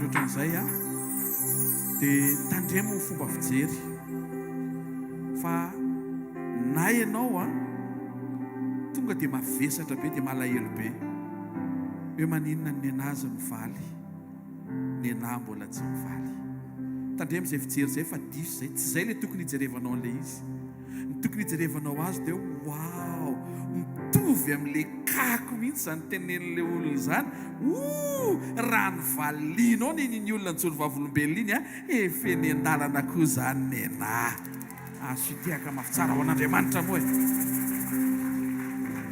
témoignage ohatran'izay a, dia tandremo ny fomba fijery fa na ianao a tonga dia mavesatra be dia malahelo be hoe maninona ny nenazy mivaly, nenahy mbola tsy mivaly. Tandremo izay fijery izay fa diso izay, tsy izay ilay tokony hijerevanao an'ilay izy. Ny tokony hijerevanao azy dia hoe waouh! Mitovy amin'ilay cas-ko mihitsy izany tenenin'ilay olona izany, ouh! Raha ny valianao ny an'iny olona nijoro vavolombelona iny an, efa eny an-dalana koa izany nenà. Azo hitehaka mafy tsara ho an'Andriamanitra moa e!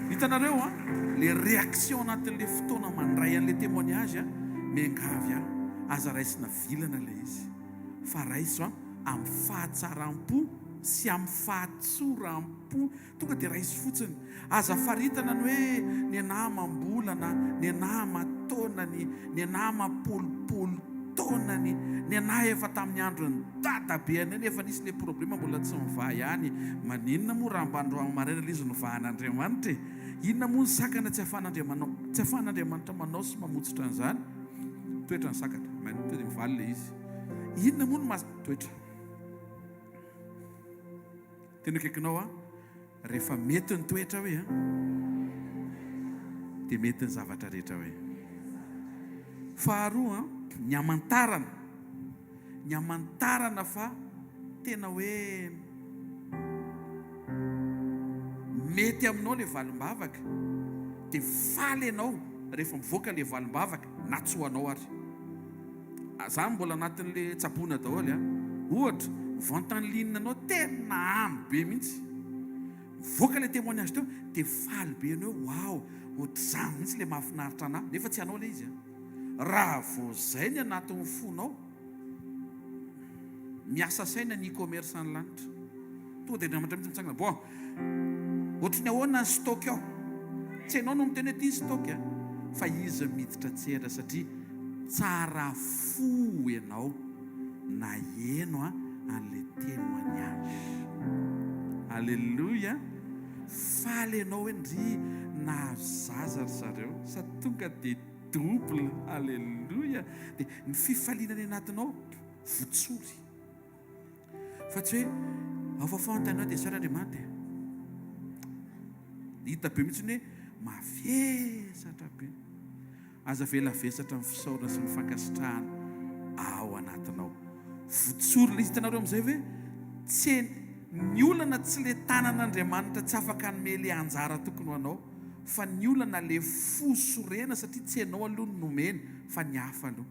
Hitanareo an, ilay réaction anatin'ilay fotoana mandray an'ilay témoignage an, miangavy aho, aza raisina vilana ilay izy, fa raiso an, amin'ny fahatsaram-po sy amin'ny fahatsoram-po. Tonga dia raiso fotsiny. Aza faritana ny hoe ny anah amam-bolana, ny anah aman-taonany, ny anah amam-polopolo taonany, ny anah efa tamin'ny andron'ny dadabeanay nefa nisy ilay problema mbola tsy mivaha ihany. Maninona moa raha mba androany maraina ilay izy novahan'Andriamanitra e? Inona moa ny sakana tsy ahafahan'Andriamanitra manao sy mamotsitra an'izany? Toetra ny sakana. Amen. Tonga dia mivaly ilay izy. Inona moa no maha toetra? Tena akaikinao aho. Rehefa mety ny toetra hoe an, dia mety ny zavatra rehetra hoe. Faharoa an, ny hamantarana, ny hamantarana fa tena hoe mety aminao ilay valim-bavaka, dia faly ianao rehefa mivoaka ilay valim-bavaka na tsy ho anao ary. Za mbola anatin'le tsaboina daholo a! Ohatra, vente en ligne anao tena amy be mihitsy, mivoaka le témoignage teo de faly be ianao hoe waouh ohatr'izany mihitsy le mahafinaritra anah, nefa tsy anao le izy a! Raha vao zay ny anatin'ny fonao, miasa saina ny e-commerce any lanitra. Tonga dia Andriamanitra mihitsy mitsangana. Bon, ohatry ny ahoana ny stock ao? Tsy ianao no miteny hoe ity ny stock a, fa izy miditra an-tsehatra satria tsara fo ianao naheno an'ilay témoignage. Alléluia! Faly ianao hoe ndry nahazo zaza ry zareo sady tonga dia double. Alléluia! Dia ny fifaliana any anatinao votsory. Fa tsy hoe ao fafao ny taninao dia isaora Andriamanitra e. Hita be mihitsy ny hoe mavesatra be. Aza avela havesatra ny fisaorana sy ny fankasitrahana ao anatinao. Votsory ilay izy. Hitanareo amin'izay ve? Tsy ny olana tsy le tanan'Andriamanitra tsy afaka hanome le anjara tokony ho anao fa ny olana le fo sorena satria tsy ianao aloha no nomeny fa ny hafa aloha.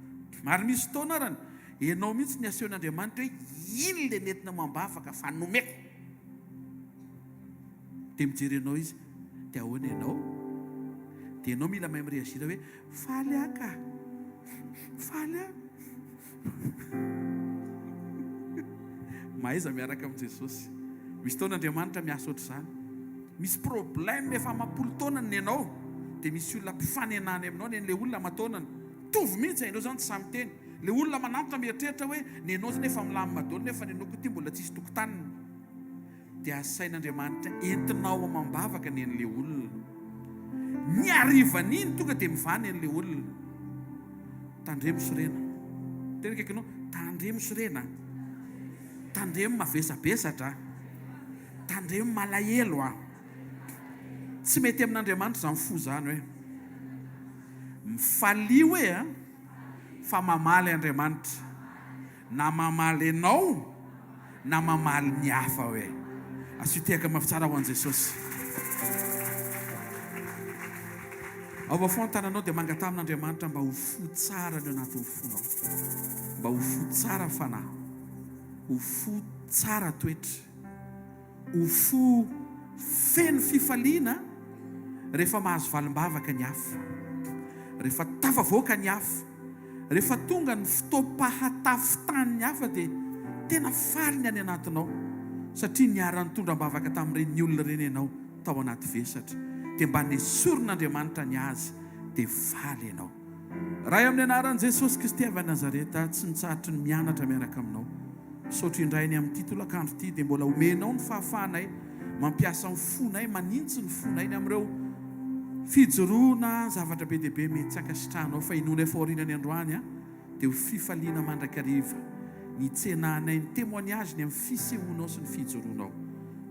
Ary misy fotoana arany Ianao mihitsy ny asehon'Andriamanitra hoe iny ilay nentina amam-bavaka fa nomeko. Dia mijery anao Izy, dia ahoana ianao? Dia ianao mila mahay mi-réagir hoe faly aho ka, faly aho. Mahaiza miaraka amin'i Jesosy. Misy fotoana Andriamanitra miasa ohatr'izany. Misy problème efa amam-polo taonany ny anao, dia misy olona mpifanena any aminao, ny an'ilay olona aman-taonany. Mitovy mihitsy e, ireo zany tsy sahy miteny. Le olona manantona mieritreritra hoe nenao zany efa milamina daholo nefa nenao koa ty mbola tsisy tokotaniny. Dia asain'Andriamanitra entinao amam-bavaka nen'le olona. Ny harivan'iny tonga dia mivaha nen'le olona. Tandremo sorena. Tena akaikinao, tandremo sorena a. Tandremo mavesabesatra a. Tandremo malahelo a. Tsy mety amin'Andriamanitra izany fo izany hoe. Mifalia hoe a, fa mamaly Andriamanitra, na mamaly anao na mamaly ny hafa hoe. Asio tehaka mafy tsara ho an'i Jesosy. Ao afovoan'ny tananao dia mangataha amin'Andriamanitra mba ho fo tsara ny ao anatin'ny fonao. Mba ho fo tsara fanahy, ho fo tsara toetra. Ho fo feno fifaliana rehefa mahazo valim-bavaka ny hafa, rehefa tafavoaka ny hafa, rehefa tonga ny fotoam-pahatafitan'ny hafa dia tena faly ny any anatinao satria niara-nitondra am-bavaka tamin'ireny olona ireny ianao tao anaty vesatra dia mba nesorin'Andriamanitra ny azy dia faly ianao. Ray amin'ny anaran'i Jesosy Kristy avy any Nazareta, tsy mitsahatry ny mianatra miaraka aminao. Misaotra indray ny amin'ity tolakandro ity dia mbola omenao ny fahafahanay mampiasa ny fonay, manintsy ny fonay ny amin'ireo fijoroana zavatra be dia be mety tsy ankasitrahanao fa inoanay fa aorianany androany. Dia ho fifaliana mandrakariva ny hitsenanay ny témoignage ny amin'ny fisehoanao sy ny fijoroanao.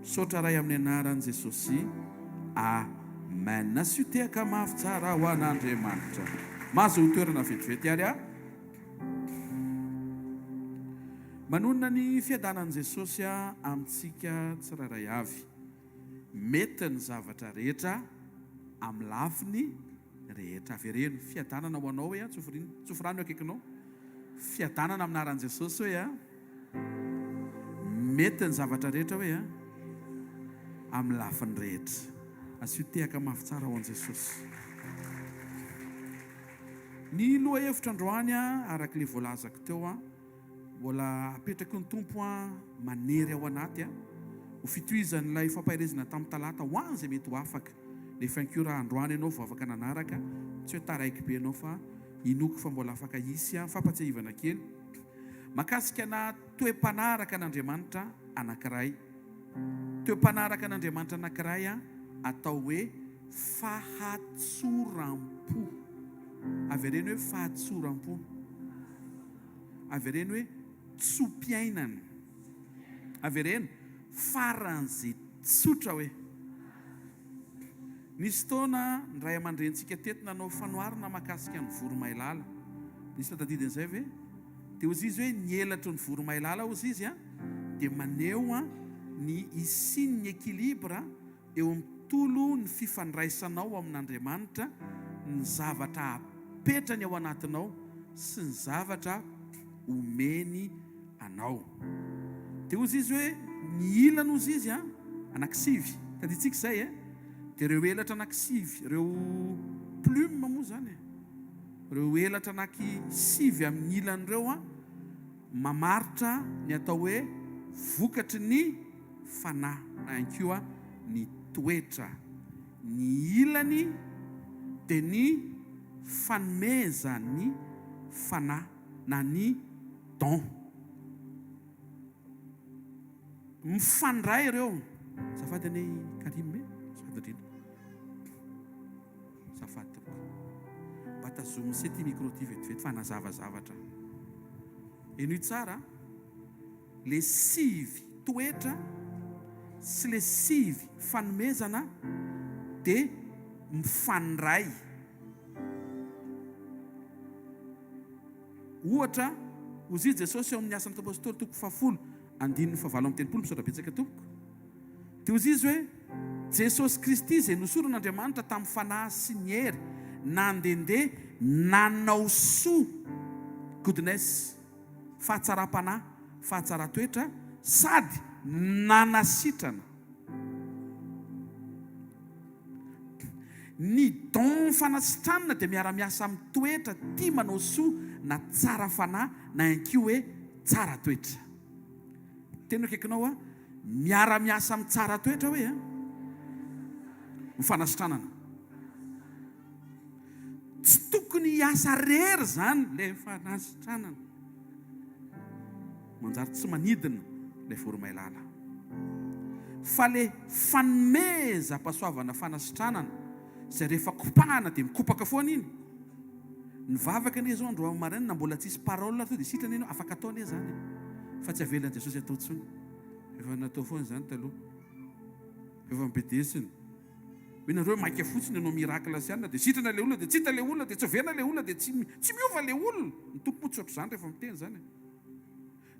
Misaotra Ray amin'ny anaran'i Jesosy. Amen. Asio tehaka mafy tsara ho an'Andriamanitra. Mahazoa toerana vetivety ary a. Manonona ny fiadanan'i Jesosy amintsika tsirairay avy. Mety ny zavatra rehetra amin'ny lafiny rehetra. Avereno, fiadanana ho anao hoe a, tsofy rano eo akaikinao. Fiadanana amin'ny anaran'i Jesosy hoe a. Mety ny zavatra rehetra hoe a, amin'ny lafiny rehetra. Asio tehaka mafy tsara ho an'i Jesosy. Ny lohahevitra androany araka ilay voalazako teo Mbola apetraky ny Tompo an manery ao anaty an, ho fitohizan'ilay fampaherezana tamin'ny talata ho an izay mety ho afaka, nefa ihany koa raha androany ianao vao afaka nanaraka, tsy hoe taraiky be ianao fa inoako fa mbola afaka hisy an fampatsiahivana kely makasika ana toe-panahy araka an'Andriamanitra anankiray, toe-panahy araka an'Andriamanitra anankiray an atao hoe fahatsoram-po, avereno hoe fahatsoram-po. Avereno hoe tso-piainana. Avereno faran'izay tsotra hoe. Nisy fotoana ny ray aman-drenintsika teto nanao fanoharana mahakasika ny voromailala. Nisy nahatadidy an'izay ve? Dia hozy izy hoe ny elatry ny voromailala hozy izy dia maneho ny hisian'ny équilibre eo amin'ny tontolo ny fifandraisanao amin'Andriamanitra, ny zavatra apetrany ao anatinao sy ny zavatra omeny anao. Dia hozy izy hoe, ny ilany hozy izy an, anankisivy, tadidintsika izay e, dia ireo elatra anankisivy, ireo plume moa izany e, ireo elatra anankisivy amin'ny ilany ireo an, mamaritra ny atao hoe vokatry ny fanahy na ihany koa ny toetra. Ny ilany dia ny fanomezan'ny fanahy na ny don. Mifandray ireo. Azafady anie i Karim e, azafady indrindra. Azafady tompoko. Mba tazomy se ity micro ity vetivety fa hanazava zavatra. Henoy tsara a. Le sivy toetra sy le sivy fanomezana dia mifandray. Ohatra, hozy Jesosy ao amin'ny Asan'ny Apôstôly toko fahafolo andininy fahavalo amby telopolo, misaotra betsaka tompoko, dia hozy izy hoe, Jesosy Kristy izay nosoran'Andriamanitra tamin'ny fanahy sy ny hery, nandehandeha nanao soa, goodness, fahatsaram-panahy, fahatsaran-toetra, sady nanasitrana. Ny don fanasitranana dia miara-miasa amin'ny toetra tia manao soa na tsara fanahy na ihany koa hoe tsara toetra. Teny akaikinao aho, miara-miasa amin'ny tsara toetra hoe ny fanasitranana. Tsy tokony hiasa rery izany ilay fanasitranana. Manjary tsy manidina ilay voromailala. Fa ilay fanomezam-pahasoavana fanasitranana izay rehefa kopahana dia mikopaka foana iny. Ny vavaka anie izao androany maraina na mbola tsisy parole ary tonga dia sitrana ianao, afaka atao anie izany e. Fa tsy avelan'i Jesosy atao intsony. Efa natao foana izany taloha. Efa nibedesina. Hoe nareo maika fotsiny hanao miracle sy anona dia sitrana ilay olona dia tsy hita ilay olona dia tsy overina ilay olona dia tsy tsy miova ilay olona. Ny Tompo moa tsy ohatr'izany rehefa miteny izany e.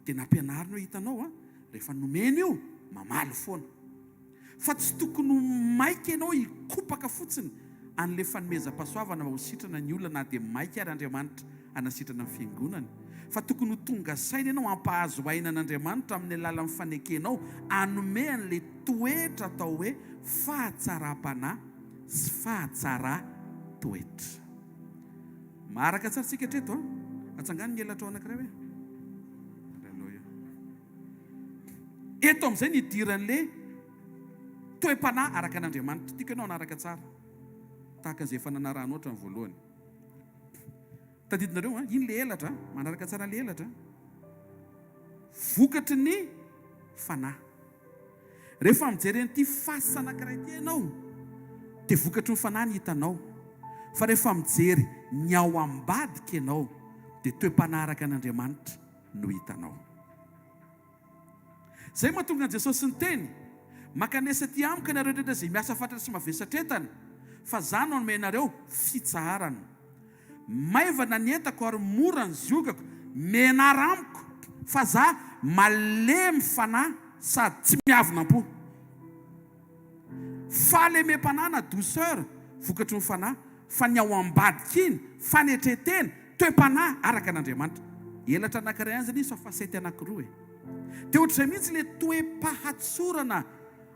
Dia nampianariny hoe hitanao an, rehefa nomena io, mamaly foana. Fa tsy tokony ho maika ianao hikopaka fotsiny an'ilay fanomezam-pahasoavana mba ho sitrana ny olona na dia maika ary Andriamanitra hanasitrana ny fiangonany. Fa tokony ho tonga saina ianao hampahazo aina an'Andriamanitra amin'ny alalan'ny fanekenao hanome an'ilay toetra atao hoe fahatsaram-panahy sy fahatsara-toetra. Maharaka tsara tsika hatreto an? Atsangano ny elatrao anankiray hoe. Alléluia. Eto amin'izay ny idiran'ilay toe-panahy araka an'Andriamanitra. Tiako ianao hanaraka tsara. Tahaka izay efa nanarahanao hatramin'ny voalohany. Tadidinareo an, iny le elatra, manaraka tsara le elatra. Vokatry ny fanahy. Rehefa mijery an'ity face anankiray ity ianao, dia vokatry ny fanahy ny hitanao. Fa rehefa mijery ny ao ambadika ianao, Dia toe-panahy araka an'Andriamanitra no hitanao. Izay mahatonga an'i Jesosy niteny, Mankanesa aty amiko ianareo rehetra izay miasa fatratra sy mavesatra entana, fa Izaho no hanome anareo fitsaharana. Maivana ny entako ary mora ny ziogako, mianara amiko, fa Izaho malemy fanahy sady tsy miavona am-po. Fahalemem-panahy na douceur, vokatry ny fanahy, fa ny ao ambadika iny, fanetren-tena, toe-panahy araka an'Andriamanitra. Elatra anankiray ihany zany izy fa facette anankiroa e. Dia ohatr'izay mihitsy ilay toe-pahatsorana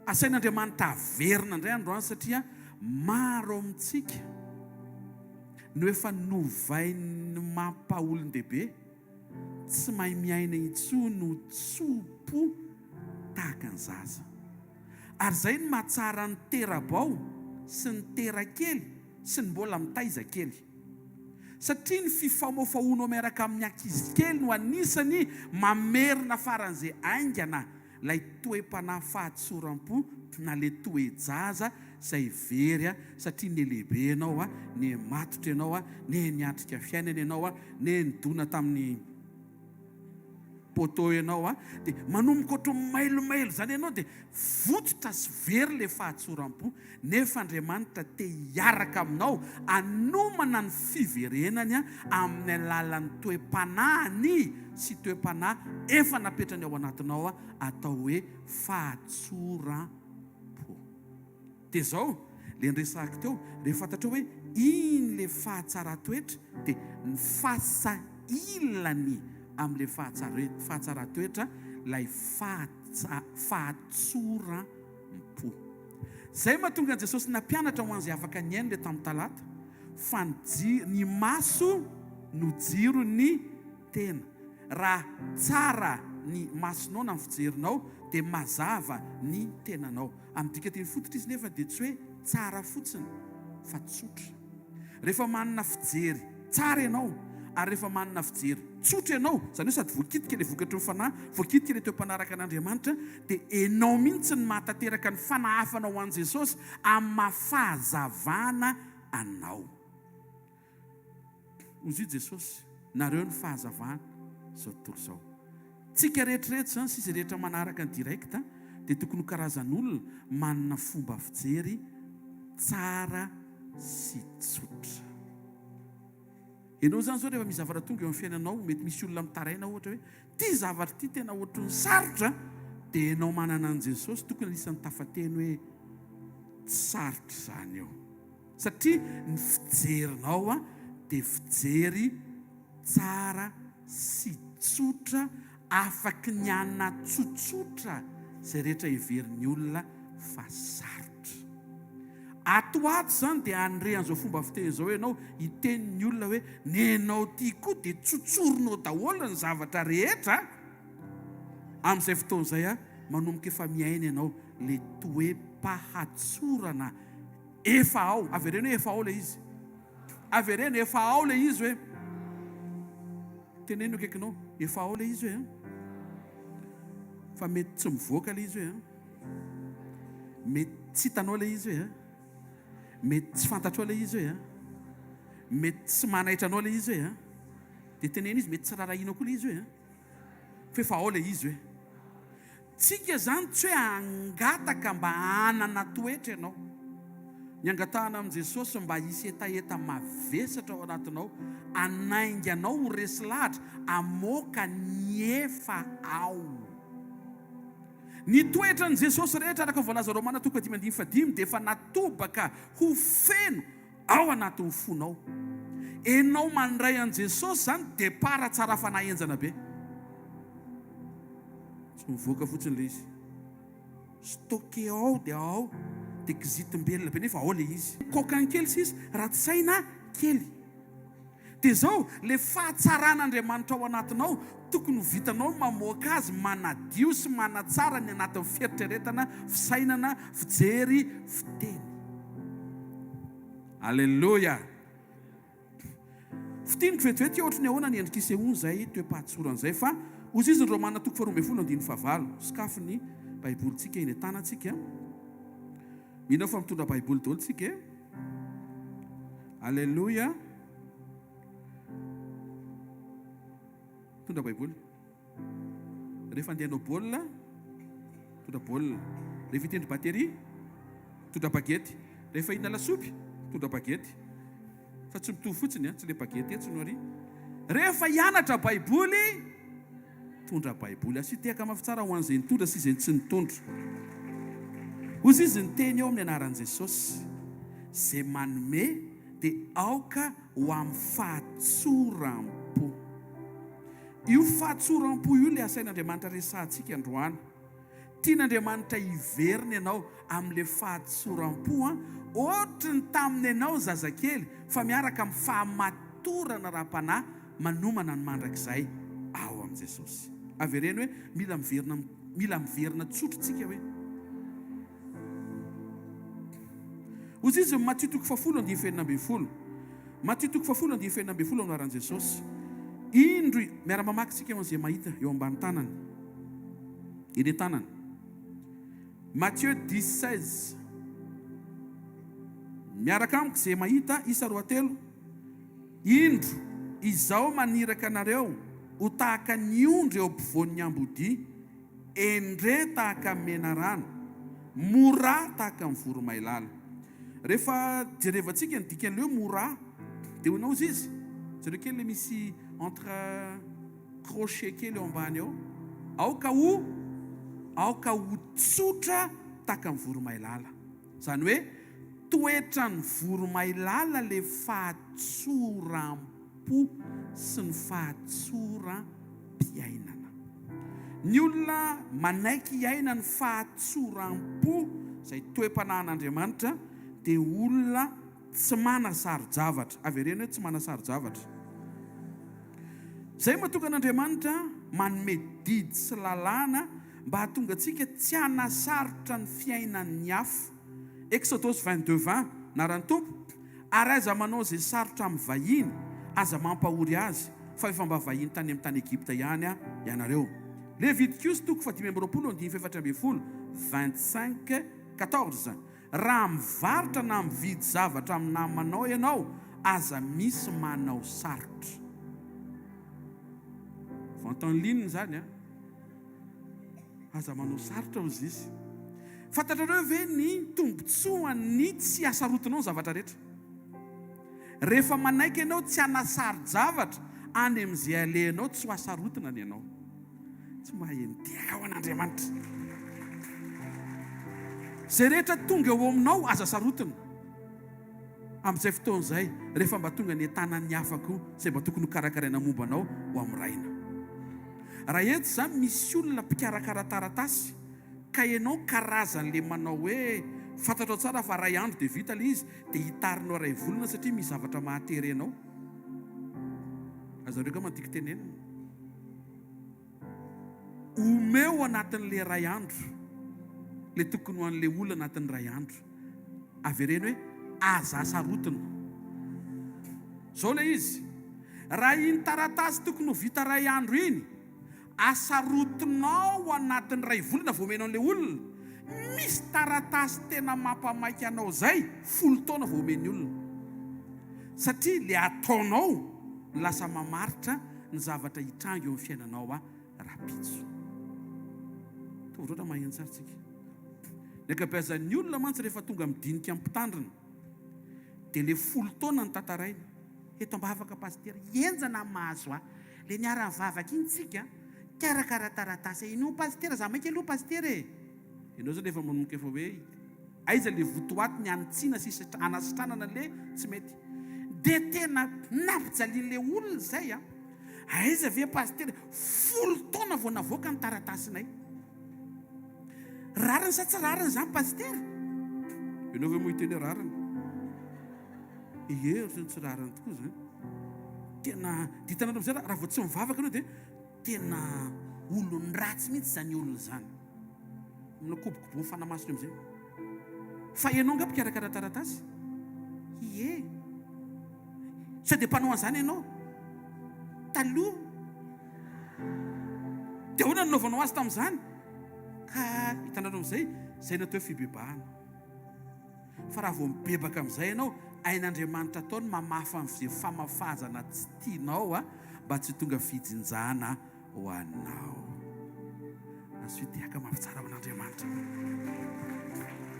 asain'Andriamanitra averina indray androany satria maro amintsika no efa novain'ny mampaolon-dehibe, tsy mahay miaina intsony ho tso-po tahaka ny zaza. Ary izay no mahatsara ny tera-bao sy ny tera-kely sy ny mbola mitaiza kely. Satria ny fifamofahoanao miaraka amin'ny ankizy kely no anisany mamerina faran'izay haingana ilay toe-panahy fahatsoram-po na ilay toe-jaza izay very satria nihalehibe ianao, nihamatotra ianao, nihaniatrika fiainana ianao, niha-nidona tamin'ny poteau ianao a, dia manomboka ohatran'ny mailomailo izany ianao dia votsotra sy very ilay fahatsoram-po, nefa Andriamanitra te hiaraka aminao hanomana ny fiverenany amin'ny alalan'ny toe-panahiny sy toe-panahy efa napetrany ao anatinao atao hoe fahatsoram-po. Dia izao, ilay niresahako teo, rehefa fantatrao hoe iny ilay fahatsaran-toetra, dia ny face ilany amin'ilay fahatsaran-toetra ilay fahatsoram-po. Izay mahatonga an'i Jesosy nampianatra ho an'izay afaka nihaino ilay tamin'ny talata, fa ny ny maso no jiron'ny tena. Raha tsara ny masonao na ny fijerinao, dia mazava ny tenanao. Amin'ny dikateny fototra izy nefa dia tsy hoe tsara fotsiny fa tsotra. Rehefa manana fijery tsara ianao ary rehefa manana fijery tsotra ianao, izany hoe sady voakitika ilay vokatry ny fanahy, voakitika ilay toe-panaraka an'Andriamanitra, dia ianao mihitsy no mahatanteraka ny fanahafana ho an'i Jesosy amin'ny maha fahazavana anao. Hozy Jesosy, nareo no fahazavana izao tontolo izao. Tsika rehetra rehetra izany sy izay rehetra manaraka ny direct dia tokony ho karazan'olona manana fomba fijery tsara sy tsotra. Ianao izany izao rehefa misy zavatra tonga eo amin'ny fiainanao, mety misy olona mitaraina ohatra hoe ity zavatra ity tena ohatran'ny sarotra, dia ianao manana an'i Jesosy tokony anisan'ny tafateny hoe tsy sarotra izany eo. Satria ny fijerinao dia fijery tsara sy tsotra afaky ny hanatsotsotra izay rehetra heverin'ny olona fa sarotra. Ato ho ato izany dia handre an'izao fomba fiteny izao ianao, hiteny ny olona hoe nenao ity koa dia tsotsorinao daholo ny zavatra rehetra a! Amin'izay fotoana izay manomboka efa miaina ianao ilay toe-pahatsorana Efa ao. Avereno hoe efa ao ilay izy. Avereno, efa ao ilay izy hoe. Teneno akaikinao, efa ao ilay izy hoe. Fa mety tsy mivoaka ilay izy hoe. Mety tsy hitanao ilay izy hoe. Mety tsy fantatrao ilay izy hoe. Mety tsy manaitra anao ilay izy hoe. Dia teneno izy, mety tsy rarahianao koa ilay izy hoe. Fa efa ao ilay izy hoe. Tsika izany tsy hoe hangataka mba hanana toetra ianao. Ny angatahana amin'i Jesosy mba hisy hetaheta mavesatra ao anatinao, hanainga anao ho resy lahatra hamoaka ny efa ao. Ny toetran'i Jesosy rehetra araka ny voalaza Romana toko fahadimy andininy fahadimy dia efa natobaka ho feno ao anatin'ny fonao. Enao mandray an'i Jesosy zany départ tsara fanahy henjana be. Tsy mivoaka fotsiny le izy. Stocké ao dia ao dia kizitim-belona be nefa ao le izy. Coquin kely sisa, ratsy saina kely. Dia zao, le fahatsaran'Andriamanitra ao anatinao, tokony ho vitanao ny mamoaka azy, manadio sy manatsara ny anatin'ny fieritreretana, fisainana, fijery, fiteny. Aleloia! Fintiniko vetivety hoe ohatry ny ahoana ny endrika isehoan'izay toe-pahatsorana izay, fa hozy izy ny Romana toko faharoa ambin'ny folo andininy fahavalo. Sokafy ny Baibolintsika eny an-tanantsika. Mino aho fa mitondra Baiboly daholo tsika e. Aleloia. Mitondra Baiboly. Rehefa andeha hanao baolina, mitondra baolina. Rehefa hitendry batterie, mitondra bagety. Rehefa hihinana lasopy, mitondra bagety. Fa tsy mitovy fotsiny an, tsy ilay bagety etsy no ary. Rehefa hianatra Baiboly, mitondra Baiboly. Asio tehaka mafy tsara ho an'izay nitondra sy izay tsy nitondra. Hozy izy niteny eo amin'ny anaran'i Jesosy, izay manome dia aoka ho amin'ny fahatsoram-po. Io fahatsoram-po io ilay asain'Andriamanitra resahantsika androany. Tian'Andriamanitra hiverina ianao amin'ilay fahatsoram-po an, ohatry ny tamin'ny ianao zazakely fa miaraka amin'ny fahamatorana ara-panahy manomana ny mandrakizay ao amin'i Jesosy. Avereno hoe, mila miverina, mila miverina tsotra tsika hoe. Hoy izy ny Matio toko fahafolo andininy fahenina ambinifolo. Matio toko fahafolo andininy fahenina ambinifolo amin'ny anaran'i Jesosy. Indro, miara-mamaky isika ho an'izay mahita eo ambany tanany. Eny an-tanany. Matthieu dix 16. Miaraka amiko izay mahita, isa roa telo. Indro, izaho maniraka anareo ho tahaka ny ondry eo ampovoan'ny ambodia. Endre tahaka ny menarana, morà tahaka ny voromailala. Rehefa jerevantsika ny dikan'ilay hoe morà, dia hoy naozy izy, jereo kely ilay misy entre crochet kely eo ambany eo, aoka ho, aoka ho tsotra tahaka ny voromailala. Izany hoe toetran'ny voromailala ilay fahatsoram-po. po sy ny fahatsoram-piainana. Ny olona manaiky hiaina ny fahatsoram-po, izay toe-panahin'Andriamanitra, dia olona tsy manasaro-javatra. Avereno hoe tsy manasaro-javatra. Izay mahatonga an'Andriamanitra manome didy sy lalàna mba hahatonga antsika tsy hanasarotra ny fiainan'ny hafa. Eksodosy 22 20, Anaran'ny Tompo, Ary aza manao izay sarotra amin'ny vahiny, aza mampahory azy, fa efa mba vahiny tany amin'ny tany Egypta ihany ianareo. Levitikosy toko fahadimy amby 20 andininy faha-14, 25, 14 Raha mivarotra na mividy zavatra amin'ny namanao ianao, aza misy manao sarotra. Vente en ligne izany an! Aza manao sarotra hozy izy. Fantatrareo ve ny tombotsoan'ny tsy hasarotinao ny zavatra rehetra? Rehefa manaiky ianao tsy hanasaro-javatra any amin'izay alehanao, tsy ho hasarotina ny anao. Tsy maheno tehaka ho an'Andriamanitra. Izay rehetra tonga eo aminao, aza sarotina. Amin'izay fotoana izay, rehefa mba tonga ny tanan'ny hafa koa, izay mba tokony hokarakaraina momba anao, ho hamoraina. Raha eto izany misy olona mpikarakara taratasy ka ianao karazan'le manao hoe fantatrao tsara fa ray andro dia vita le izy dia hitarinao ray volana satria misy zavatra mahatery anao. Azonareo angamba ny tiako tenenina. Omeo anatin'le ray andro le tokony ho an'le olona anatin'ny ray andro. Avereno hoe aza asarotina. Zao le izy, raha iny taratasy tokony ho vita ray andro iny, asarotinao anatin'ny ray volana vao omenao an'le olona, misy taratasy tena mampamaika anao zay, folo taona vao omen'ny olona. Satria le ataonao no lasa mamaritra ny zavatra hitranga eo amin'ny fiainanao rahampitso. Mitovy loatra maheno tsara tsika. Ny ankabeazan'ny olona mantsy rehefa tonga midinika amin'ny mpitandrina dia le folo taona no tantarainy. Eto ambavaka pasitera, henjana ny mahazo ahy. Le niara-nivavaka iny tsika, nikarakara taratasy ahy. Inoa pasitera, za maika aloha pasitera e. Ianao zany efa manomboka efa hoe aiza le votoatiny hanitsiana sy hanasitranana le tsy mety. Dia tena nampijalian'le olona izay an. Aiza ve pasitera, folo taona vao navoaka ny taratasinay. Rariny sa tsy rariny izany pasitera? Ianao ve moa hiteny hoe rariny? Ie, ohatran'ny tsy rariny tokoa izany. Tena, dia hitanareo amin'izay raha vao tsy mivavaka ianao dia tena olon-dratsy mihitsy izany olona izany. Manakobokobo ny fanahy masina amin'izay. Fa ianao angaha mpikarakara taratasy? Ie. Sao dia mpanao an'izany ianao? Taloha. Dia ahoana no nanaovanao azy tamin'izany? Ka hitanareo amin'izay, izay no atao hoe fibebahana. Fa raha vao mibebaka amin'izay ianao, hain'Andriamanitra atao ny mamafa an'izay famafazana tsy tianao mba. mba tsy ho tonga fijinjana ho anao. Asio tehaka mafy tsara ho an'Andriamanitra.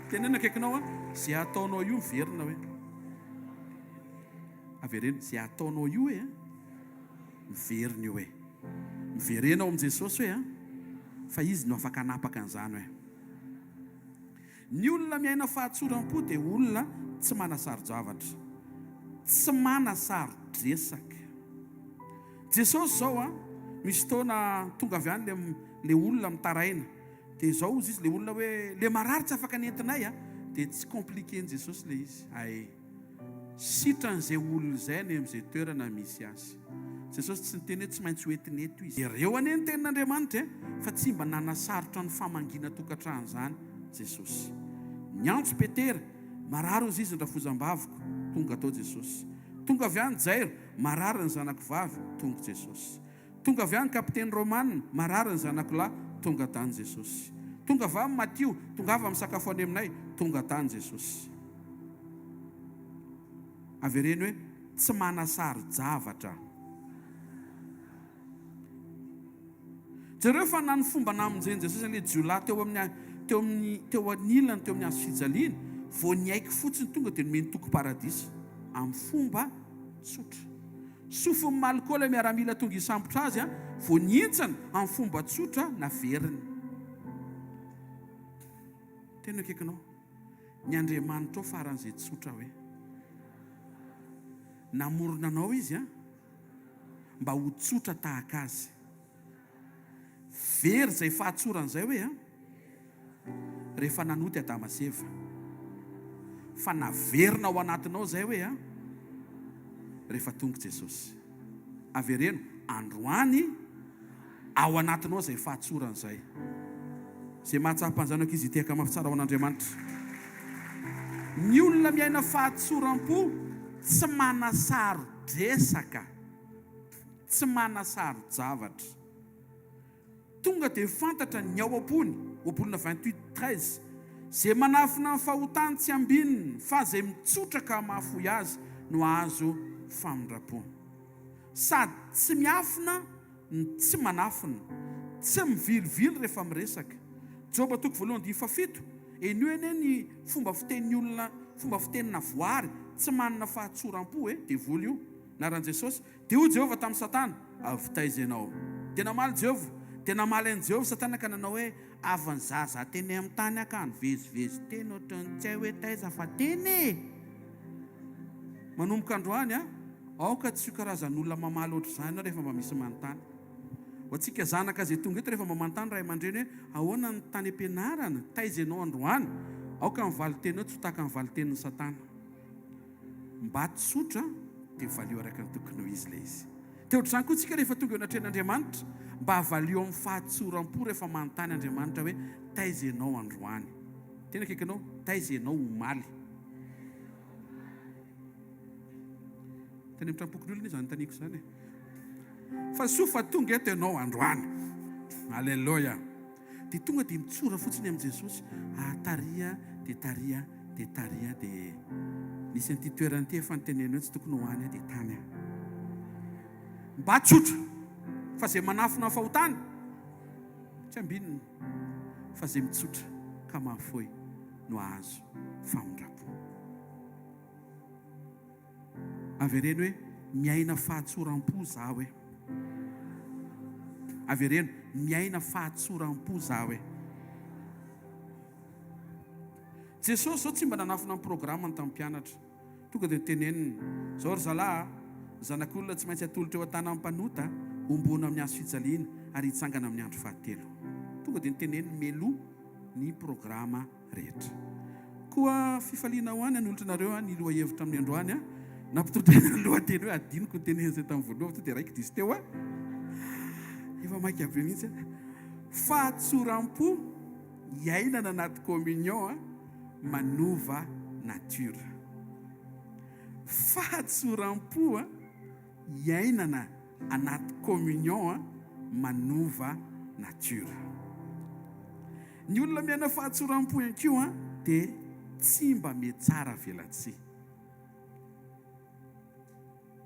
Teneno akaikinao a, izay ataonao io miverina hoe. Avereno, izay ataonao io e, miverina io e. Miverena ao amin'i Jesosy hoe a, fa Izy no afaka hanapaka an'izany hoe. Ny olona miaina fahatsoram-po dia olona tsy manasaro-javatra, tsy manasaro-dresaka. Jesosy izao a, misy fotoana tonga avy any le le olona mitaraina, dia izao hozy izy le olona hoe le marary tsy afaka nentinay a, dia tsy compliquer-n'i Jesosy le izy, hay. Sitran'izay olona izay any amin'izay toerana misy azy. Jesosy tsy niteny hoe tsy maintsy ho entina eto izy. Jereo anie ny tenin'Andriamanitra e! Fa tsy mba nanasarotra ny famangiana tokantrano izany Jesosy. Niantso Petera, marary hozy izy ny rafozam-baviko, tonga tao Jesosy. Tonga avy any Jairo, marary ny zanako vavy, tonga Jesosy. Tonga avy any kapiteny Romana, marary ny zanako lahy, tonga tany Jesosy. Tonga avy any Matio, tongava misakafo any aminay, tonga tany Jesosy. Avereno hoe, tsy manasaro-javatra. Jereo fa na ny fomba namonjen'i Jesosy an'ilay jiolahy teo amin'ny teo amin'ny teo anilany teo amin'ny hazo fijaliana, vao niaiky fotsiny tonga dia nomeny toky paradisa amin'ny fomba tsotra. Sofin'i Malko ilay miaramila tonga hisambotra azy vao nihintsana amin'ny fomba tsotra naveriny. Tena akaikinao ny Andriamanitrao faran'izay tsotra hoe. Namorona anao Izy mba ho tsotra tahaka Azy. Very izay fahatsorana izay hoe an! Rehefa nanota i Adama sy Eva. Fa naverina ao anatinao izay hoe an! Rehefa tonga Jesosy. Avereno, androany, ao anatinao izay fahatsorana izay. Izay mahatsapa an'izany ankizy hitehaka mafy tsara ho an'Andriamanitra. Ny olona miaina fahatsoram-po tsy manasaro-dresaka. Tsy manasaro-javatra. Tonga dia fantatra ny ao am-pony, Ohabolana 28, 13, Izay manafina ny fahotany tsy ambininy, fa izay mitsotra ka mahafoy azy no hahazo famindram-po. Sady tsy miafina no tsy manafina, tsy mivilivily rehefa miresaka. Joba toko voalohany andininy fahafito, Henoy anie ny fomba fitenin'ny olona, fomba fitenina voary, tsy manana fahatsoram-po e, devoly io, anaran'i Jesosy, Dia hoy Jehovah tamin'i Satana, Avy taiza ianao? Dia namaly Jehovah, dia namaly an'i Jehovah Satana ka nanao hoe, Avy nizahazaha teny amin'ny tany aho ka nivezivezy teny ohatran'ny tsy hay hoe taiza fa teny e! Manomboka androany, aoka tsy ho karazan'olona mamaly ohatr'izany ianao rehefa mba misy manontany. Ho antsika zanaka izay tonga eto rehefa mba manontany ray aman-dreny hoe, Ahoana ny tany am-pianarana? Taiza ianao androany? Aoka ny valin-teninao tsy ho tahaka ny valin-tenin'i Satana. Mba tsotra dia valio araka ny tokony ho izy ilay izy. Dia ohatr'izany koa isika rehefa tonga eo anatrehan'Andriamanitra, mba valio amin'ny fahatsoram-po rehefa manontany Andriamanitra hoe taiza ianao androany? Tena akaiky anao, taiza ianao omaly? Tany amin'ny tranom-pokonolona izany anontaniako izany e. Fa soa fa tonga eto ianao androany. Aleloia. Dia tonga dia mitsora fotsiny amin'i Jesosy, ah taria dia taria dia taria dia nisy an'ity toerana ity efa notenenina hoe tsy tokony ho any aho dia tany aho. Mba tsotra fa izay manafina ny fahotany tsy ambinina fa izay mitsotra ka mahafoy no hahazo famindram-po. Avereno hoe, Miaina fahatsoram-po za hoe. Avereno, Miaina fahatsoram-po za hoe. Jesosy izao tsy mba nanafina ny programany tamin'ny mpianatra. Tonga dia noteneniny, Izao ry zalahy a, ny Zanak'olona tsy maintsy atolotra eo an-tanan'ny mpanota, homboana amin'ny hazo fijaliana, ary hitsangana amin'ny andro fahatelo. Tonga dia noteneniny mialoha ny programa. rehetra. Koa fifaliana ho ahy ny hanolotra anareo ny lohahevitra amin'ny androany. Nampitondraina ny lohateny hoe adinoko ny tenenina izay tamin'ny voalohany fa dia raiki-diso teo aho. Efa maika be mihitsy aho. Fahatsoram-po iainana anaty communion manova nature. Fahatsoram-po iainana anaty communion manova nature. Ny olona miaina fahatsoram-po ihany koa dia tsy mba mihatsara velatsihy.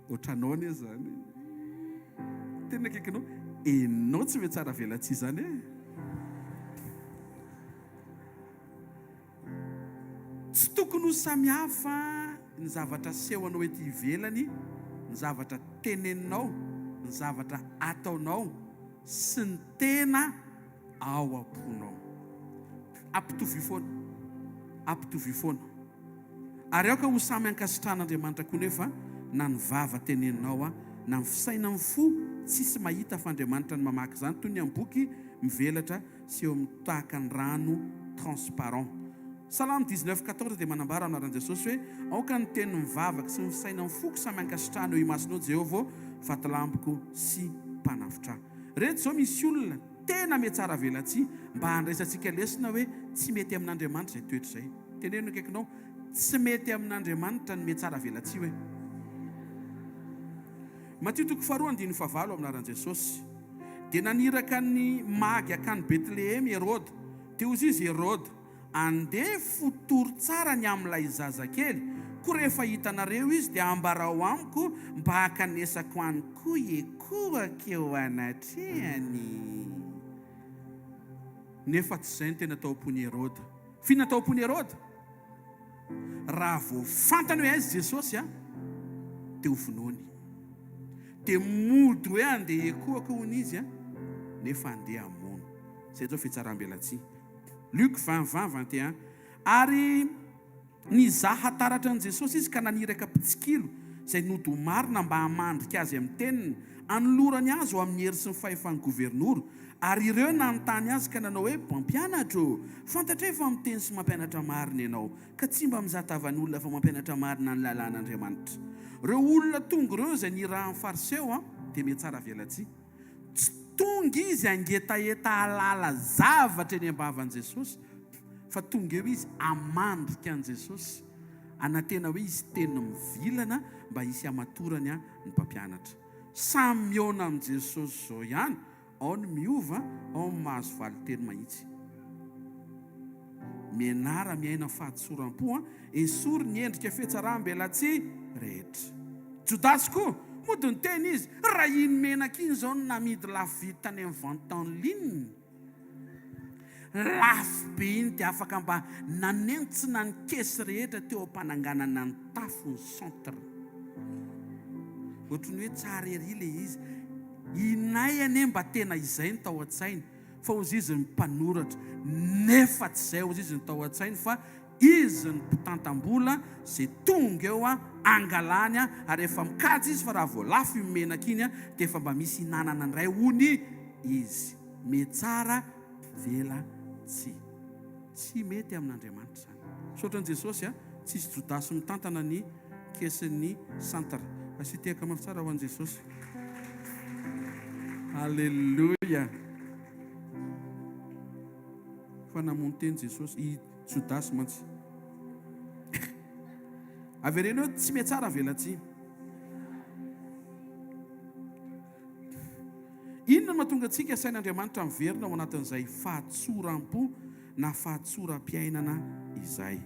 Ohatranao anie izany. Tena akaikinao, enao tsy mihatsara velatsihy izany e! Tsy tokony ho samy hafa ny zavatra asehonao ety ivelany, ny zavatra teneninao, ny zavatra ataonao sy ny tena ao am-ponao. Ampitovio foana. Ampitovio foana. Ary aoka ho samy ankasitrahan'Andriamanitra koa nefa na ny vava teneninao na ny fisainan'ny fo tsisy mahita fa Andriamanitra no mamaky izany toy ny amin'ny boky mivelatra sy eo amin'ny tahaka ny rano transparent. Salamo 19, 14 dia manambara amin'ny anaran'i Jesosy hoe, Aoka ny tenin'ny vavako sy ny fisainan'ny foko samy ankasitrahana eo imasonao Jehovah ô, vatolampiko sy mpanavotra ahy. Reto izao misy olona tena mihatsara velatsihy mba handraisantsika lesona hoe tsy mety amin'Andriamanitra izay toetra izay. Teneno ny akaikinao, tsy mety amin'Andriamanitra ny mihatsara velatsihy hoe. Matio toko faharoa andininy fahavalo amin'ny anaran'i Jesosy. Dia naniraka ny magy hankany Betlehema i Heroda. Dia hozy izy, Heroda, Andeha fotory tsara ny amin'ilay zazakely, koa rehefa hitanareo izy dia ambarao amiko mba hankanesako any koa hiekohaka eo anatrehany. Nefa tsy izay no tena tao am-pon'i Heroda. F'inona tao am-pon'i Heroda? Raha vao fantany hoe aiza Jesosy, dia hovonoiny. Dia mody hoe andeha hiekohaka hono izy, nefa andeha hamono. Izay atao fitsaram-belatsihy. Luc 20 20 21 Ary nizaha taratra an'i Jesosy izy ka naniraka mpitsikilo izay nody ho marina mba hamandrika azy amin'ny teniny, hanolorany azy ho amin'ny hery sy ny fahefan'ny governora. Ary ireo nanontany azy ka nanao hoe, Mpampianatra ô, fantatray fa miteny sy mampianatra marina ianao, ka tsy mba mizaha tavan'olona fa mampianatra marina ny lalàn'Andriamanitra. Ireo olona tonga ireo izay nirahan'ny Fariseo dia mihatsara velatsihy. Tsy tonga izy hangetaheta hahalala zavatra eny am-bavan'i Jesosy, fa tonga eo izy hamandrika an'i Jesosy, hanantena hoe hisy teny mivilana mba hisy hamatorany ny mpampianatra. Samy mihaona amin'i Jesosy izao ihany, ao ny miova, ao ny mahazo valin-teny mahitsy. Mianara miaina fahatsoram-po, esory ny endrika fihatsaram-belatsihy rehetra. Jodasy koa, mody niteny izy, raha iny menaka iny izao no namidy lafo vidy tany amin'ny vente en ligne, lafo be iny dia afaka mba nanentsina ny caisse rehetra teo am-pananganana ny tafo ny centre. Ohatran'ny hoe tsara ery ilay izy. Inay anie mba tena izay no tao an-tsainy. Fa hozy izy ny mpanoratra, nefa tsy izay hozy izy ny tao an-tsainy fa izy ny mpitantam-bola izay tonga eo angalany ary efa mikajy izy fa raha vao lafo iny menaka iny dia efa mba misy hinanana indray hono izy. Metsara vela tsihy. Tsy mety amin'Andriamanitra izany. Misaotra an'i Jesosy a! Tsisy Jodasy mitantana ny kesin'ny centre. Asio tehaka mafy tsara ho an'i Jesosy. Alléluia! Fa namono teny Jesosy, i Jodasy mantsy. Avereno hoe tsy mihatsara velatsihy. Inona no mahatonga antsika asain'Andriamanitra miverina ao anatin'izay fahatsoram-po na fahatsoram-piainana izay?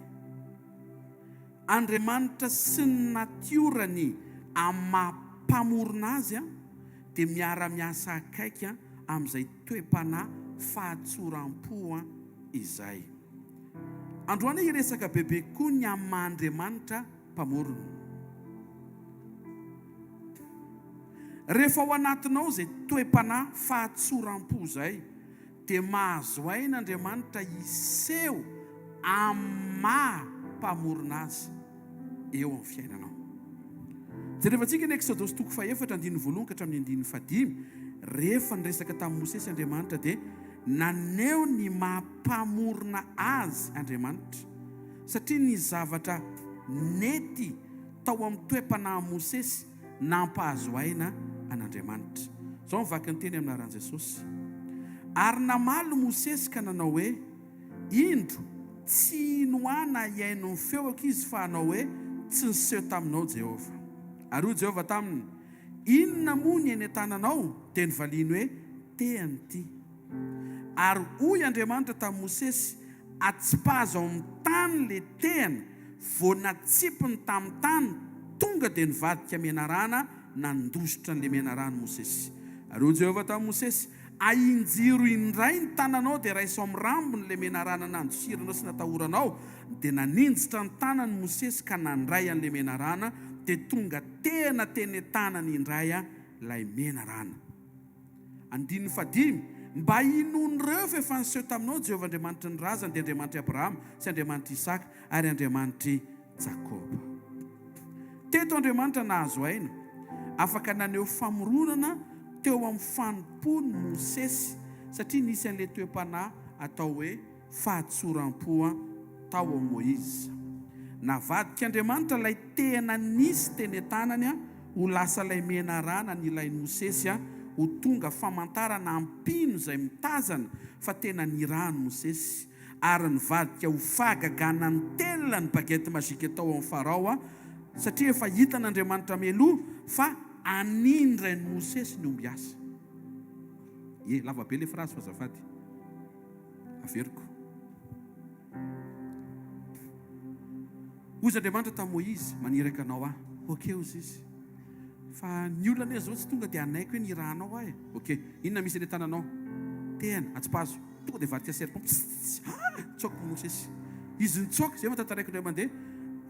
Andriamanitra sy ny natiorany amin'ny maha Mpamorona Azy dia miara-miasa akaiky amin'izay toe-panahy fahatsoram-po izay. Androany hiresaka bebe kokoa ny amin'ny maha Andriamanitra Mpamorona. Rehefa ao anatinao izay toe-panahy fahatsoram-po izay, dia mahazo aina Andriamanitra hiseho amin'ny maha Mpamorona Azy eo amin'ny fiainanao. Jerevantsika ny Eksodosy toko fahefatra andininy voalohany ka hatramin'ny andininy fahadimy. Rehefa niresaka tamin'i Mosesy Andriamanitra dia naneho ny maha Mpamorona Azy Andriamanitra, satria ny zavatra nety tao amin'ny toe-panahin'i Mosesy nampahazo aina an'Andriamanitra. Izao ny vaky ny teny amin'ny anaran'i Jesosy. Ary namaly Mosesy ka nanao hoe, Indro, tsy hino ahy na hihaino ny feoko izy fa hanao hoe, Tsy niseho taminao Jehovah. Ary hoy Jehovah taminy, Inona moa ny eny an-tananao? Dia novaliany hoe, Tehina ity. Ary hoy Andriamanitra tamin'i Mosesy, Atsipazo amin'ny tany ilay tehina, vao natsipiny tamin'ny tany, tonga dia nivadika menarana Nandositra an'ilay menarana Mosesy. Ary hoy Jehovah tamin'i Mosesy, Ahinjiro indray ny tananao dia raiso amin'ny rambony ilay menarana nandosiranao sy natahoranao. Dia naninjitra ny tanany Mosesy ka nandray an'ilay menarana, dia tonga tena teny an-tanany indray ilay menarana. Andininy fahadimy, Mba hinoan'ireo fa efa niseho taminao Jehovah Andriamanitry ny razany, dia Andriamanitr'i Abrahama sy Andriamanitr'i Isaka ary Andriamanitr'i Jakoba. Teto Andriamanitra nahazo aina, afaka naneho famoronana teo amin'ny fanompoany Mosesy, satria nisy an'ilay toe-panahy atao hoe fahatsoram-po tao amin'i Moiza. Navadik'Andriamanitra ilay tehina nisy teny an-tanany ho lasa ilay menarana nilain'i Mosesy ho tonga famantarana hampino izay mitazana fa tena nirahan'i Mosesy, ary nivadika ho fahagagana nitelina ny baguette magique tao amin'i Farao satria efa hitan'Andriamanitra mialoha fa hanindrain'i Mosesy ny ombiasa. Ie, lava be ilay phrase fa azafady. Averiko. Hoy Andriamanitra tamin'i Moizy, Maniraka anao Aho. Ok, hozy izy. Fa ny olona anie izao tsy tonga dia hanaiky hoe nirahanao Aho e. Ok, inona misy eny an-tananao? Tehina, atsipazo. Tonga dia vadika serpent. Pssss! Ah! Nitsoaka i Mosesy. Izy nitsoaka, izay vao tantaraiko indray mandeha.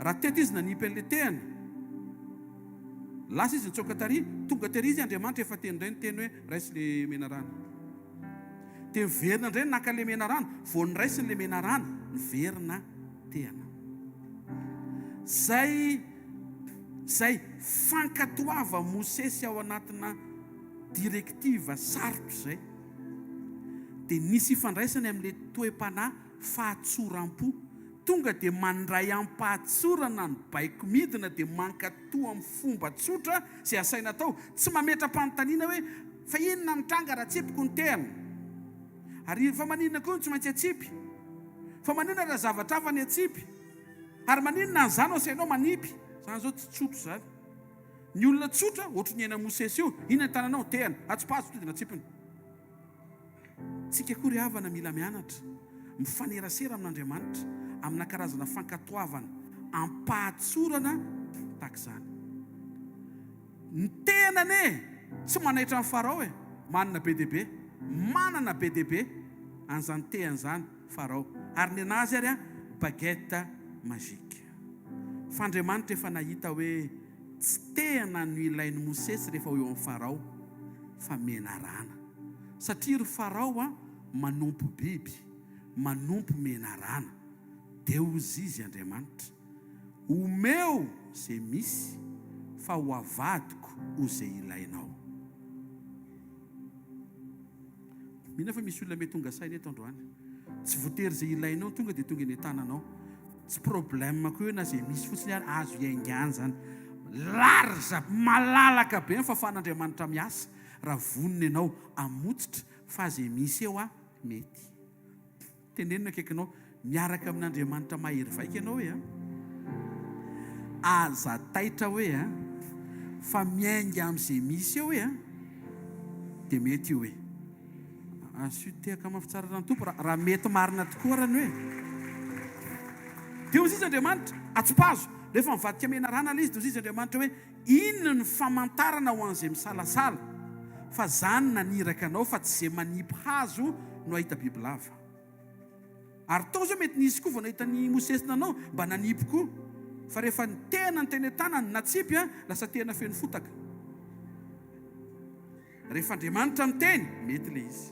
Raha teto izy nanipy an'ilay tehina, lasa izy nitsoaka tary, tonga tery izy, Andriamanitra efa teny indray niteny hoe, raiso ilay menarana. Dia niverina indray naka ilay menarana. Vao noraisiny ilay menarana, niverina tehana. Izay izay fankatoavan'i Mosesy ao anatina directive sarotra izay, dia nisy ifandraisany amin'ilay toe-panahy fahatsoram-po. Tonga dia mandray am-pahatsorana ny baiko midina dia mankatò amin'ny fomba tsotra izay asaina atao. Tsy mametra-panontaniana hoe, Fa inona no mitranga raha atsipiko ny tehana? Ary fa maninona koa no tsy maintsy atsipy? Fa maninona raha zavatra hafa ny atsipy? Ary maninona an'izaho no asainao manipy? Izany izao tsy tsotra izany. Ny olona tsotra, ohatry ny ain'i Mosesy io, inona ny tananao? Tehana. Atsipazo tonga dia natsipiny. Tsika koa ry havana mila mianatra mifanerasera amin'Andriamanitra amina karazana fankatoavana am-pahatsorana tahaka izany. Ny tena anie tsy manaitra an'i Farao e! Manana be dia be, manana be dia be an'izany tehana izany Farao. Ary nenazy ary an, baguette magique. Fa Andriamanitra efa nahita hoe tsy tehana no ilain'i Mosesy rehefa ho eo amin'i Farao fa menarana. Satria ry Farao a manompo biby, manompo menarana. Dia hozizy Andriamanitra, Omeo ze misy fa ho avadiko ho ze ilainao. Mino aho fa misy olona mety tonga saina eto androany. Tsy voatery ze ilainao no tonga dia tonga eny an-tananao. Tsy problème koa io na ze misy fotsiny ary azo iaingana izany. Large, malalaka be ny fahafahan'Andriamanitra miasa. Raha vonona ianao hamotsitra fa ze misy eo a mety. Teneno ny akaikinao, miaraka amin'Andriamanitra mahery vaika ianao hoe a. Aza taitra hoe a, fa miainga amin'izay misy eo hoe a, dia mety io hoe. Asio tehaka mafy tsara raha ny Tompo, raha mety marina tokoa arany hoe. Dia hoy izy Andriamanitra, atsipazo, rehefa mivadika menarana ilay izy, dia hoy izy Andriamanitra hoe, Inona no famantarana ho an'izay misalasala fa za no naniraka anao fa tsy ze manipy hazo no hahita bibilava? Ary tao zao mety nisy koa vao nahita an'i Mosesy nanao mba nanipy koa fa rehefa ny tehina ny teny an-tanany natsipy an lasa tehina feno fotaka. Rehefa Andriamanitra miteny, mety ilay izy.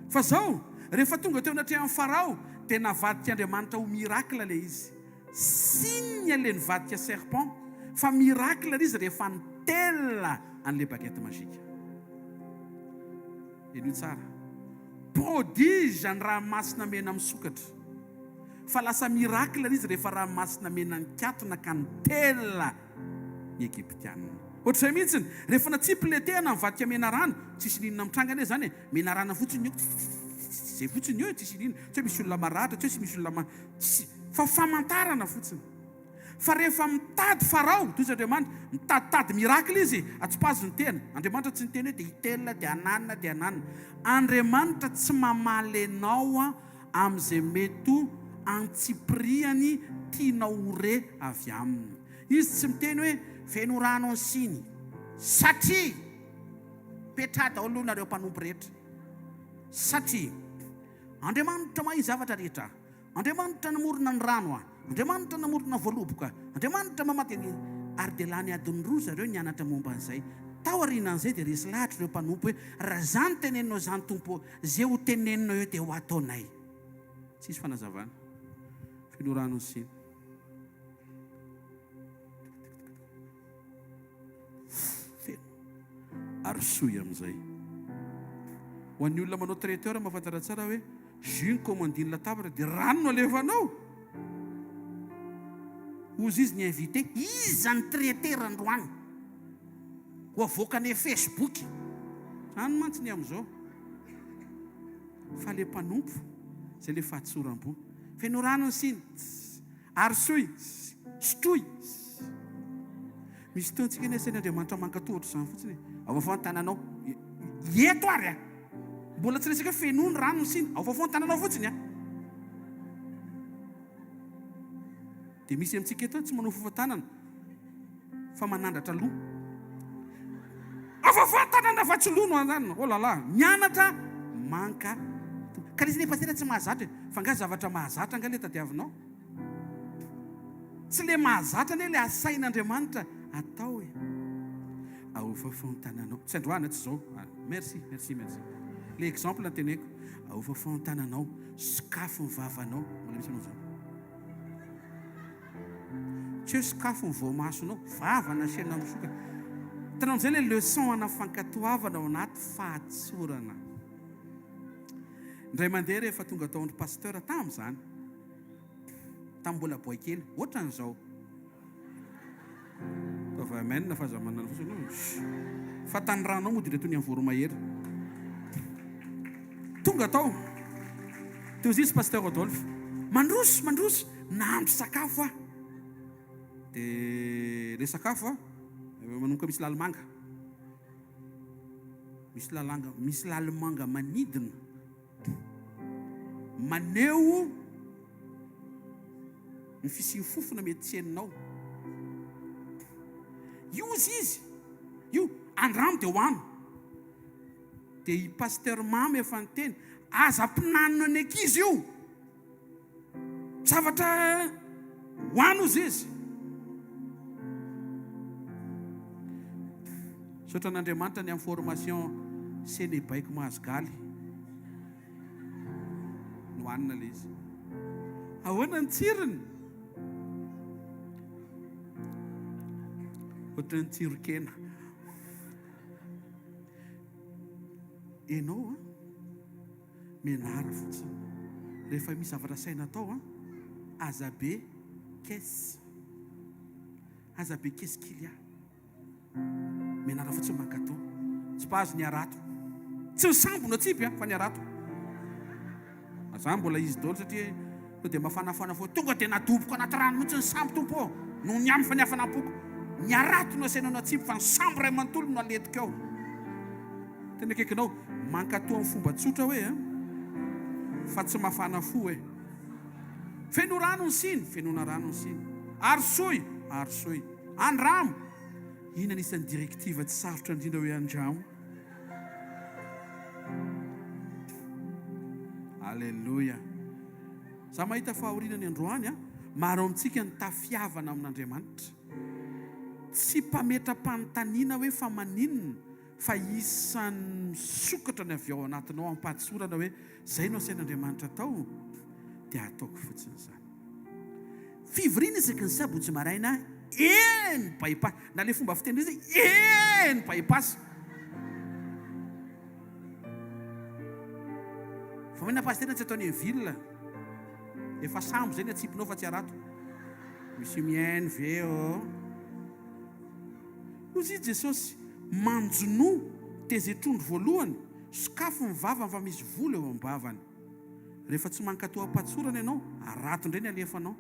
Fa zao, rehefa tonga teo anatrehan'i Farao, dia navadik'Andriamanitra ho miracle ilay izy. Signe ilay nivadika serpent, fa miracle ilay izy rehefa nitelina an'ilay baguette magique. Henoy tsara. Prodige ny ranomasina mena misokatra. Fa lasa miracle ilay izy rehefa ranomasina mena nikatona ka nitelina. ny Egyptiana. Ohatr'izay mihitsy, rehefa natsipy ilay tehina nivadika menarana, tsisy n'inona mitranga anie izany e, menarana fotsiny io, tsitsitsitsitsitsy, izay fotsiny io e, tsisy n'inona, tsy hoe misy olona maratra, tsy hoe misy olona ma, tsisy, fa famantarana fotsiny. Fa rehefa mitady Farao, toy izy Andriamanitra, mitaditady miracle izy, atsipazo ny tehina. Andriamanitra tsy niteny hoe dia hitelina, dia hananina, dia hananina. Andriamanitra tsy mamaly anao amin'izay mety ho antsipiriany tianao ho re avy aminy. Izy tsy miteny hoe, Feno rano ny siny. Satria! Petraha daholo aloha nareo mpanompo rehetra. Satria Andriamanitra mahay zavatra rehetra. Andriamanitra namorona ny rano a. Andriamanitra namorona voaloboka. Andriamanitra mamaky ny. Ary dia lany adiny roa zareo nianatra momba an'izay. Tao aorianan'izay dia resy lahatra ireo mpanompo hoe, Raha izany teneninao izany Tompo ô, izay ho teneninao eo dia ho ataonay. Tsisy fanazavana. Feno rano ny siny. Feno. Arosoy amin'izay. Ho an'ny olona manao traiteur mahafantatra tsara hoe jus ny commandiny latabatra dia rano no alefanao. Hozy izy ny invité, iza ny traiteur androany? Ho avoakany Facebook. Any mantsy ny amin'izao. Fa le mpanompo, izay le fahatsoram-po. Feno rano ny siny. Arosoy, sotroy. Misy fotoantsika anie asain'Andriamanitra mankatò ohatr'izany fotsiny e. Avafao ny tananao. Eto ary a! Mbola tsy resaka hoe fenoy ny rano ny siny. Avafao ny tananao fotsiny a! Dia misy amintsika eto tsy manao fofa-tanana fa manandratra loha. Avafao ny tanana fa tsy loha no ananana. Oh là là! Mianatra mankatò. Ka ilay izy anie pasitera tsy mahazatra e. Fa angaha zavatra mahazatra angaha ilay tadiavinao? Tsy ilay mahazatra anie ilay asain'Andriamanitra atao e. Ahofafao ny tananao. Tsy androany, tsy izao. Merci, merci, merci. Ilay exemple no teneniko. Ahofafao ny tananao, sokafy ny vavanao. Mbola misy anao izany. Tsy hoe sokafy ny voamasonao, vava nasiana misokatra. Hitanao amin'izay ilay leçon ana fankatoavana ao anaty fahatsorana. Indray mandeha rehefa tonga tao an-dry pasteur tamin'izany, tamin'ny mbola boay kely, ohatran'izao. Ataovy amen fa aza manana fotsiny hoe shh. Fa tany ranao mody ireto ny an'i Voromahery. Tonga tao. Teo izy Pasteur Rodolphe. Mandroso, mandroso. Nahandro sakafo aho. Dia ilay sakafo a, manomboka misy lalimanga. Misy lalanga, misy lalimanga manidina. Maneho ny fisian'ny fofona mety tsy henonao. Io izy izy, io andramo dia hoano. Dia i Pasteur Mamy efa niteny, aza ampinanina ny ankizy io. Zavatra hoano ozy izy. Misaotra an'Andriamanitra ny amin'ny formation Senebaiko mahazo galy. Nohanina ilay izy. Ahoana ny tsirony? Ohatran'ny tsiron-kena. Enao an? Mianara fotsiny. Rehefa misy zavatra asaina atao an, aza be qu'est-ce. Aza be qu'est-ce qu'il y a. Mianara fotsiny mankatò. Tsipazo ny harato. Tsy ny sambo no atsipy an, fa ny harato. Za mbola izy daholo satria to dia mafanafana foana. Tonga dia nadoboko anaty rano mihitsy ny sambo Tompo ô. Noho ny amin'ny fa ny hafanam-poko. Ny harato no asainao natsipy fa ny sambo iray manontolo no nalentiko ao. Tena akaikinao. Mankatoa amin'ny fomba tsotra hoe a. Fa tsy mafana fo e. Feno rano ny siny, fenoina rano ny siny. Arosoy, arosoy. Andramo. Inona anisan'ny directive tsy sarotra indrindra hoe andramo? Aleloia. Za mahita fahoriana ny androany a. Maro amintsika ny tafiavana amin'Andriamanitra. Tsy mpametra-panontaniana hoe fa maninona fa isan'ny misokatra ny avy ao anatinao am-pahatsorana hoe izay no asain'Andriamanitra atao dia ataoko fotsiny izany. Fivoriana isaky ny sabotsy maraina eny Bypass. Na ilay fomba fiteny izy eny Bypass. Fa maninona pasitera tsy ataony eny ville? Efa sambo izay ny atsipinao fa tsy harato. Misy mihaino ve ô? Hoy i Jesosy, Manjonoa tezetrondro voalohany, sokafy ny vavany fa misy vola eo am-bavany. Rehefa tsy mankatò am-pahatsorana ianao, harato indray ny alefanao.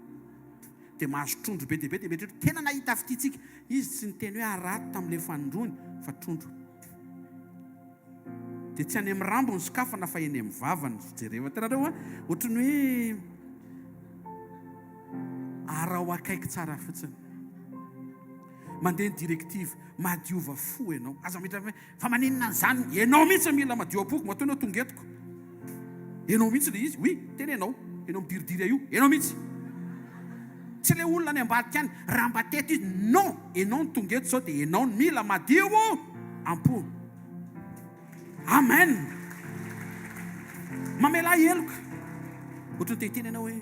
Dia mahazo trondro be dia be, dia mieritreritra, tena nahita fitia tsika. Izy tsy niteny hoe harato tamin'ilay fanindroany, fa trondro. Dia tsy any amin'ny rambo ny sokafana fa eny amin'ny vavany. Jereo, hitanareo an? Ohatran'ny hoe araho akaiky tsara fotsiny. Mandeha ny directive, madiova fo ianao. Aza miditra hoe fa maninona an'izany? Ianao mihitsy mila madio am-poko, matoa ianao tonga etoko. Ianao mihitsy ilay izy, oui, tena ianao. Ianao midiridiry io, ianao mihitsy. Tsy ilay olona any ambadika any, raha mba teto izy, non, ianao no tonga eto izao dia ianao no mila madio am-po. Amen! Mamelà heloka. Ohatran'ny te hiteny ianao hoe,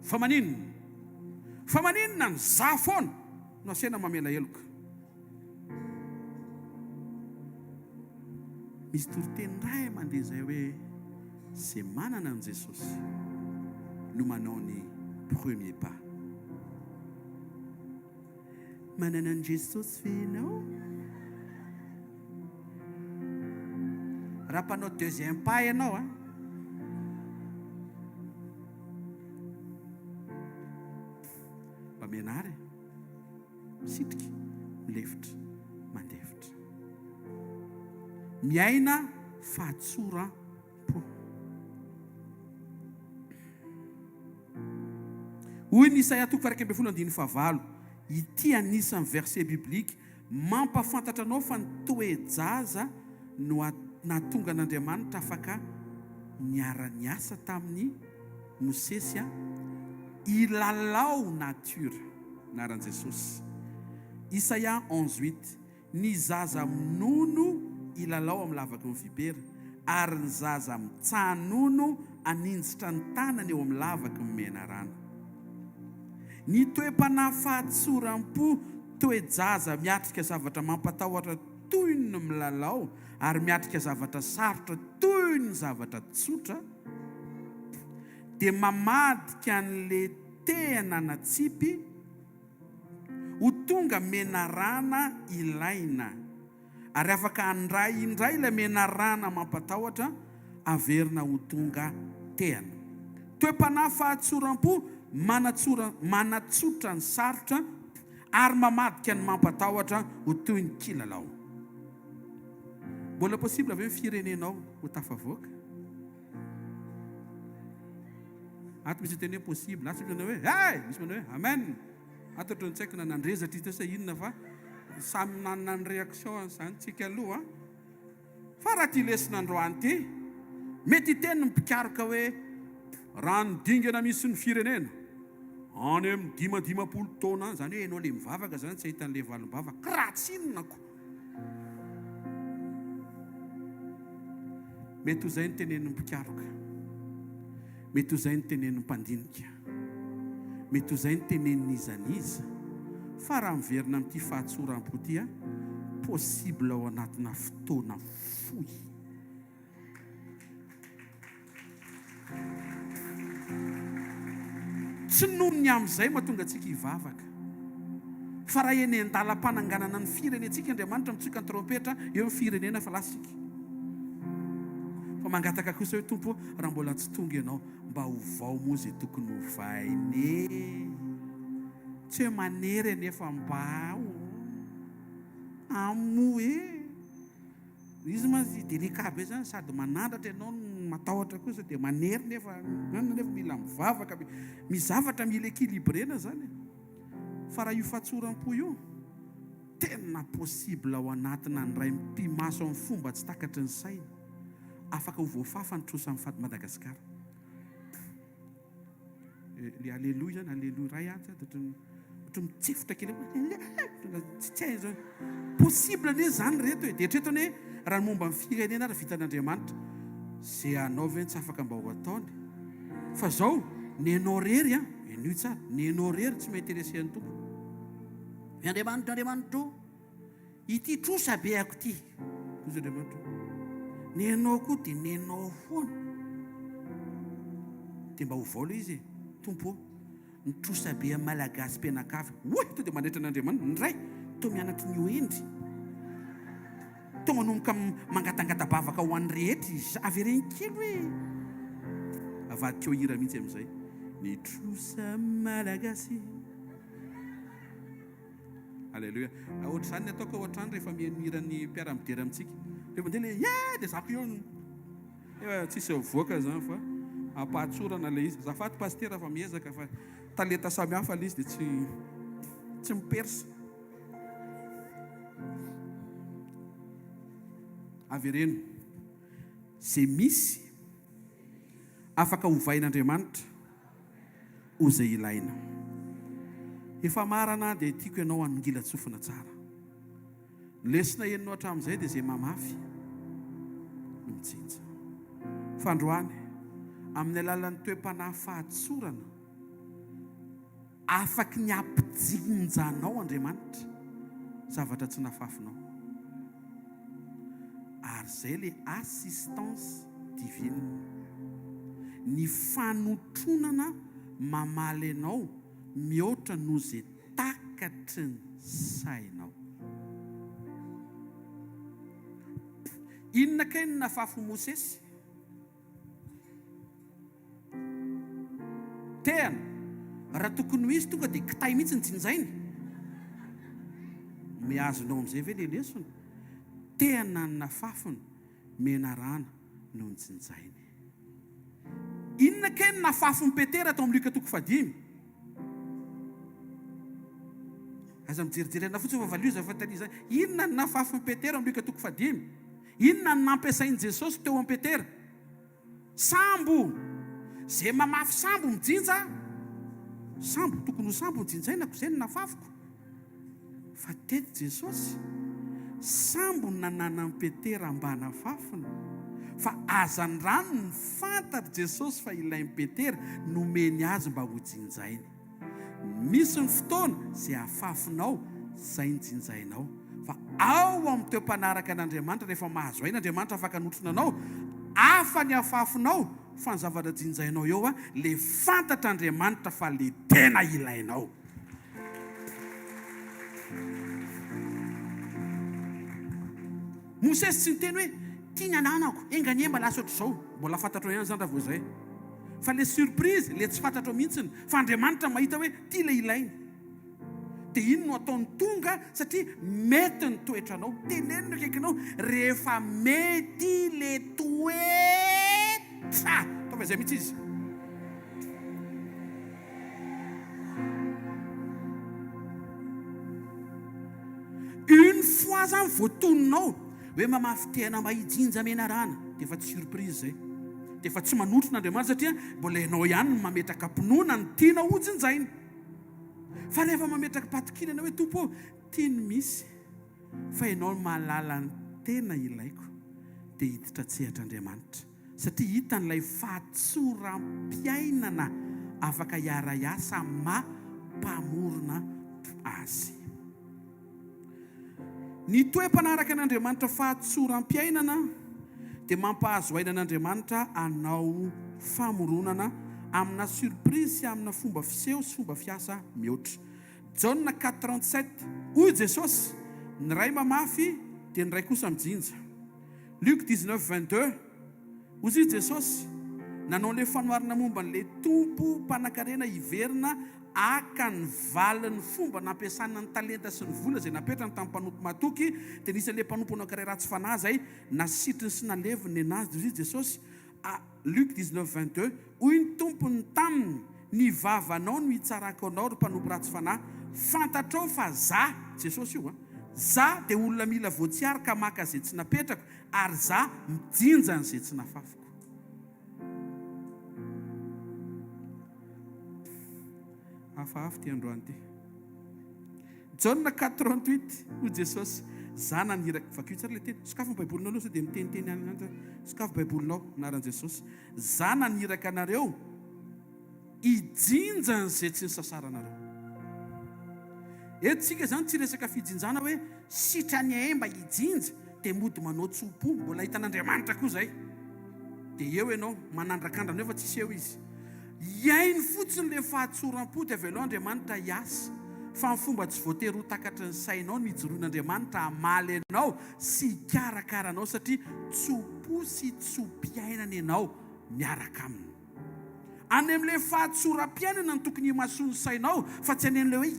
fa maninona? Fa maninona ny za foana no asaina mamela heloka? Misy toriteny iray mandeha izay hoe ze manana an'i Jesosy no manao ny premier pas. Manana an'i Jesosy ve ianao? Raha mpanao deuxième pas ianao an! Mba mianara e! Misitrika, milefitra, mandefitra. Miaina fahatsoram-po. Hoy ny Isaia toko faha-11 andininy fahavalo, Ity anisan'ny verset biblique mampahafantatra anao fa ny toe-jaza no nahatonga an'Andriamanitra afaka niara-niasa tamin'i Mosesy a hilalao nature, anaran'i Jesosy. Isaia 11 huit. Ny zaza minono hilalao amin'ny lavaky ny vipera, ary ny zaza mitsaha-nono haninjitra ny tanany eo amin'ny lavaky ny menarana. Ny toe-panahy fahatsoram-po, toe-jaza miatrika zavatra mampatahotra toy ny milalao ary miatrika zavatra sarotra toy ny zavatra tsotra, dia mamadika an'ilay tehina natsipy ho tonga menarana ilaina, ary afaka handray indray ilay menarana mampatahotra averina ho tonga tehana. Toe-panahy fahatsoram-po manatsora manatsotra ny sarotra ary mamadika ny mampatahotra ho toy ny kilalao. Mbola possible ve ny firenenao ho tafavoaka? Ato misy miteny hoe possible, ato misy manao hoe hey! Misy manao hoe amen! Ato ohatran'ny tsy haiko na nandrezatra izy teo sa inona fa samy nanana ny réaction an'izany tsika aloha an! Fa raha ity lesona androany ity, mety hiteny ny mpikaroka hoe raha ny dingana misy ny firenena, any amin'ny dimadimampolo taona any, izany hoe ianao ilay mivavaka izany tsy hahita an'ilay valim-bavaka, k'raha tsy inona ko! Mety ho izay no tenenin'ny mpikaroka. Mety ho izay no tenenin'ny mpandinika. Mety ho izay no tenenin'iza n'iza. Fa raha miverina amin'ity fahatsoram-po ity aho, possible ao anatina fotoana fohy. Tsy noho ny amin'izay mahatonga antsika hivavaka. Fa raha eny an-dalam-pananganana ny firenentsika Andriamanitra mitsoka ny trompetra eo ny firenena fa lasa isika. Fa mangataka kosa hoe Tompo raha mbola tsy tonga ianao mba ovao moa izay tokony hovaina e. Tsy hoe manery anefa mba amoa e. Izy mantsy delicat be zany sady manandratra ianao no matahotra kosa dia manery nefa inona nefa mila mivavaka misy zavatra mila equilibrena zany e. Fa raha io fahatsoram-po io tena possible ao anatina ny ray mipi-maso amin'ny fomba tsy takatry ny saina afaka ho voafafa ny trosan'ny fat Madagasikara. Le aleloia zany, aleloia iray atsy ato ohatran'ny ohatran'ny mitsefotra kely eo, tsy tsy hay zany. Possible anie zany reto e, dia hatreto anie raha ny momba ny firenena ary vitan'Andriamanitra, ze anao ve tsy afaka mba ho ataony? Fa zao, nenao rery an, henoy tsara, nenao rery tsy mi-interesser ny Tompo. Ry Andriamanitra, Andriamanitra ô, Ity trosa be ako ity, hoy Andriamanitra, nenao koa dia nenao foana. Dia mba ovao ilay izy e, Tompo ô, ny trosa be amin'ny Malagasy mpianakavy. Oy, to dia manaitra an'Andriamanitra. Ny ray, toa mianatry ny ho hendry. Toa manomboka mangatangata-bavaka ho an'ny rehetra izy. Avereno kely hoe. Avadika ho hira mihitsy amin'izay. Ny trosa Malagasy. Alléluia. Ohatr'izany ny ataoko ao an-trano rehefa mihaino hiran'ny mpiara-midera amintsika. Rehefa mandeha ilay yeah dia za koa eo. Efa tsisy mivoaka izany fa ampahatsorana ilay izy. Azafady pasitera fa miezaka fa talenta samihafa ilay izy dia tsy tsy mipersa. Avereno. Izay misy, afaka ovain'Andriamanitra ho izay ilaina. Efa marana dia tiako ianao hanongilan-tsofina tsara. Ny lesona henonao hatramin'izay dia izay mamafy no mijinja. Fa androany, amin'ny alalan'ny toe-panahy fahatsorana, afaky ny hampijinja anao Andriamanitra zavatra tsy nafafinao. Ary izay ilay assistance divine. Ny fanotronana mamaly anao mihoatra noho izay takatry ny sainao. Inona kay no nafafin'i Mosesy? Tehana. Raha tokony ho izy tonga dia kitay mihitsy ny jinjainy. Mihazona ao amin'izay ve ilay lesona? Tehana ny nafafiny, menarana no nojinjainy. Inona kay no nafafin'i Petera tao amin'ny Lioka toko fahadimy? Aza mijerijery anà fotsiny fa valio izany fanontaniana izany. Inona no nafafin'i Petera ao amin'ny Lioka toko fahadimy? Inona no nampiasain'i Jesosy teo amin'i Petera? Sambo! Izay mamafy sambo mijinja sambo. Tokony ho sambo no jinjainako, izay no nafafiko. Fa teto Jesosy, sambo no nananan'i Petera mba nafafiny. Fa hazandrano no fantatr'i Jesosy fa ilain'i Petera, nomeny azy mba hojinjainy. Misy ny fotoana izay afafinao izay nijinjainao. Fa ao amin'ny toe-panaraka an'Andriamanitra, rehefa mahazo aina Andriamanitra afaka hanotrona anao, hafa ny afafinao fa ny zavatra jinjainao eo le fantatr'Andriamanitra fa le tena ilainao. Mosesy tsy niteny hoe, Ty ny ananako, enga anie mba lasa ohatr'izao. Mbola fantatrao ihany izany raha vao izay. Fa le surprise, le tsy fantatrao mihitsiny, fa Andriamanitra mahita hoe ty le ilainy. Dia iny no ataony tonga satria mety ny toetranao. Teneno ny akaikinao rehefa mety le toetra. Ataovy izay mihitsy izy. Une fois zany voatononao hoe mamafy tehana mba hijinja menarana dia efa tsy surprise zay. Dia efa tsy manotrona Andriamanitra satria mbola ianao ihany no mametraka am-pinoana ny tianao hojinjaina. Fa rehefa mametraka am-patokiana ianao hoe Tompo ô, ty no misy fa ianao no mahalala ny tena ilaiko dia hiditra an-tsehatra Andriamanitra. Satria hitany ilay fahatsoram-piainana afaka hiara-hiasa amin'ny maha Mpamorona azy. Ny toe-panaraka an'Andriamanitra fahatsoram-piainana dia mampahazo aina an'Andriamanitra hanao famoronana amina surprise sy amina fomba fiseho sy fomba fiasa mihoatra. Jaona 4:37, Hoy Jesosy, Ny Ray mamafy dia ny Ray kosa mijinja. Luc 19, 22, Hoy i Jesosy, nanao ilay fanoharana momba an'ilay tompo mpanankarena hiverina haka ny valin'ny fomba nampiasana ny talenta sy ny vola izay napetrany tamin'ny mpanompo mahatoky, dia nisy an'ilay mpanompo anankiray ratsy fanahy izay nasitriny sy naleviny nenazy. Dia hoy i Jesosy, A, Luc 19, 22, Hoy ny tompony taminy, Ny vavanao no hitsarako anao, ry mpanompo ratsy fanahy, fantatrao fa za, Jesosy io an, za dia olona mila voatsiary ka maka izay tsy napetrako, ary za mijinja an'izay tsy nafafiko. Hafahafa ity androany ity. Jaona 4:38, hoy Jesosy, Za naniraka, vakio tsara ilay teny, sokafy ny baibolinao aloha sao dia miteniteny any any, sokafy baibolinao, anaran'i Jesosy, Za naniraka anareo hijinja an'izay tsy nisasaranareo. Eto tsika izany tsy resaka fijinjana hoe sitrany ahay mba hijinja dia mody manao tso-po, mbola hitan'Andriamanitra koa izay. Dia eo ianao manandrakandrana eo fa tsisy eo izy. Hihaino fotsiny ilay fahatsoram-po dia avelao Andriamanitra hiasa fa ny fomba tsy voatery ho takatry ny sainao no hijoroan'Andriamanitra hamaly anao sy hikarakara anao satria tso-po sy tso-piainana ianao miaraka Aminy. Any amin'ilay fahatsoram-piainana no tokony himasoan'ny sainao fa tsy any amin'ilay hoe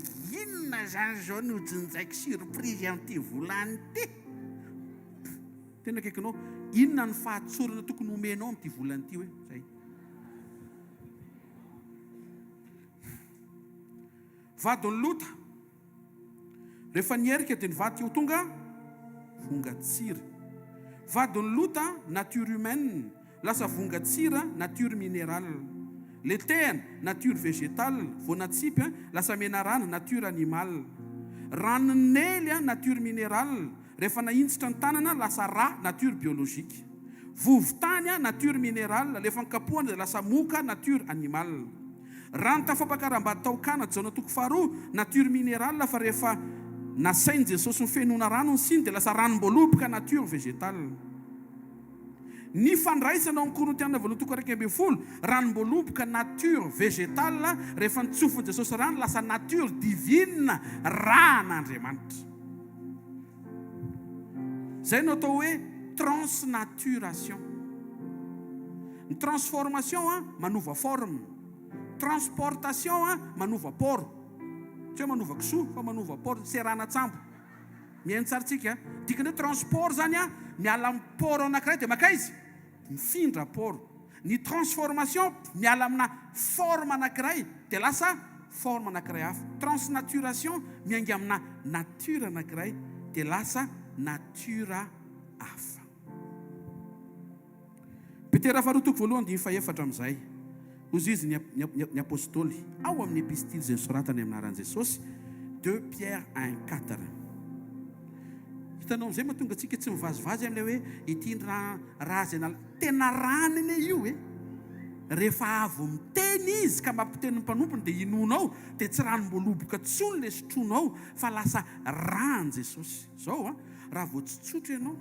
inona izany izao no hojinjaiko surprise amin'ity volana ity. Tena akaikinao, inona ny fahatsorana tokony homenao amin'ity volana ity hoe izay. Vadin'i Lota. Rehefa niherika dia nivadika ho tonga vongan-tsiry. Vadin'i Lota, nature humaine, lasa vongan-tsira, nature minérale. Letehana, nature végétale, vao natsipy, lasa menarana, nature animale. Ranon'i Nely, nature minérale, rehefa nahinjitra ny tanana, lasa rà, nature biologique. Vovo-tany, nature minérale, rehefa nokapohana dia lasa moka, nature animale. Rano tafapakaram-bady tao Kana, Jaona toko faharoa, nature minérale, fa rehefa nasain'i Jesosy nofenoina rano ny siny dia lasa ranom-boaloboka, nature végétale. Ny fandraisana ao amin'ny Korintiana voalohany toko 11, ranom-boaloboka, nature végétale, rehefa notsofin'i Jesosy rano lasa nature divine, ràn'Andriamanitra. Izay no atao hoe transnaturation. Ny transformation manova forme, transportation manova port. Tsy hoe manova kisoa fa manova port, seranan-tsambo. Mihaino tsara tsika. Dikany hoe transport zany miala amin'ny port anankiray dia mankaiza? Mifindra port. Ny transformation miala amina forme anankiray dia lasa forme anankiray hafa. Transnaturation miainga amina nature anankiray dia lasa nature hafa. Petera faharoa toko voalohany andininy fahefatra amin'izay, hozy izy ny ny apostoly ao amin'ny epistily izay nosoratany amin'ny anaran'i Jesosy, deux Pierre un quatre. Hitanao amin'izay mahatonga antsika tsy mivazivazy amin'ilay hoe ity ny raha raha izay nala tena rany anie io e! Rehefa avy miteny izy ka mampiteny ny mpanompony dia inoanao dia tsy ranom-boaloboka intsony ilay sotroinao fa lasa ràn'i Jesosy. Izao an, raha vao tsy tsotra ianao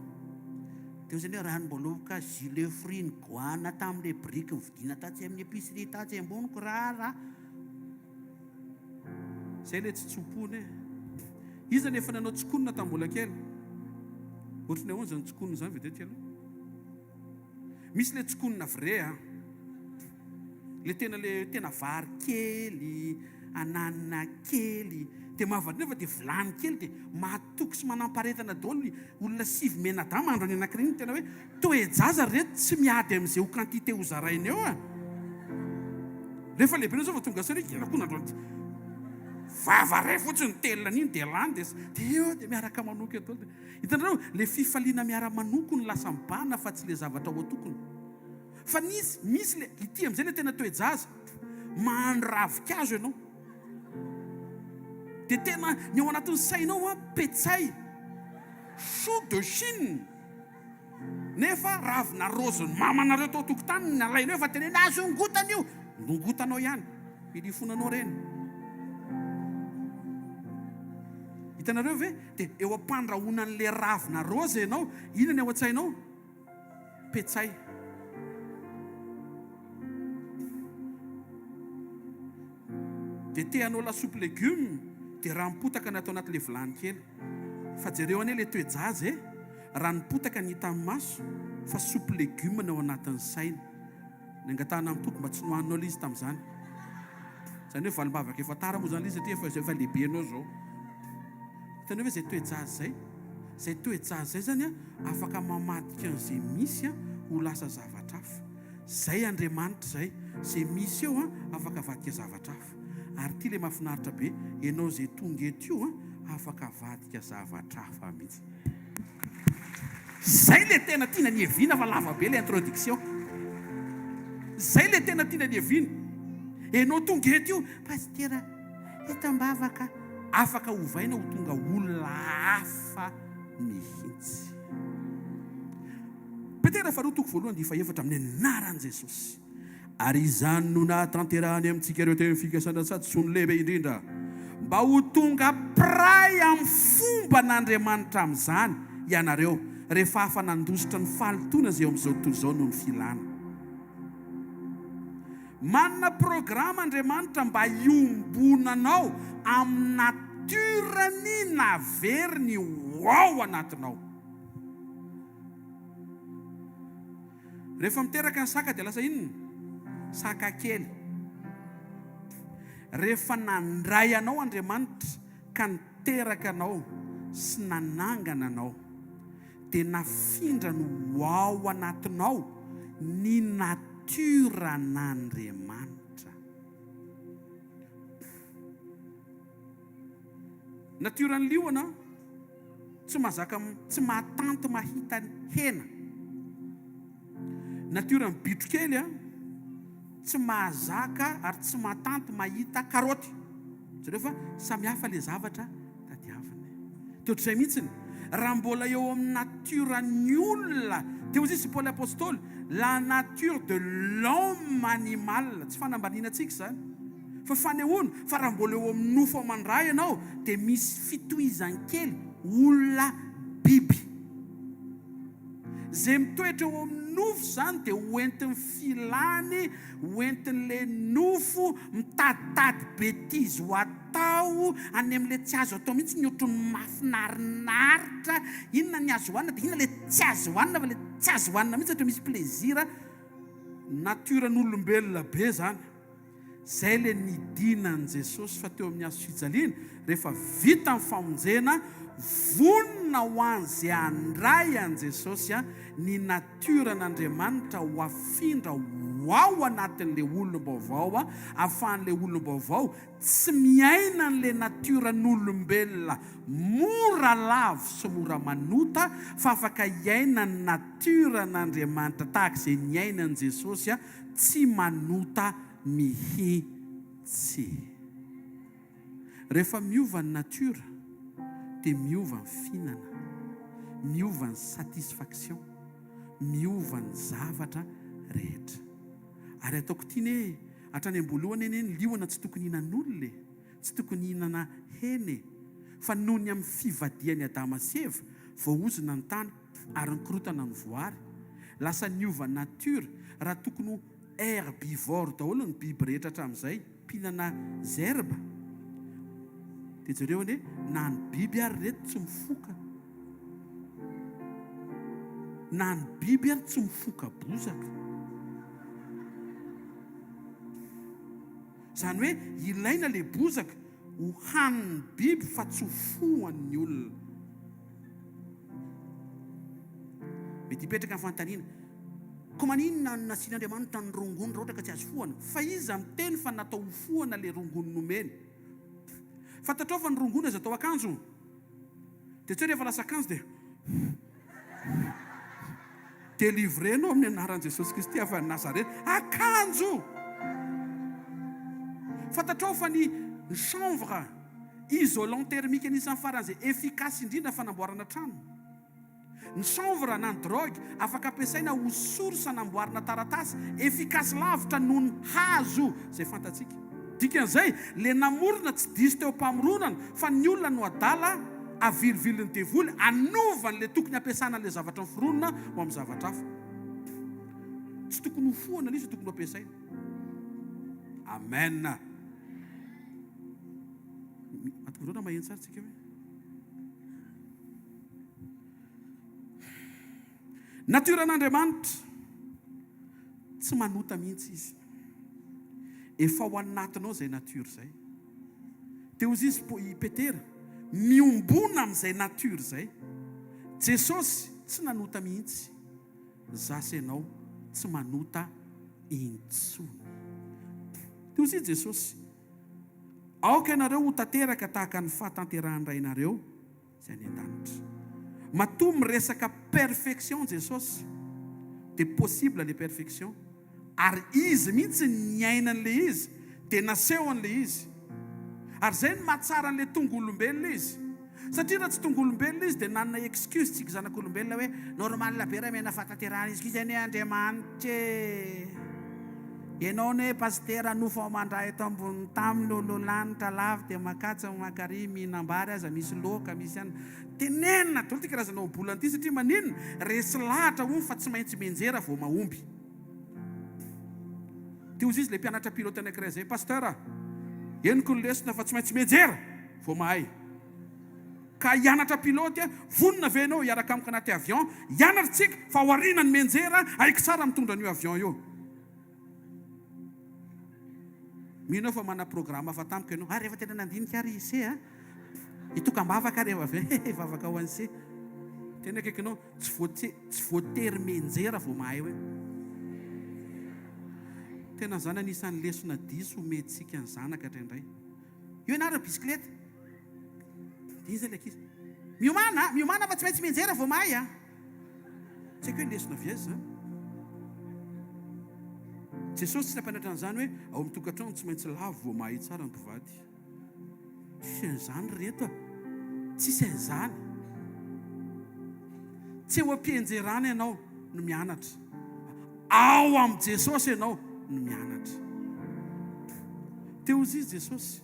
dia ohatrany hoe ranom-boaloboka jus de fruit nigoahana tamin'ilay biriky nividiana tatsy amin'ny épicerie tatsy amboniko raharaha. Zay le tsy tso-pony e. Iza no efa nanao tsikonina tamin'ny mbola kely? Ohatry ny ahoana izany tsikonina izany vedety aloha? Misy le tsikonina vrai a. Le tena le tena vary kely, ananina kely, dia mahavariana fa dia vilany kely dia mahatoky sy manampaharetana daholo ny olona sivy mianadahy mahandro ny anankiray iny tena hoe toe-jaza ry reto tsy miady amin'izay ho quantité ho zaraina eo a. Rehefa lehibe anao zao vao tonga saina hoe inona koa nandro an'ity. Vava ray fotsiny telina an'iny dia lany dia dia eo dia miaraka manoko eo daholo. Hitanareo le fifaliana miara-manoko no lasa mibahana fa tsy le zavatra ao an-tokony. Fa nisy, misy le, ity amin'izay le tena toe-jaza, mahandro ravinkazo ianao. Dia tena ny ao anatin'ny sainao an, petsay, chou de Chine. Nefa ravina raozin'ny mamanareo tao an-tokotany no nalainao efa teneno azo ongotana io, nongotanao ihany, ilifonanao ireny. Hitanareo ve? Dia eo am-pandrahoana an'ilay ravina raozy ianao, inona ny ao an-tsainao? Petsay. Dia te hanao lasopy legume dia ranom-potaka ny atao anatin'ilay vilany kely. Fa jereo anie ilay toe-jaza e! Ranom-potaka ny hita amin'ny maso fa soupe legume ny ao anatin'ny saina. Nangatahana amin'ny Tompo mba tsy nohaninao ilay izy tamin'izany. Izany hoe valim-bavaka efa tara moa izany ilay izy satria efa efa lehibe ianao izao. Hitanao ve izay toe-jaza izay? Izay toe-jaza izay izany afaka mamadika an'izay misy ho lasa zavatra hafa. Izay Andriamanitra izay. Izay misy eo afaka avadika zavatra hafa. Ary ity ilay mahafinaritra be, ianao izay tonga eto io afaka avadika zavatra hafa mihitsy. Zay le tena tiana niaviana fa lava be le introduction. Zay le tena tiana niaviana. Enao tonga eto io, Pasitera eto am-bavaka, afaka ovaina ho tonga olona hafa mihitsy. Petera faharoa toko voalohany andininy fahefatra amin'ny anaran'i Jesosy. Ary izany no nahatanterahany amintsika ireo teny fikasana sady soa ny lehibe indrindra, mba ho tonga mpiray amin'ny fomban'Andriamanitra amin'izany ianareo, rehefa afa-nandositra ny fahalotoana izay eo amin'izao tontolo izao noho ny filana. Manana programa Andriamanitra mba hiombonanao amin'ny natiorany naveriny ho ao anatinao. Rehefa miteraka ny saka dia lasa inona? Saka kely. Rehefa nandray anao Andriamanitra ka niteraka anao sy nanangana anao dia nafindrany ho ao anatinao ny natiora-n'Andriamanitra. Natioran'ny liona tsy mahazaka tsy mahatanty mahita hena. Natiora ny bitro kely a, tsy mahazaka ary tsy mahatanty mahita karaoty. Jereo fa samy hafa le zavatra tadiaviny. Dia ohatr'izay mihitsiny, raha mbola eo amin'ny natiora-ny olona, dia hoy izy Paoly Apostoly, la nature de l'homme animal, tsy fanambaniana antsika izany, fa fanehoana fa raha mbola eo amin'ny nofo aman-dra ianao dia misy fitohizany kely olona biby. Izay mitoetra eo amin'ny nofo izany dia ho entin'ny filany, ho entin'ilay nofo mitaditady betizy ho atao, any amin'ilay tsy azo atao mihitsy ny ohatran'ny mahafinarinaritra, inona ny azo hohanina dia inona ilay tsy azo hohanina fa ilay tsy azo hohanina mihitsy ohatra misy plaisir, natiora-n'olombelona be izany. Zay le nidinan'i Jesosy fa teo amin'ny hazo fijaliana, rehefa vita ny famonjena, vonona ho an'izay handray an'i Jesosy ny natioran'Andriamanitra ho afindra ho ao anatin'le olom-baovao, ahafahan'le olom-baovao tsy miaina an'le natioran'olombelona mora lavo sy mora manota fa afaka hiaina ny natioran'Andriamanitra tahaka izay niainan'i Jesosy Tsy manota mihitsy. Rehefa miova ny nature dia miova ny fihinana, miova ny satisfaction, miova ny zavatra rehetra. Ary ataoko ity anie, hatrany am-boalohany anie ny liona tsy tokony hihinan'olona e, tsy tokony hihinana hena e, fa noho ny amin'ny fivadihan'i Adama sy Eva, voaozona ny tany, ary nikorotana ny voary. Lasa niova nature, raha tokony ho herbivore daholo ny biby rehetra hatramin'izay, mpihinana zerba, dia jereo anie, na ny biby ary ireto tsy mifoka, na ny biby ary tsy mifoka bozaka. Izany hoe ilaina ilay bozaka ho hanin'ny biby fa tsy ho fohan'ny olona. Mety hipetraka ny fanontaniana, Koa maninona no nasian'Andriamanitra ny rongony raha ohatra ka tsy azo fohana? Fa iza miteny fa natao ho fohana ilay rongony nomeny? Fantatrao fa ny rongony aza atao akanjo? Dia tsy hoe rehefa lasa akanjo dia Délivrer nao amin'ny anaran'i Jesosy Kristy avy any Nazareth. Akanjo! Fantatrao fa ny chanvre isolant thermique anisan'ny faran'izay efficace indrindra fanamboarana trano. Ny chanvre na ny drogue afaka ampiasaina ho source anamboarana taratasy, efficace lavitra noho ny hazo izay fantatsika. Dikan'izay, le namorona tsy diso teo am-pamoronana fa ny olona no adala avilivilin'ny devoly hanova an'le tokony hampiasana an'le zavatra noforonina ho amin'ny zavatra hafa. Tsy tokony ho fohana ilay izy fa tokony ho ampiasaina. Amen. Matoky raha maheno tsara tsika hoe. Natioran'Andriamanitra tsy manota mihitsy izy. Efa ao anatinao izay nature izay. Dia hozy izy i Petera, miombona amin'izay nature izay. Jesosy tsy nanota mihitsy. Za sy ianao tsy manota intsony. Dia hozy i Jesosy, aoka ianareo ho tanteraka tahaka ny fahatanterahan'ny Rainareo. izay any an-danitra. Matoa miresaka perfection Jesosy dia possible le perfection ary Izy mihitsy niaina an'ilay izy dia naseho an'ilay izy. Ary izay no mahatsara an'ilay tonga olombelona izy. Satria raha tsy tonga olombelona izy dia nanana excuse tsika zanak'olombelona hoe normal be raha miaina fahatanterahana izy koa izy anie Andriamanitra e. Ianao anie pasitera nofo aman-dra eto ambonin'ny tany lolo lanitra lavo dia makatsa makary mihinam-bary aza misy loaka misy anona. Tenenina daholo ity karazana ohabolana ity satria maninona? Resy lahatra hono fa tsy maintsy mianjera vao mahomby. Dia hozy izy ilay mpianatra pilote anankiray izay, Pasteur a! Henoko ny lesona fa tsy maintsy mianjera vao mahay. Ka hianatra pilote aho, vonona ve ianao hiaraka amiko anaty avion? Hianatra tsika fa ao aoriana ny mianjera, haiko tsara mitondra an'io avion io. Mino aho fa manana programme hafa tamiko ianao. Ary rehefa tena nandinika ary i se a, hitokam-bavaka ary rehefa avy eo, hivavaka ho an'i se. Tena akaikinao, tsy voate, tsy voatery mianjera vao mahay hoe. Tena izany anisan'ny lesona diso omentsika ny zanaka indraindray. Io ianareo bisikileta. Dia iza ilay ankizy? Miomàna a! Miomàna fa tsy maintsy mianjera vao mahay a! Tsy haiko hoe lesona avy aiza izany. Jesosy tsy nampianatra an'izany hoe ao amin'ny tokantrano tsy maintsy lavo vao mahay tsara ny mpivady. Tsisy an'izany ry reto a! Tsisy an'izany. Tsy eo am-pianjerana ianao no mianatra. Ao amin'i Jesosy ianao no mianatra. Teo hozy izy Jesosy,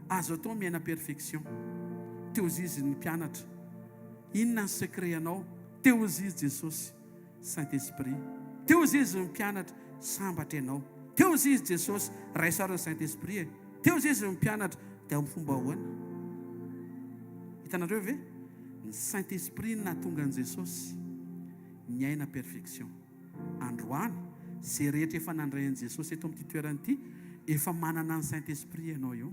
azo atao miaina perfection. Teo hozy izy ny mpianatra. Inona ny secret anao? Teo hozy izy Jesosy, Saint Esprit. Teo hozy izy ny mpianatra, sambatra ianao. Teo hozy izy Jesosy, raiso ary ny Saint Esprit e. Teo hozy izy ny mpianatra, dia amin'ny fomba ahoana? Hitanareo ve? Ny Saint Esprit no nahatonga an'i Jesosy niaina perfection. Androany, izay rehetra efa nandray an'i Jesosy eto amin'ity toerana ity, efa manana ny Saint Esprit ianao io.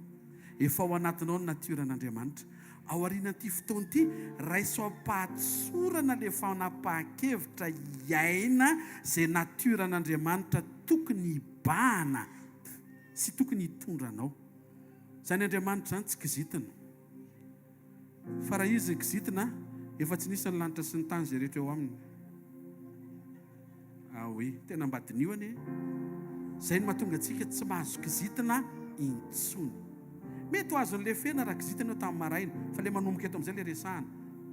Efa ao anatinao ny natiora an'Andriamanitra. Ao aorianan'ity fotoana ity, raiso am-pahatsorana ilay fanapahan-kevitra hiaina izay natiora an'Andriamanitra tokony hibahana sy tokony hitondra anao. Izany Andriamanitra izany tsy kizitina. Fa raha izy kizitina, efa tsy nisy ny lanitra sy ny tany izay rehetra eo aminy. Ah oui, tena mba diniho anie. Izay no mahatonga antsika tsy mahazo kizitina intsony. Mety ho azon'ny lefena raha kizitina eo tamin'ny maraina, fa ilay manomboka eto amin'izay ilay resahana.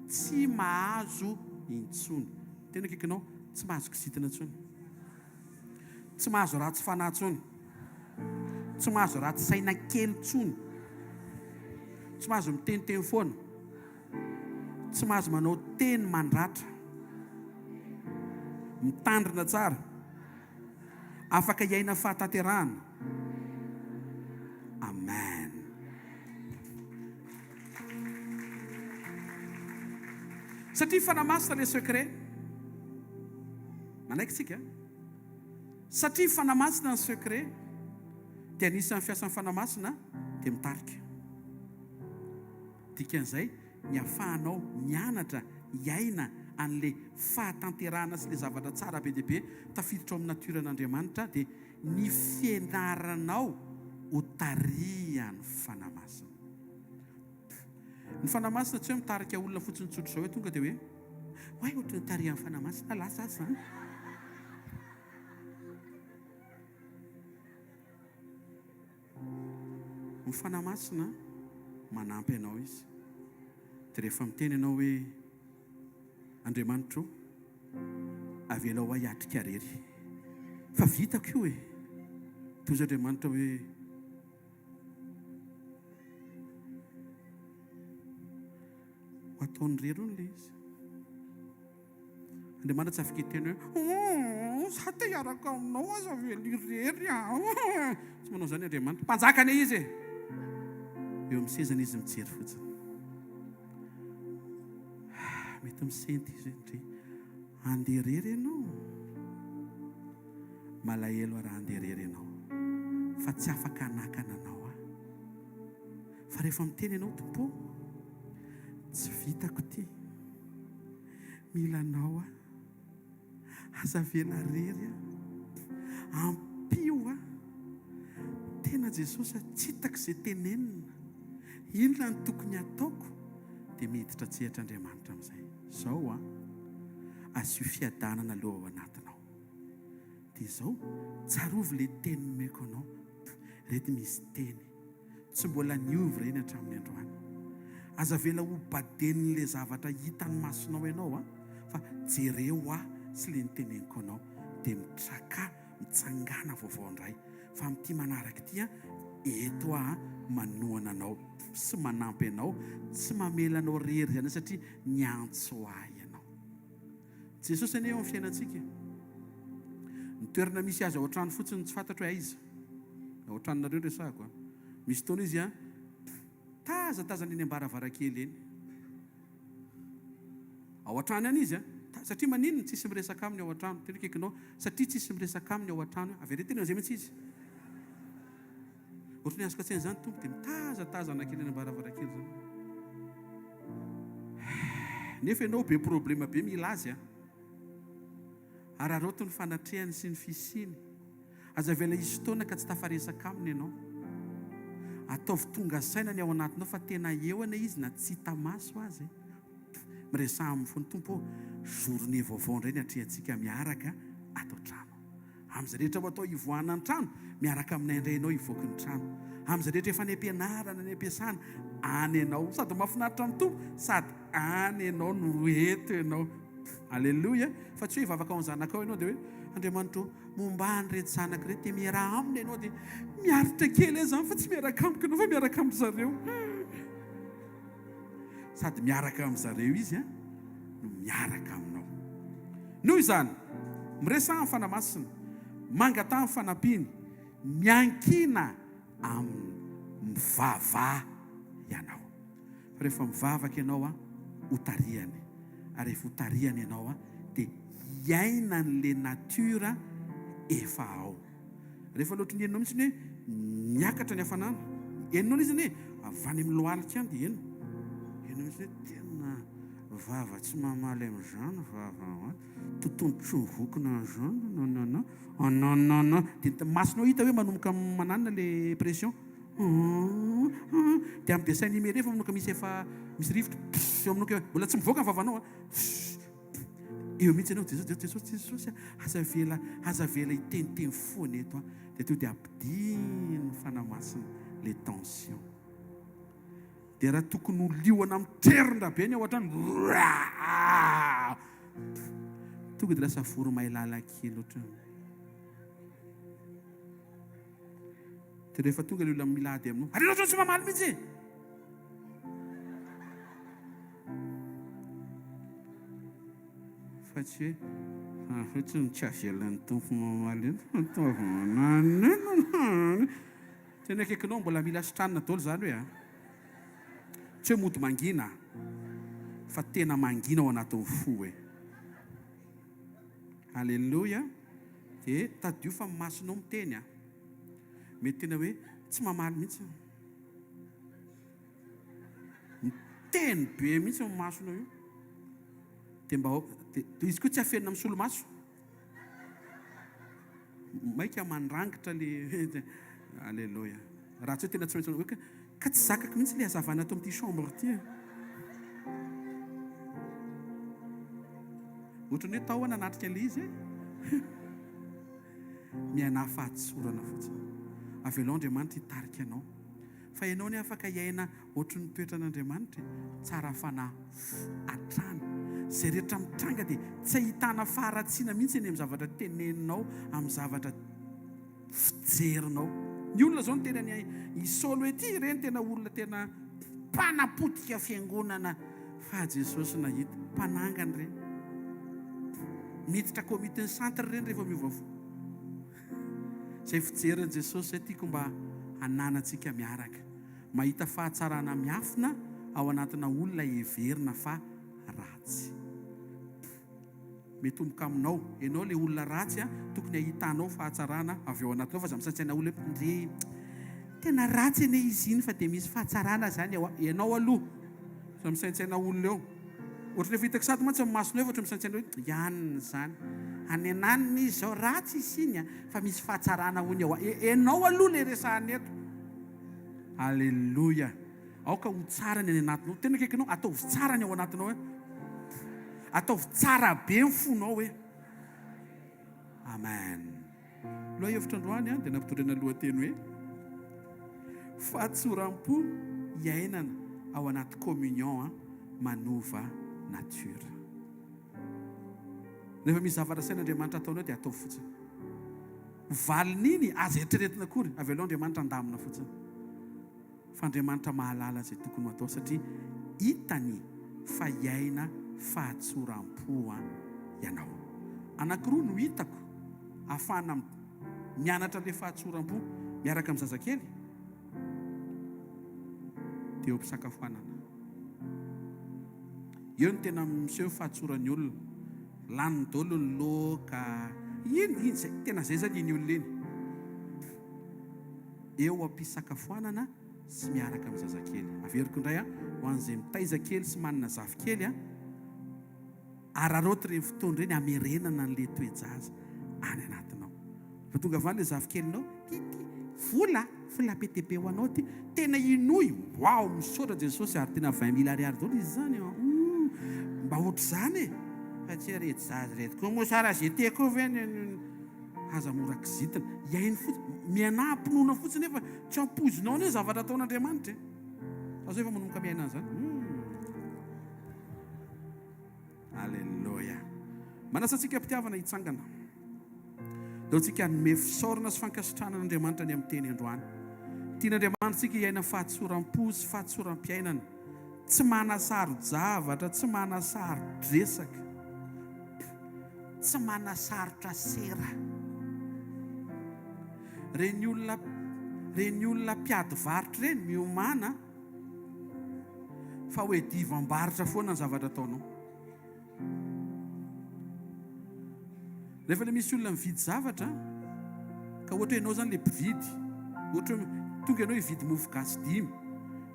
Tsy mahazo intsony. Tena akaikinao, tsy mahazo kizitina intsony. Tsy mahazo ratsy fanahy intsony. Tsy mahazo ratsy saina kely intsony. Tsy mahazo miteniteny foana. Tsy mahazo manao teny mandratra. Mitandrina tsara. Afaka hiaina fahatanterahana. Amen. Satria Fanahy Masina le secret. Manaiky tsika? Satria Fanahy Masina ny secret dia anisan'ny fiasan'ny Fanahy Masina dia mitarika. Dikan'izay ny afahanao mianatra hiaina an'le fahatanterahana sy le zavatra tsara be dia be tafiditra ao amin'ny nature an'Andriamanitra dia ny fianaranao ho tarihan'ny Fanahy Masina. Ny Fanahy Masina tsy hoe mitarika olona fotsiny tsotr'izao hoe tonga dia hoe Oay ohatry ny tarihan'ny Fanahy Masina lasa aho izany. Ny Fanahy Masina manampy anao izy. Dia rehefa miteny ianao hoe Andriamanitro avelao ahy hiatrika irery fa vitako io e. Dia hoy Andriamanitra hoe Ho ataony irery hono ilay izy. Andriamanitra tsy afaka hiteny hoe, Oh, za te hiaraka aminao, aza avela irery aho. Tsy manao izany Andriamanitra. Mpanjaka anie izy e! Eo amin'ny sezany izy mijery fotsiny. Mety misento izy hoe, ndry, handeha irery ianao? Malahelo aho raha handeha irery ianao, fa tsy afaka hanakana anao aho. Fa rehefa miteny ianao, Tompo ô, tsy vitako ity. Mila Anao aho. Aza avela irery aho. Ampio aho. Tena Jesosy a, tsy hitako izay tenenina. Inona no tokony hataoko? Dia miditra an-tsehatra Andriamanitra amin'izay. Izao an, asio fiadanana aloha ao anatinao. Dia izao, tsarovy ilay teny nomeko anao. Ireto misy teny. Tsy mbola niova ireny hatramin'ny androany. Aza avela ho baden'ilay zavatra hitan'ny masonao ianao an, fa jereo ahy sy ilay niteneniko anao, dia mitrakà, mitsangàna vaovao indray. Fa amin'ity manaraka ity an, eto aho manohana anao sy manampy anao, tsy mamela anao irery izany aho satria niantso ahy ianao. Jesosy anie eo amin'ny fiainantsika e. Ny toerana misy azy ao an-trano fotsiny tsy fantatro hoe aiza. Ao an-tranonareo no resahako an. Misy fotoana izy an, tazatazana eny am-baravarankely eny. Ao an-trano ihany izy an. Satria maninona? Tsisy miresaka aminy ao an-trano. Tena akaikinao. Satria tsisy miresaka aminy ao an-trano. Avereno teny amin'izay mihitsy izy. Ohatran'ny azoko an-tsaina izany Tompo dia mitazatazana kely eny am-baravarankely izany. Nefa ianao be problema be mila azy an. Araraoty ny fanatrehany sy ny fisiany. Aza avela hisy fotoana ka tsy tafaresaka aminy ianao. Ataovy tonga saina ny ao anatinao fa tena eo anie izy na tsy hita maso aza e. Miresaha aminy foana, Tompo ô, journée vaovao indray ny atrehantsika miaraka ato an-trano. Amin'izay rehetra ho atao hivoahana ny trano, miaraka aminay indray ianao hivoaky ny trano. Amin'izay rehetra efa any am-pianarana, any am-piasana, any ianao. Sady mahafinaritra ny Tompo, sady any ianao no eto ianao. Aleloia! Fa tsy hoe hivavaka ao amin'ny zanakao ianao dia hoe, Andriamanitra ô, momba an'ireto zanako ireto dia miaraha aminy ianao dia miaritra kely aho izany fa tsy miaraka amiko ianao fa miaraka amin-dry zareo. Sady miaraka amin-dry zareo izy no miaraka aminao. Noho izany, miresaha amin'ny Fanahy Masina, mangataha ny fanampiany, miankina aminy, mivavaha ianao. Fa rehefa mivavaka ianao, hotarihany. Ary rehefa hotarihany ianao, dia hiaina an'ilay nature efa ao. Rehefa loatry ny henonao mihitsy ny hoe miakatra ny hafanana, henonao ilay izy anie, avy any amin'ny lohalika any dia heno. Henonao mihitsy hoe tena vava tsy mamaly amin'izany vava an, tontolo tsy mivokona an'izany nanana ananana. Dia ny masonao hita hoe manomboka mananona ilay pression. Dia amin'ny dessin animé ireny efa manomboka misy efa misy rivotra, eo manomboka mbola tsy mivoaka ny vavanao an. Eo mihitsy ianao, Jesosy, Jesosy, Jesosy a, aza avela, aza avela hiteniteny foana eto an. Dia tonga dia ampidino ny Fanahy Masina le tension. Dia raha tokony ho liona mitrerona be ny ao an-trano, tonga dia lasa voromailala kely ohatran'ny. Dia rehefa tonga ilay olona mila ady aminao, ary ianao zao tsy mamaly mihitsy e! Fa tsy hoe fa fotsiny tsy avelan'ny Tompo mamaly eto fa ataovy mananona. Tena akaikinao mbola mila sitranina daholo izany hoe a! Tsy hoe mody mangina fa tena mangina ao anatin'ny fo hoe. Alléluia! Dia tadidio fa ny masonao miteny a! Mety tena hoe tsy mamaly mihitsy. Miteny be mihitsy ny masonao io. Dia mba dia izy koa tsy afenina amin'ny solomaso. Maika mandrangitra le Alléluia. Raha tsy hoe tena tsy maintsy hoe ka tsy zakako mihitsy le hazavana ato amin'ity chambre ity e. Ohatran'ny hoe tao aho nanatrika ilay izy e. Miainà fahatsorana fotsiny. Avelao Andriamanitra hitarika anao. Fa ianao anie afaka hiaina ohatry ny toetran'Andriamanitra e, tsara fanahy hatrany. Izay rehetra mitranga dia tsy ahitana faharatsiana mihitsy eny amin'ny zavatra teneninao, amin'ny zavatra fijerinao. Ny olona izao niteny an'i i Saoly hoe ity ireny tena olona tena mpanapotika fiangonana fa Jesosy nahita, mpanangana ireny. Miditra komitin'ny centre ireny rehefa miova fo. Izay fijerin'i Jesosy izay tiako mba hananantsika miaraka. Mahita fahatsarana miafina ao anatina olona heverina fa ratsy. Mitomboka aminao. Ianao ilay olona ratsy a, tokony hahitanao fahatsarana avy ao anatinao fa aza misaintsaina olona hoe ndry tena ratsy anie izy iny fa dia misy fahatsarana izany ao. Ianao aloha aza misaintsaina olona eo. Ohatran'ny efa hitako sady mantsy ny masonao efa ohatran'ny misaintsaina hoe ianona izany. Any ananona izy izao, ratsy izy iny a, fa misy fahatsarana hono ao. Ianao aloha ilay resahana eto. Aleloia. Aoka ho tsara ny any anatinao. Tena akaikinao, ataovy tsara ny ao anatinao e. Ataovy tsara be ny fonao e. Amen. Lohahevitra androany dia nampitondraina lohateny hoe Fahatsoram-po iainana ao anaty communion manova nature. Rehefa misy zavatra asain'Andriamanitra ataonao dia ataovy fotsiny. Valin'iny aza eritreretina akory, avelao Andriamanitra handamina fotsiny. Fa Andriamanitra mahalala izay tokony ho atao satria hitany fa hiaina fahatsoram-po ianao. Anankiroa no hitako ahafahana mianatra ilay fahatsoram-po miaraka amin'ny zazakely dia eo am-pisakafoanana. Eo no tena miseho fahatsoran'ny olona. Laniny daholo ny loaka. Iny, iny, zay, tena zay zany iny olona iny. Eo am-pisakafoanana sy miaraka amin'ny zazakely. Averiko indray an, ho an'izay mitaiza kely sy manana zafikely an, araraoty ireny fotoana ireny hamerenana an'ilay toe-jaza any anatinao. Fa tonga avy any ilay zafikelinao, ty ty, vola, vola be dia be ho anao ty, tena inoy, waouh, misaotra Jesosy ary tena 20 mille ariary daholo izy izany an, ouh, mba ohatr'izany e! Fa tsy ireto zaza ireto koa moa sa raha GT koa ve ny. Aza mora kizitina. Hiaino fotsiny. Miainà am-pinoana fotsiny nefa tsy ampoizinao anie ny zavatra ataon'Andriamanitra e. Za zao efa manomboka miaina an'izany. Hum. Aleloia. Manasa antsika am-pitiavana hitsangana. Ndao tsika hanome fisaorana sy fankasitrahana an'Andriamanitra ny amin'ny teny androany. Tian'Andriamanitra tsika hiaina fahatsoram-po sy fahatsoram-piainana. Tsy manasaro-javatra, tsy manasaro-dresaka, tsy manasarotra sera. Reny olona, reny olona mpiady varotra ireny, miomàna fa ho edivam-barotra foana ny zavatra ataonao. Rehefa le misy olona mividy zavatra ka ohatra hoe ianao zany le mpividy, ohatra hoe tonga ianao hividy mofo gasy dimy,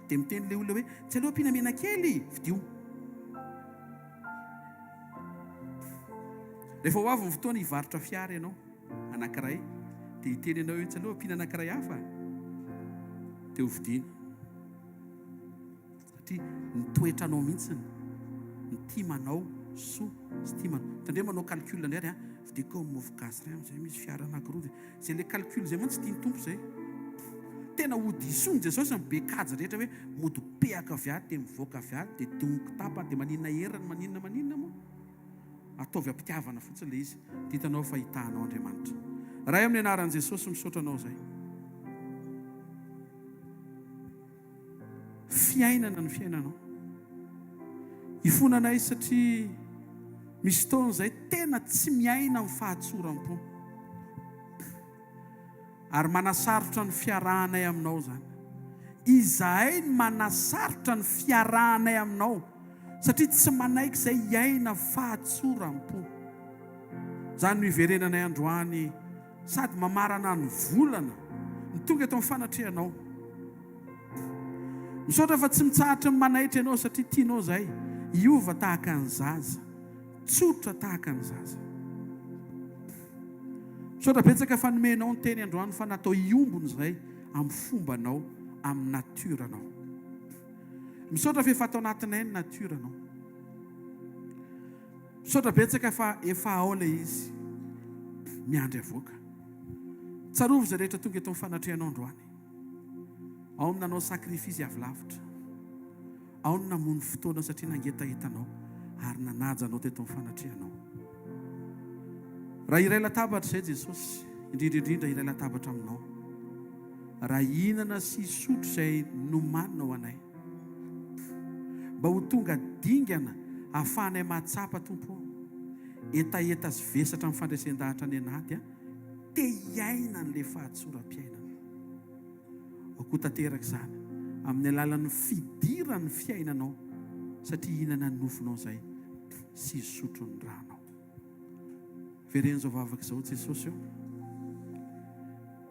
dia miteny le olona hoe tsy aleo ampiana mena kely, vidio. Rehefa ho avy ny fotoana hivarotra fiara ianao anankiray, dia hiteny ianao hoe tsy aleo ampiana anankiray hafa, dia hovidiana. Satria ny toetranao mihitsy ny tia manao soa sy tia manao. Tandremo manao calcul indray ary an, vidiko eo mofo gasy iray amin'izay misy fiara anankiroa dia izay ilay calcul izay mantsy tian'ny Tompo izay. Tena ho disoin'i Jesosy ny be kajy rehetra hoe mody pehaka avy ato dia mivoaka avy ato dia doniko tapany dia maninona erany maninona maninona moa. Ataovy am-pitiavana fotsiny ilay izy dia hitanao fa hitahanao Andriamanitra. Ray amin'ny anaran'i Jesosy misaotra anao izay. Fiainana ny fiainanao. Ifonanay satria misy fotoana izay tena tsy miaina amin'ny fahatsoram-po. Ary manasarotra ny fiarahanay aminao izany. Izahay no manasarotra ny fiarahanay aminao satria tsy manaiky izay hiaina fahatsoram-po. Izany no iverenanay androany sady mamarana ny volana ny tonga eto amin'ny fanatrehanao. Misaotra fa tsy mitsahatra ny manaitra ianao satria tianao izay hiova tahaka ny zaza, tsotra tahaka ny zaza. Misaotra betsaka fa nomenao ny teny androany fa natao hiombona izay amin'ny fombanao, amin'ny natiora-nao. Misaotra fa efa ato anatinay ny natiora-nao. Misaotra betsaka fa efa ao ilay izy miandry avoaka. Tsarovy izay rehetra tonga eto amin'ny fanatrehanao androany. Ao ny nanao sacrifice avy lavitra. Ao ny namono fotoana satria nangetaheta anao ary nanaja anao teto amin'ny fanatrehanao. Raha iray latabatra izay Jesosy, indrindra indrindra iray latabatra aminao. Raha hihinana sy hisotro izay nomanina ho anay. Mba ho tonga dingana ahafahanay mahatsapa, Tompo ô, hetaheta sy vesatra amin'ny fandresen-dahatra any anaty a, te hiaina an'ilay fahatsoram-piainana. Aoka ho tanteraka izany amin'ny alalan'ny fidiran'ny fiainanao, satria hihinana ny nofonao izay sy hisotro ny rànao. Vereno izao vavaka izao, Jesosy ô,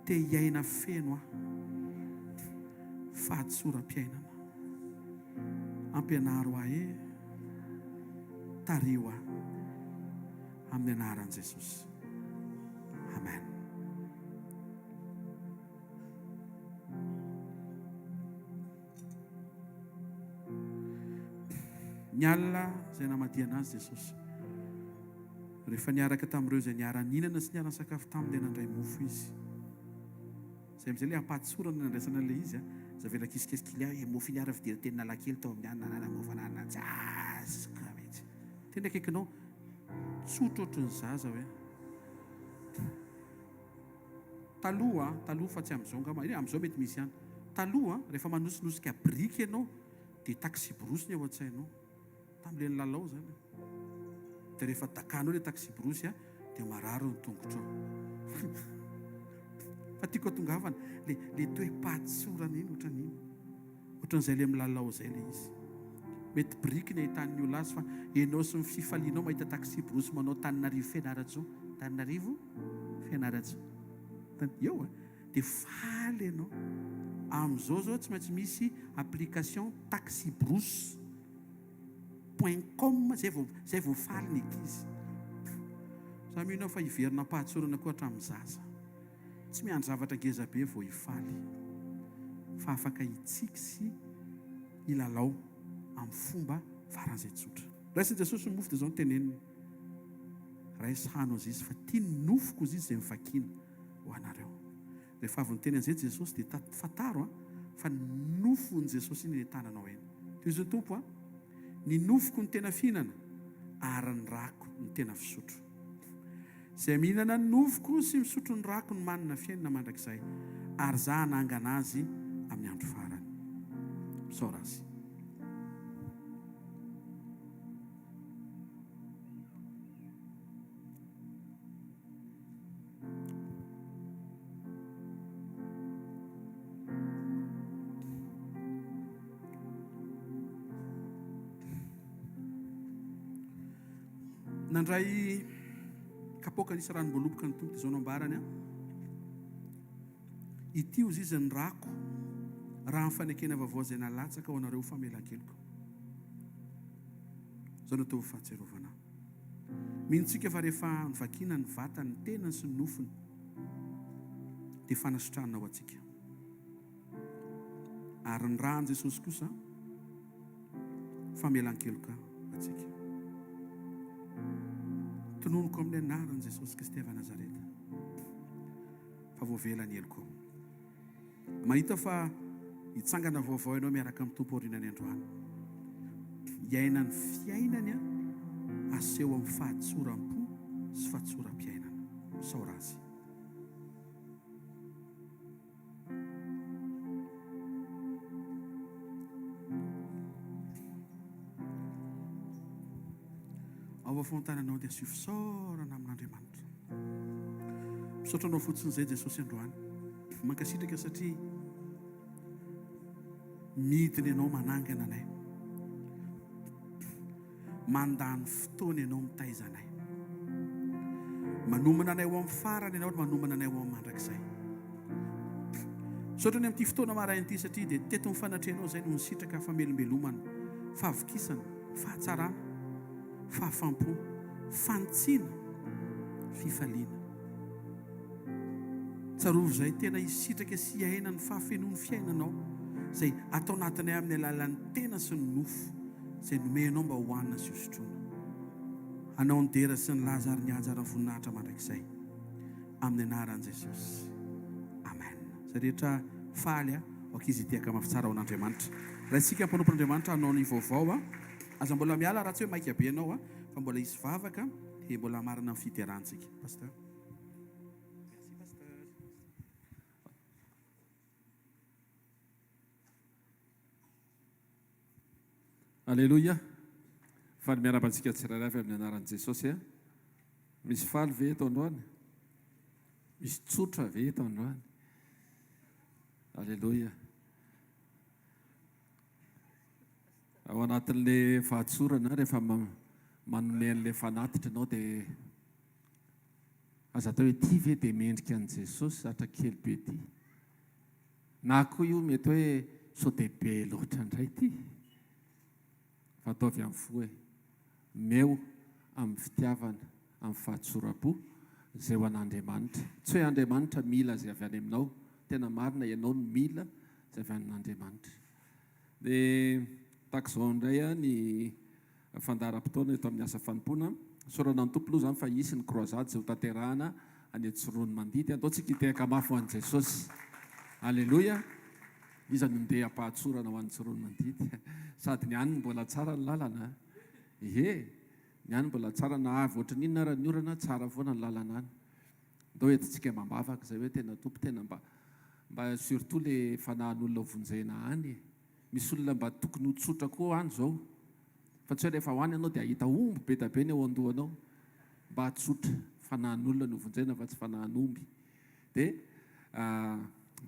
te hiaina feno aho, fahatsoram-piainana. Ampianaro ahy e, tariho ahy amin'ny anaran'i Jesosy. Amen. Ny alina izay namadihana azy Jesosy. Rehefa niaraka tamin'ireo izay niara-nihinana sy niara-nisakafo taminy dia nandray mofo izy. Izay amin'izay ilay ampahatsorana nandraisana ilay izy. Izay avela kisikely kely eh, mofo iny ary vidina teny Analakely tao amin'ny anana anana mofo anana tsy azoko mihitsy. Tena akaikinao tsotra ohatry ny zaza hoe. Taloha, taloha fa tsy amin'izao angamba, amin'izao mety misy ihany. Taloha, rehefa manosinosika biriky ianao dia taxi-brousse ny ao an-tsainao. Tamin'ilay nilalao izany. Dia rehefa dakanao ilay taxi-brousse dia marary ny tongotrao. Fa tiako atongavana, ilay ilay toe-pahatsorana iny ohatran'iny. Ohatran'izay ilay milalao izay ilay izy. Mety biriky ny ahitan'ny olona azy fa ianao sy ny fifalianao mahita taxi-brousse manao Tananarivo Fianarantsoa. Tananarivo Fianarantsoa. Eo a! Dia faly ianao. Amin'izao izao tsy maintsy misy application taxi-brousse point com zay vao zay vao faly ny ankizy. Za mino aho fa hiverina am-pahatsorana koa hatramin'ny zaza. Tsy miandry zavatra ngeza be vao hifaly fa afaka hitsiky sy hilalao amin'ny fomba faran'izay tsotra. Raisin'i Jesosy ny mofo dia izao no teneniny. Raiso hano ozy izy fa ity ny nofoko ozy izy izay mivakiana ho anareo. Rehefa avy niteny an'izay Jesosy dia fantaro an fa ny nofon'i Jesosy iny eny an-tananao eny. Tohizo ny Tompo an! Ny nofoko no tena fihinana ary ny rako no tena fisotro. Izay mihinana ny nofoko sy misotro ny rako no manana fiainana mandrakizay ary za hanangana azy amin'ny andro farany. Misaora Azy. Nandray kapoaka nisy ranom-boaloboka ny Tompo, dia izao no ambarany an. Ity hozy izy ny rako, raha ny fanekena vaovao izay nalatsaka ho anareo ho famelan-keloka. Izao no atao ho fahatsiarovana ahy. Mino tsika fa rehefa novakiana ny vatany, ny tenany sy ny nofony dia fanasitranana ho antsika. Ary ny ràn'i Jesosy kosa famelan-keloka antsika. Tononiko amin'ny anaran'i Jesosy Kristy avy Nazareta fa voavela ny helokao. Mahita fa hitsangana vaovao ianao miaraka amin'ny Tompo aorianany androany. Hiaina ny fiainany aseho amin'ny fahatsoram-po sy fahatsoram-piainana. Misaora Azy. Ao afoan-tananao dia asio fisaorana amin'Andriamanitra. Misaotra anao fotsiny izay Jesosy androany. Mankasitraka satria midina ianao manangana anay. Mandany fotoana ianao mitaiza anay. Manomana anay ho amin'ny farany ianao ary manomana anay ho amin'ny mandrakizay. Misaotra ny amin'ity fotoana maraina ity satria dia teto amin'ny fanatrehanao izay no nisitraka famelombelomana, fahavokisana, fahatsarana, fahafampo, fanitsiana, fifaliana. Tsarovy izay tena hisitraka sy hiaina ny fahafenoan'ny fiainanao izay ato anatinay amin'ny alalan'ny tena sy ny nofo izay nomenao mba hohanina sy hosotroina. Anao ny dera sy ny laza ary ny haja ary ny voninahitra mandrakizay. Amin'ny anaran'i Jesosy. Amen. Izay rehetra faly, aoka izy hitehaka mafy tsara ho an'Andriamanitra. Raisika mpanompon'Andriamanitra hanao ny vaovao. Aza mbola miala raha tsy hoe maika be ianao fa mbola hisy vavaka dia mbola hamarana ny fiderantsika. Pasteur. Merci Pasteur. Aleloia! Faly miarahaba antsika tsirairay avy amin'ny anaran'i Jesosy a! Misy faly ve eto androany? Misy tsotra ve eto androany? Aleloia! Ao anatin'le fahatsorana rehefa manome an'le fanatitra ianao dia aza atao hoe ity ve dia mendrika an'i Jesosy zatra kely be ity. Na koa io mety hoe sao dia be loatra indray ity. Fa ataovy amin'ny fo hoe meo amin'ny fitiavana, amin'ny fahatsoram-po izay ho an'Andriamanitra. Tsy hoe Andriamanitra mila izay avy any aminao, tena marina ianao no mila izay avy amin'Andriamanitra. Dia tahaka izao indray ny fandaharam-potoana eto amin'ny asa fanompoana. Isaorana ny Tompo aloha izany fa hisy ny croisade izay hotanterahana any Tsiroanomandidy. Andao tsika hitehaka mafy ho an'i Jesosy. Aleloia! Iza no ndeha am-pahatsorana ho any Tsiroanomandidy? Sady ny any no mbola tsara ny lalana. Ie, ny any mbola tsara na avy ohatran'ny inona ara ny orana, tsara foana ny lalana any. Ndao entintsika mambavaka izay hoe tena Tompo tena mba mba surtout le fanahin'olona ho vonjena any e. Misy olona mba tokony ho tsotra koa any izao fa tsy hoe rehefa ho any ianao dia hahita omby be da be ny ao an-dohanao. Mba tsotra, fanahin'olona no vonjena fa tsy fanahin'omby. Dia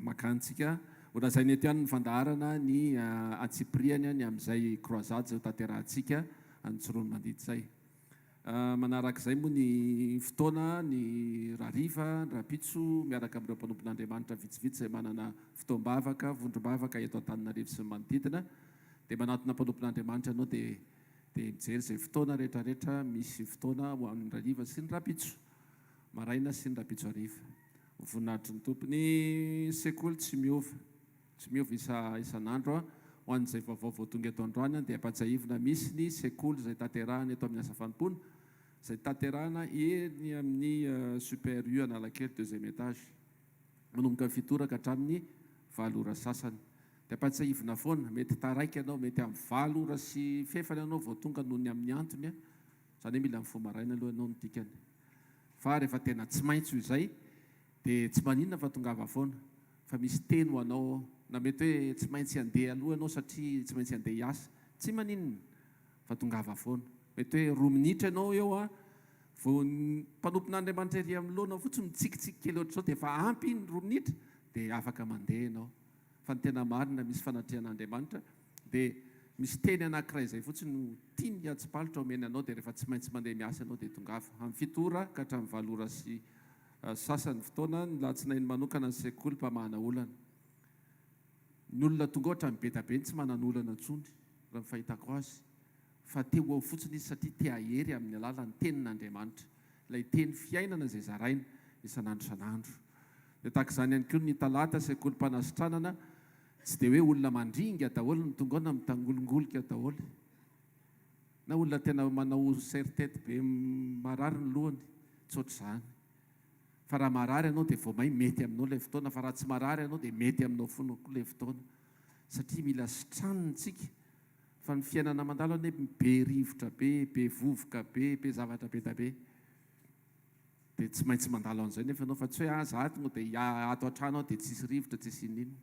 makantsika ho lazaina eto ihany ny fandaharana ny antsipiriany ny amin'izay croisade izay ho tanterahantsika any Tsiroanomandidy izay. Manarak'izay moa ny fotoana, ny rahariva, ny rahampitso, miaraka amin'ireo mpanompon'Andriamanitra vitsivitsy izay manana fotoam-bavaka, vondrom-bavaka eto Antananarivo sy ny manodidina. Dia manatona mpanompon'Andriamanitra ianao dia dia mijery izay fotoana rehetra rehetra misy fotoana ho an'ny rahariva sy ny rahampitso maraina sy ny rahampitso hariva. Voninahitry ny Tompo. Ny sekoly tsy miova. Tsy miova isa isan'andro. Ho an'izay vaovao vao tonga eto androany dia ampatsiahivina misy ny sekoly izay tanterahina eto amin'ny asa fanompoana. Izay tanterahina eny amin'ny Super U Analakely deuxième étage. Manomboka amin'ny fito ora ka hatramin'ny valo ora sasany. Dia ampahatsiahivina foana, mety taraiky ianao, mety amin'ny valo ora sy fefany ianao vao tonga noho ny amin'ny antony, izany hoe mila mifoha maraina aloha ianao no dikany. Fa rehefa tena tsy maintsy ho izay dia tsy maninona fa tongava foana fa misy teny ho anao ao. Na mety hoe tsy maintsy handeha aloha ianao satria tsy maintsy handeha hiasa, tsy maninona fa tongava foana. Mety hoe roa minitra ianao eo an, vao ny mpanompon'Andriamanitra ery anoloana fotsiny mitsikitsiky kely ohatr'izao dia efa ampy iny roa minitra dia afaka mandeha ianao. Fa ny tena marina misy fanatrehan'Andriamanitra dia misy teny anankiray izay fotsiny no tiany hatsipalotra omeny anao dia rehefa tsy maintsy mandeha miasa ianao dia tongava. Amin'ny fito ora ka hatramin'ny valo ora sy sasany fotoana ny latsinainy manokana ny sekoly mpamahana olana. Ny olona tonga ao hatramin'ny be da be ny tsy manana olana intsony raha ny fahitako azy fa te ho ao fotsiny izy satria te hahery amin'ny alalan'ny tenin'Andriamanitra, ilay teny fiainana izay zaraina isan'andro isan'andro. Dia tahaka izany ihany koa ny talata sekolim-panasitranana, tsy dia hoe olona mandringa daholo no tonga ao na mitangolingolika daholo, na olona tena manao serre-tête be marary ny lohany, tsy ohatr'izany. Fa raha marary ianao dia vao may mety aminao ilay fotoana, fa raha tsy marary ianao dia mety aminao foana koa ilay fotoana, satria mila sitranina isika, fa ny fiainana mandalo anie be rivotra be, be vovoka be, be zavatra be da be. Dia tsy maintsy mandalo an'izay nefa ianao fa tsy hoe ah za tonga dia ato an-trano aho dia tsisy rivotra, tsisy inona inona.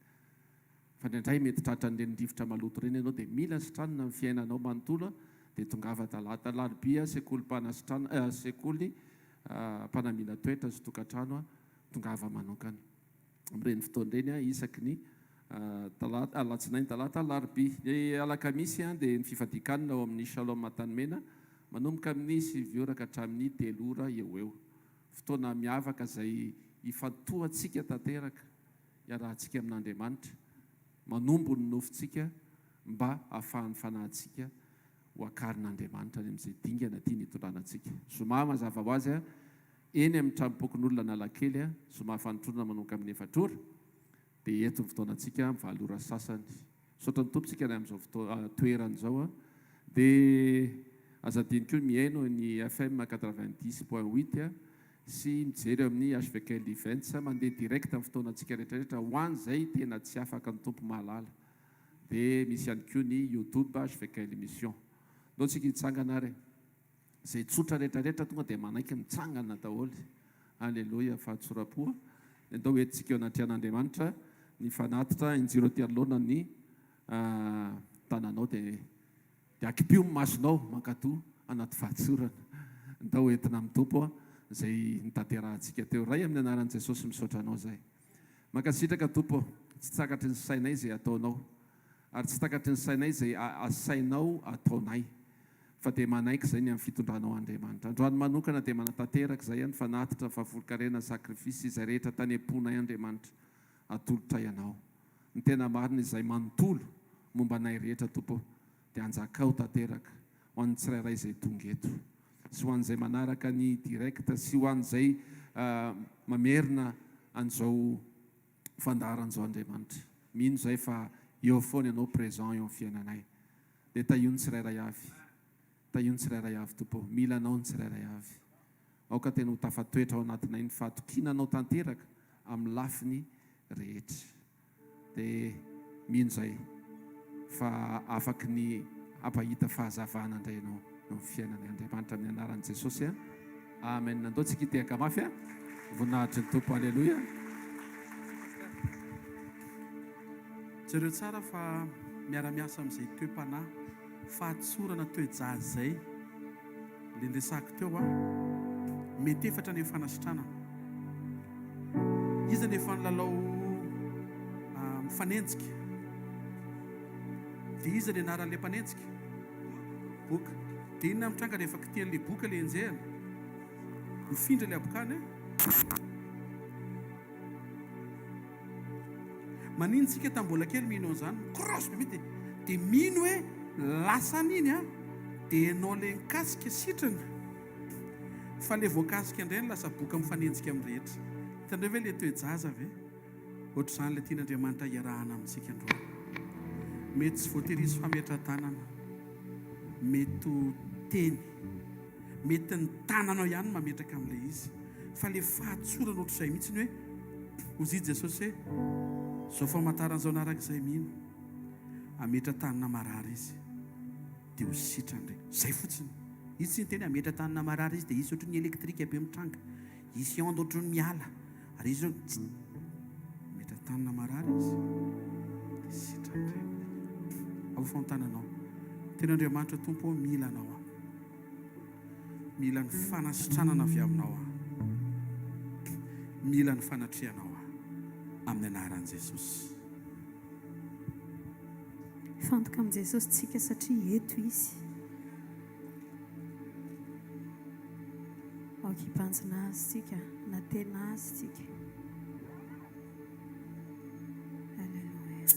Fa indraindray mety tratran'ireny rivotra maloto ireny ianao dia mila sitranina ny fiainanao manontolo dia tongava talata, alarobia sekolim-panasitrana, sekoly mpanamina toetra sy tokantrano, tongava manokana. Amin'ireny fotoana ireny isaky ny talata, alatsinainy, talata, alarobia. Ny alakamisy dia ny fifadian-kanina ao amin'ny Shalom Antanimena manomboka amin'ny sivy ora ka hatramin'ny telo ora eo ho eo. Fotoana miavaka izay ifantohantsika tanteraka, iarahantsika amin'Andriamanitra, manombo ny nofontsika mba hahafahan'ny fanahintsika ho akarin'Andriamanitra any amin'izay dingana tiany hitondrana antsika. Zoma mazava ho azy Eny amin'ny tranom-pokonolona Analakely, zoma fanintrona manomboka amin'ny efatra ora, dia eto ny fotoanantsika amin'ny valo ora sasany. Misaotra ny Tompo isika ny amin'izao fotoana, toerana izao. Dia aza adino koa ny mihaino ny FM 90.8 sy mijery eo amin'ny HVKL Events, mandeha direct ny fotoanantsika rehetra rehetra ho an'izay tena tsy afaka ny Tompo mahalala. Dia misy ihany koa ny YouTube HVKL Mission. Ndao tsika hitsangana ary e. Izay tsotra rehetra rehetra tonga dia manaiky mitsangana daholo. Aleloia fahatsoram-po. Andao entintsika eo anatrehan'Andriamanitra ny fanatitra injiro aty anoloana ny tananao dia dia akipio ny masonao mankatò anaty fahatsorana. Andao entina amin'ny Tompo izay notanterahantsika teo. Ray amin'ny anaran'i Jesosy misaotra anao izay. Mankasitraka Tompo, tsy takatry ny sainay izay ataonao ary tsy takatry ny sainay izay asainao ataonay. Fa dia manaiky izay ny amin'ny fitondranao Andriamanitra. Androany manokana dia manatanteraka izay ny fanatitra, fahafolonkarena, sacrifice, izay rehetra tany am-ponay Andriamanitra atolotray Anao. Ny tena marina izay manontolo momba anay rehetra Tompo ô dia anjakao tanteraka ho an'ny tsirairay izay tonga eto sy ho an'izay manaraka ny direct sy ho an'izay mamerina an'izao fandaharana izao Andriamanitra. Mino izay fa eo foana Ianao présent eo amin'ny fiainanay. Dia tahio ny tsirairay avy. Tahio ny tsirairay avy Tompo ô. Mila Anao ny tsirairay avy. Aoka tena ho tafatoetra ao anatinay ny fahatokiana Anao tanteraka amin'ny lafiny rehetra. Dia mino izay fa afaky ny hampahita fahazavana indray Ianao eo amin'ny fiainanay Andriamanitra amin'ny anaran'i Jesosy a. Amen. Andao tsika hitehaka mafy a. Voninahitry ny Tompo. Aleloia. Jereo tsara fa miara-miasa amin'izay toe-panahy, fahatsorana, toe-jaza izay ilay niresahako teo an. Mety efatra ny fanasitranana. Iza no efa nilalao mifanenjika? Dia iza ny anaran'ilay mpanenjika? Boka. Dia inona mitranga rehefa kitihan'ilay boka ilay enjehina? Mifindra ilay habokana e? Manino tsika tam mbola kely mino an'izany? Microche be mihitsy dia mino hoe lasa any iny an, dia ianao ilay nikasika sitrana fa ilay voakasika indray no lasa boka mifanenjika amin'ny rehetra. Hitanareo ve ilay toe-jaza ve? Ohatr'izany ilay tian'Andriamanitra hiarahana amintsika androany. Mety tsy voatery hisy fametra-tanana, mety ho teny. Mety ny tananao ihany no mametraka amin'ilay izy. Fa ilay fahatsorana ohatr'izay mihitsy ny hoe, hozy i Jesosy hoe, izao famantarana izao naraka izay mino, hametra-tanana marary izy, dia ho sitrana re. Izay fotsiny. Izy tsy niteny hametra tanana marary izy dia hisy ohatran'ny électrique be mitranga, hisy onde ohatran'ny miala, ary izy tsy Hametra tanana marary izy, dia sitrana re. Ao fantananao. Tena Andriamanitra Tompo ô, mila Anao aho. Mila ny fanasitranana avy aminao aho. Mila ny fanatrehanao aho. Amin'ny anaran'i Jesosy. Hifantoka amin'i Jesosy tsika satria eto Izy. Aoka hibanjina Azy tsika, hanantena Azy tsika. Alléluia.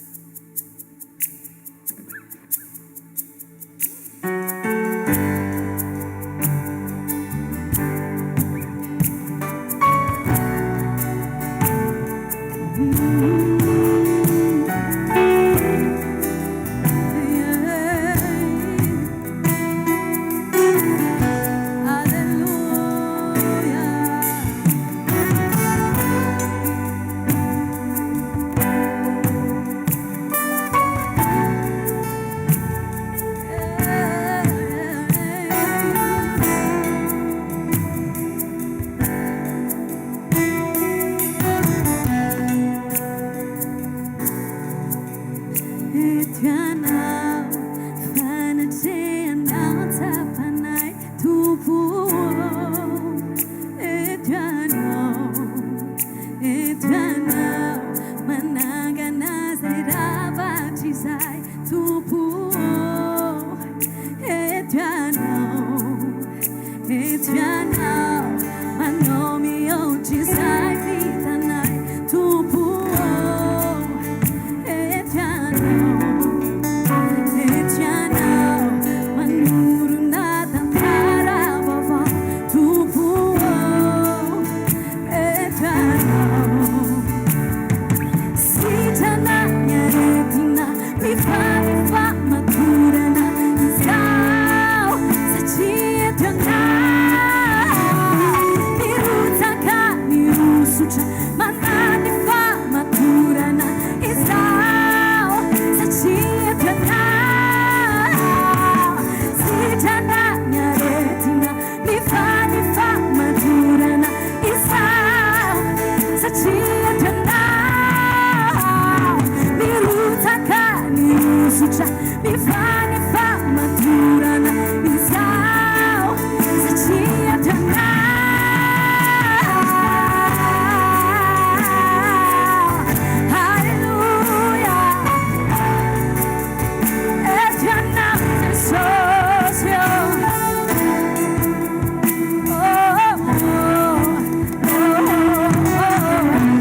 Eto Ianao, fanatrehanao tsapanay Tompo ô. Eto Ianao, eto Ianao, manangana izay rava hatrizay Tompo ô. Eto Ianao, eto Ianao, manao mihoatra izay vitanay Tompo ô. Eto Ianao, eto Ianao, manorina tantara vaovao Tompo ô. Eto Ianao. Sitrana ny aretina, mifaly famatorana izao satria eto Ianao. Mirotsaka ny hosotra, manany famatorana izao satria eto Ianao. Sitrana ny aretina, mifaly famatorana Izaho satria eto ianao Mirotsaka ny hosotra mivaha ny famatorana Izaho satria eto ianao Haleloia Eto ianao Jesosy ô.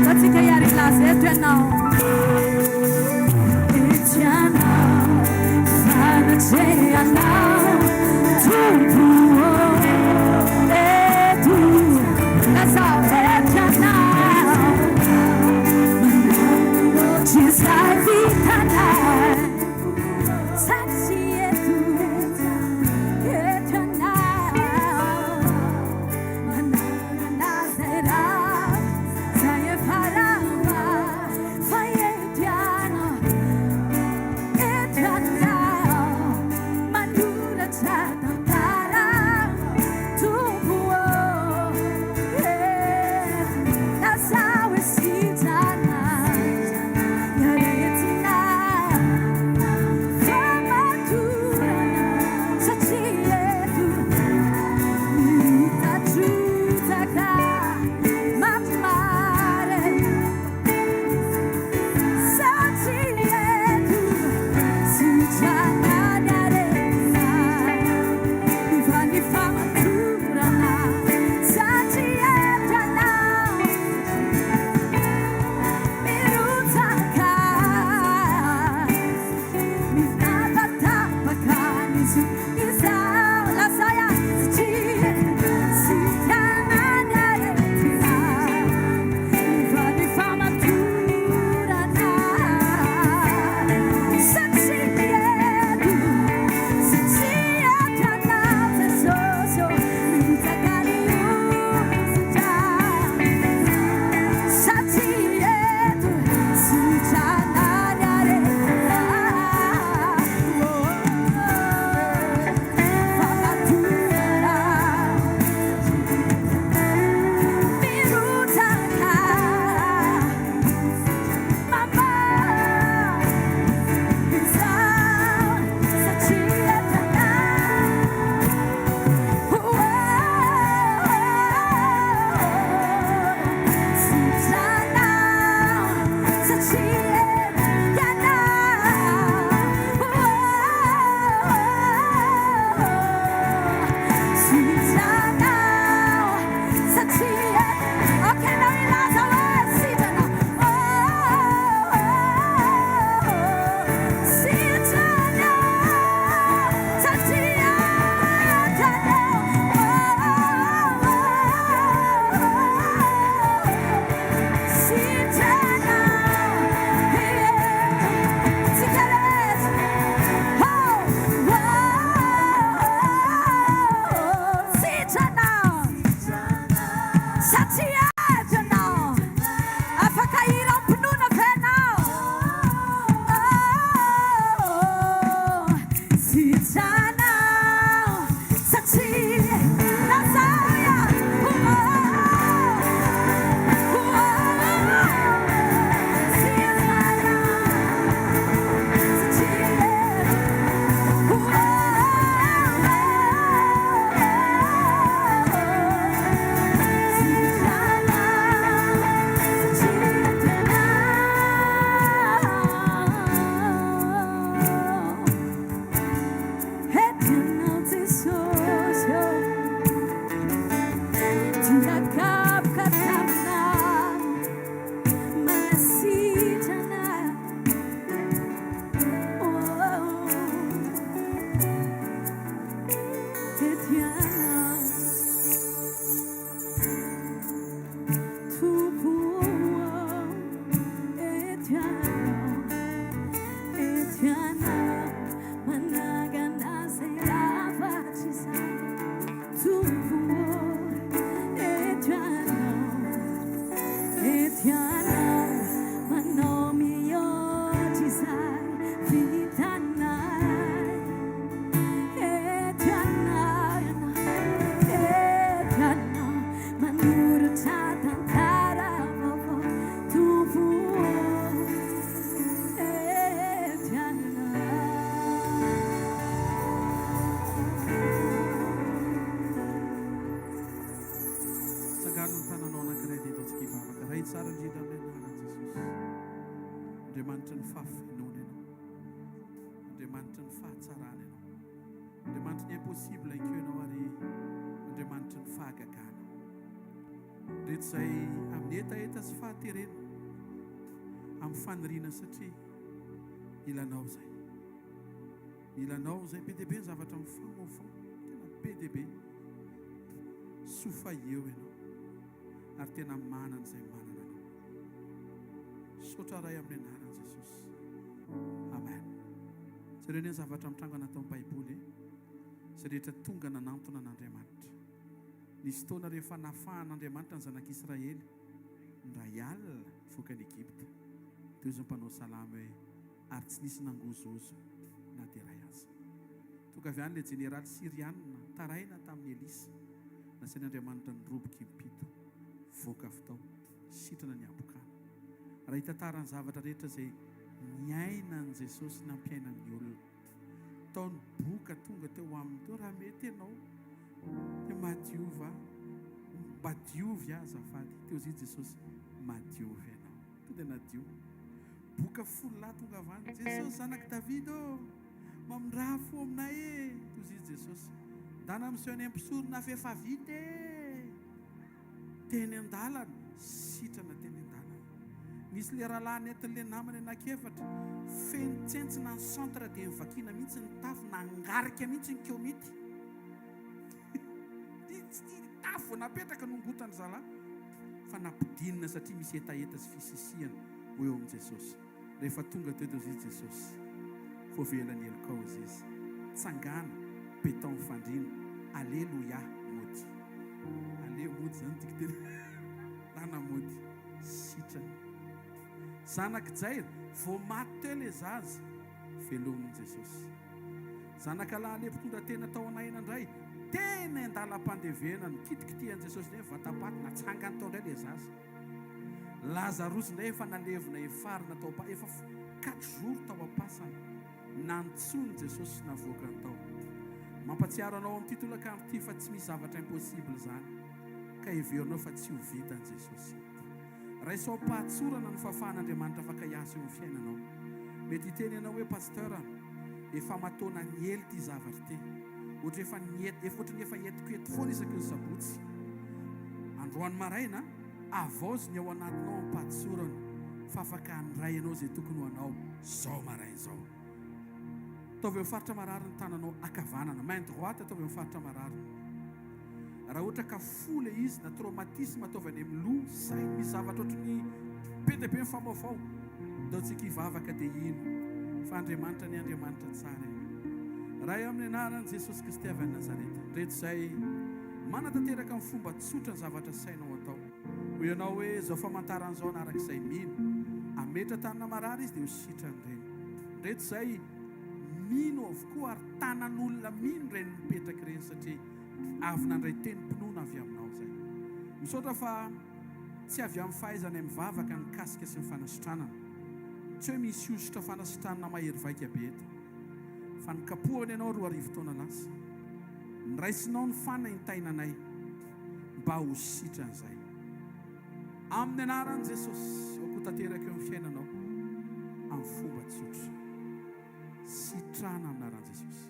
Antsika hiary hilaza eto ianao. Eto ianao, fanatrehanao, Tompo ô. Eto, lazao eto ianao. Manao izay vitanay. Satria eto, eto ianao, manangana izay rava, izay efa rava, fa eto ianao, eto ianao, manoratra tantara, Tompo ô, eto, lazao hoe sitrana ny aretina. Famatorana satria eto mihotatrotaka mamare satria eto sitrana ny aretina miova ny famatorana satria eto ianao Mirotsaka, mitapatapaka ny zo izao lazay azy satria tsy tiana ny aretina miova ny famatorana satria eto satria eto ianao Jesosy ô. Atsangano ny tananao anankiray dia ataontsika hivavaka. Ray tsara indrindra amin'ny anaran'i Jesosy. Andriamanitry ny fahafenoana ianao. Andriamanitry ny fahatsarana ianao. Andriamanitry ny impossible ihany koa ianao ary Andriamanitry ny fahagagana. Ireto izay amin'ny hetaheta sy fahaterena, amin'ny faniriana satria mila anao izay. Mila anao izay. Be dia be ny zavatra mifamofomo, tena be dia be. Soa fa eo ianao ary tena manana izay manana anao. Misaotra Ray amin'ny anaran'i Jesosy. Amen. Jereo anie ny zavatra mitranga nataon'ny Baiboly e. Izay rehetra tonga nanantona an'Andriamanitra. Nisy fotoana rehefa nafahan'Andriamanitra ny zanak'Israely indray alina hivoaka an'i Egypta, dia hoy izy mpanao salamo hoe, Ary tsy nisy nangozohozo na dia iray aza. Tonga avy any ilay jeneraly syrianina nitaraina tamin'i Elisa. Nasain'Andriamanitra niroboka impito. Voaka avy tao, sitrana ny habokana. Raha hitantara ny zavatra rehetra izay niainan'i Jesosy nampiainan'ny olona. Tao ny boka tonga teo aminy teo, raha mety ianao dia madiova, mba diovy aho azafady. Teo izy Jesosy, madiovy ianao. Tonga dia nadio. Boka fololahy tonga avy any, Jesosy zanak'i Davida ô, mamindrà fo aminay e. Toy izy Jesosy, ndana miseho any amin'ny mpisorona fa efa vita e. Teny an-dalana, sitrana teny an-dalana. Nisy le rahalahy nentin'le namany anankiefatra, feno tsentsina ny centre dia nivakiana mihitsy ny tafo, nangarika mihitsy ny komity. Tsy ny tafo vao napetraka no nongotan-dry zalahy fa nampidinina satria misy hetaheta sy fisisihana ho eo amin'i Jesosy. Rehefa tonga teo dia hoy Jesosy, Voavela ny helokao hozy izy. Tsangana, béton ny fandriana. Aleloia, mody. Aleo mody zany tiako tena. Nana mody. Sitrana. Zanak'i Jaira, vao maty teo ilay zaza, velomin'i Jesosy. Zanaka lahy le mpitondra tena tao an'aina indray, teny an-dalam-pandevenana, kitikitihan'i Jesosy indray ny vatapaty, natsangany tao indray ilay zaza. Lazarosy indray efa nalevina hefarina tao am-pa, efa quatre jours tao am-pasana. Nantsoin'i Jesosy sy navoakany tao. Mampatsiaro anao amin'ity tolakandro ity fa tsy misy zavatra impossible izany ka heverinao fa tsy ho vitan'i Jesosy. Raiso am-pahatsorana ny fahafahan'Andriamanitra afaka hiasa eo amin'ny fiainanao. Mety hiteny ianao hoe, Pasteur, efa aman-taona niely ity zavatra ity. Ohatry efa niety, efa ohatry ny efa entiko eto foana isaky ny sabotsy. Androany maraina, havaozy ny ao anatinao am-pahatsorana fa afaka handray anao izay tokony ho anao izao maraina izao. Ataovy amin'ny faritra marary ny tananao ankavanana, main droite ataovy amin'ny faritra marary. Raha ohatra ka fo ilay izy na traumatisme ataovy any amin'ny loha, saina, misy zavatra ohatry ny be dia be mifamaofao. Ndao tsika hivavaka dia hino fa Andriamanitra anie Andriamanitra tsara e. Ray amin'ny anaran'i Jesosy Kristy avy any Nazareta, ndreto izay manatanteraka amin'ny fomba tsotra ny zavatra sainao atao. Hoy ianao hoe izao famantarana izao anaraka izay mino. Hametra tanana marary izy dia ho sitrany ireny. Ndreto izay mino avokoa ary tanan'olona mino ireny mipetraka ireny satria avy nandray tenim-pinoana avy aminao izay. Misaotra fa tsy avy amin'ny fahaizanay mivavaka ny kasika sy ny fanasitranana. Tsy hoe misy hosotra fanasitranana mahery vaika be eto. Fa nikapohana ianao 2000 taona lasa. Niraisinao ny fanaintainanay mba ho sitran'izay. Amin'ny anaran'i Jesosy, aoka ho tanteraka eo amin'ny fiainanao amin'ny fomba tsotra. Sitrana amin'ny anaran'i Jesosy.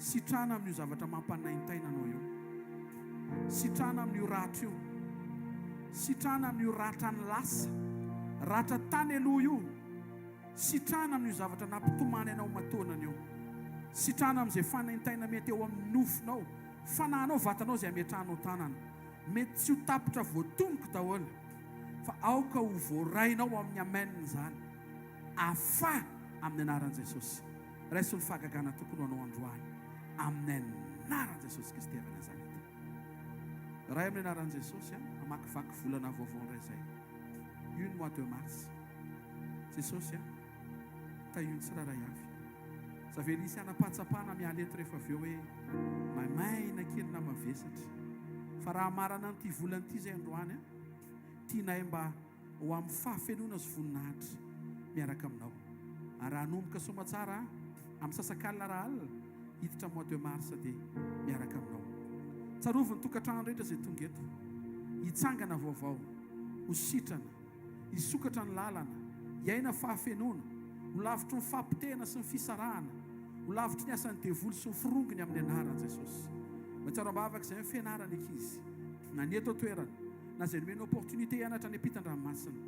Sitrana amin'io zavatra mampanaintaina anao io. Sitrana amin'io ratra io. Sitrana amin'io ratran'ny lasa, ratra tany aloha io. Sitrana amin'io zavatra nampitomany anao mataonany io. Sitrana amin'izay fanaintaina mety eo amin'ny nofonao, fanahinao, vatanao izay ametrahanao tanana. Mety tsy ho tapitra voatonoko daholo fa aoka ho voarainao amin'ny amen izany. Afaha amin'ny anaran'i Jesosy. Raiso ny fahagagana tokony ho anao androany amin'ny anaran'i Jesosy Kristy avy Nazareta. Ray amin'ny anaran'i Jesosy a, hamakivaky volana vaovao indray izay. Io ny mois de mars. Jesosy a, tahio ny tsirairay avy. Zavela hisy hanam-pahatsapana miala eto rehefa avy eo hoe maimaina kely na mavesatra. Fa raha hamarana an'ity volana ity izay androany a, tianay mba ho amin'ny fahafenoana sy voninahitra miaraka aminao. Ary raha hanomboka soamatsara amin'ny sasak'alina raha alina, hiditra mois de mars dia miaraka aminao. Tsarovy ny tokantrano rehetra izay tonga eto. Hitsangana vaovao, ho sitrana, hisokatra ny lalana, hiaina fahafenoana, ho lavitry ny fahapotehana sy ny fisarahana, ho lavitry ny asan'ny devoly sy ny forongony amin'ny anaran'i Jesosy. Mahatsiaro am-bavaka izay ny fianarana ankizy, na ny eto an-toerana, na izay nomena opportunité hianatra any am-pitan-dranomasina.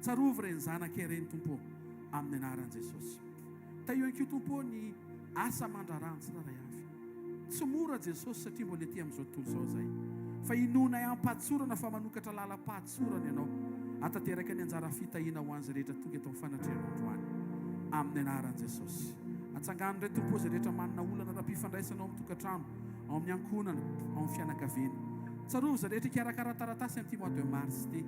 Tsarovy ireny zanaka ireny Tompo ô, amin'ny anaran'i Jesosy. Tahio ihany koa Tompo ô ny asa aman-draharahan'ny tsirairay avy. Tsy mora Jesosy satria mbola ety amin'izao tontolo izao izay. Fa inoanay am-pahatsorana fa manokatra lalam-pahatsorana Ianao hahatanteraka ny anjara fitahiana ho an'izay rehetra tonga eto amin'ny fanatrehanao androany. Amin'ny anaran'i Jesosy. Atsangano indray Tompo ô izay rehetra manana olana ara-pifandraisana ao amin'ny tokantrano, ao amin'ny ankohonana, ao amin'ny fianakaviana. Tsarovy izay rehetra hikarakara taratasy amin'ity mois de mars ity.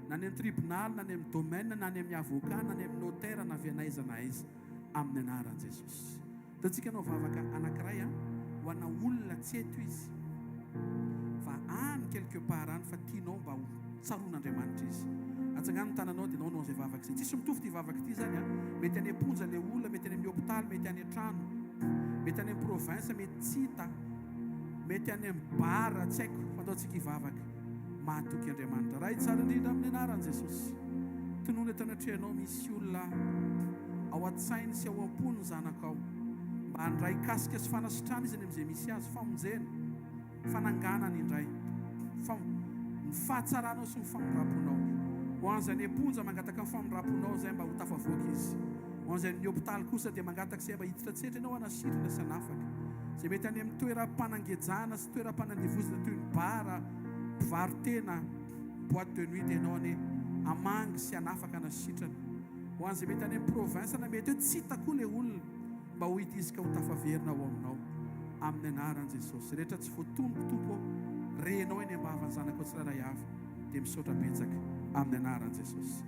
Na any amin'ny tribonaly, na any amin'ny domaine, na any amin'ny avocat, na any amin'ny notaire, na avy an'aiza na aiza. Amin'ny anaran'i Jesosy. Ataontsika hanao vavaka anankiray an, ho ana olona tsy eto izy fa any quelque part any fa tianao mba ho tsaroan'Andriamanitra izy. Atsangano ny tananao dia enao hanao izay vavaka izay. Tsisy mitovy ity vavaka ity izany an. Mety any am-ponja ilay olona, mety any amin'ny hopitaly, mety any an-trano, mety any amin'ny province, mety tsy hita, mety any amin'ny bar, tsy haiko, fa ataontsika hivavaka. Mahatoky Andriamanitra. Ray tsara indrindra amin'ny anaran'i Jesosy. Tonony eto anatrehanao misy olona ao an-tsainy sy ao am-pony ny zanakao. Mba handray kasika sy fanasitrana izy any amin'izay misy azy, famonjena, fananganana indray. Fa ny fahatsaranao sy ny famindram-ponao. Ho an'izay any am-ponja mangataka ny famindram-ponao izay mba ho tafavoaka izy. Ho an'izay any amin'ny hopitaly kosa dia mangataka izay mba hiditra an-tsetra ianao hanasitrana sy hanafaka. Izay mety any amin'ny toeram-panangejana sy toeram-panandevozana toy ny bar, mpivaro-tena, boite de nuit dia ianao anie hamangy sy hanafaka hanasitrana. Ho an'izay mety any amin'ny province na mety hoe tsy hita koa ilay olona mba ho hita izy ka ho tafaverina ao aminao. Amin'ny anaran'i Jesosy. Rehetra tsy voatonoko Tompo ô, renao eny am-bavan'ny zanakao tsirairay avy dia misaotra betsaka amin'ny anaran'i Jesosy.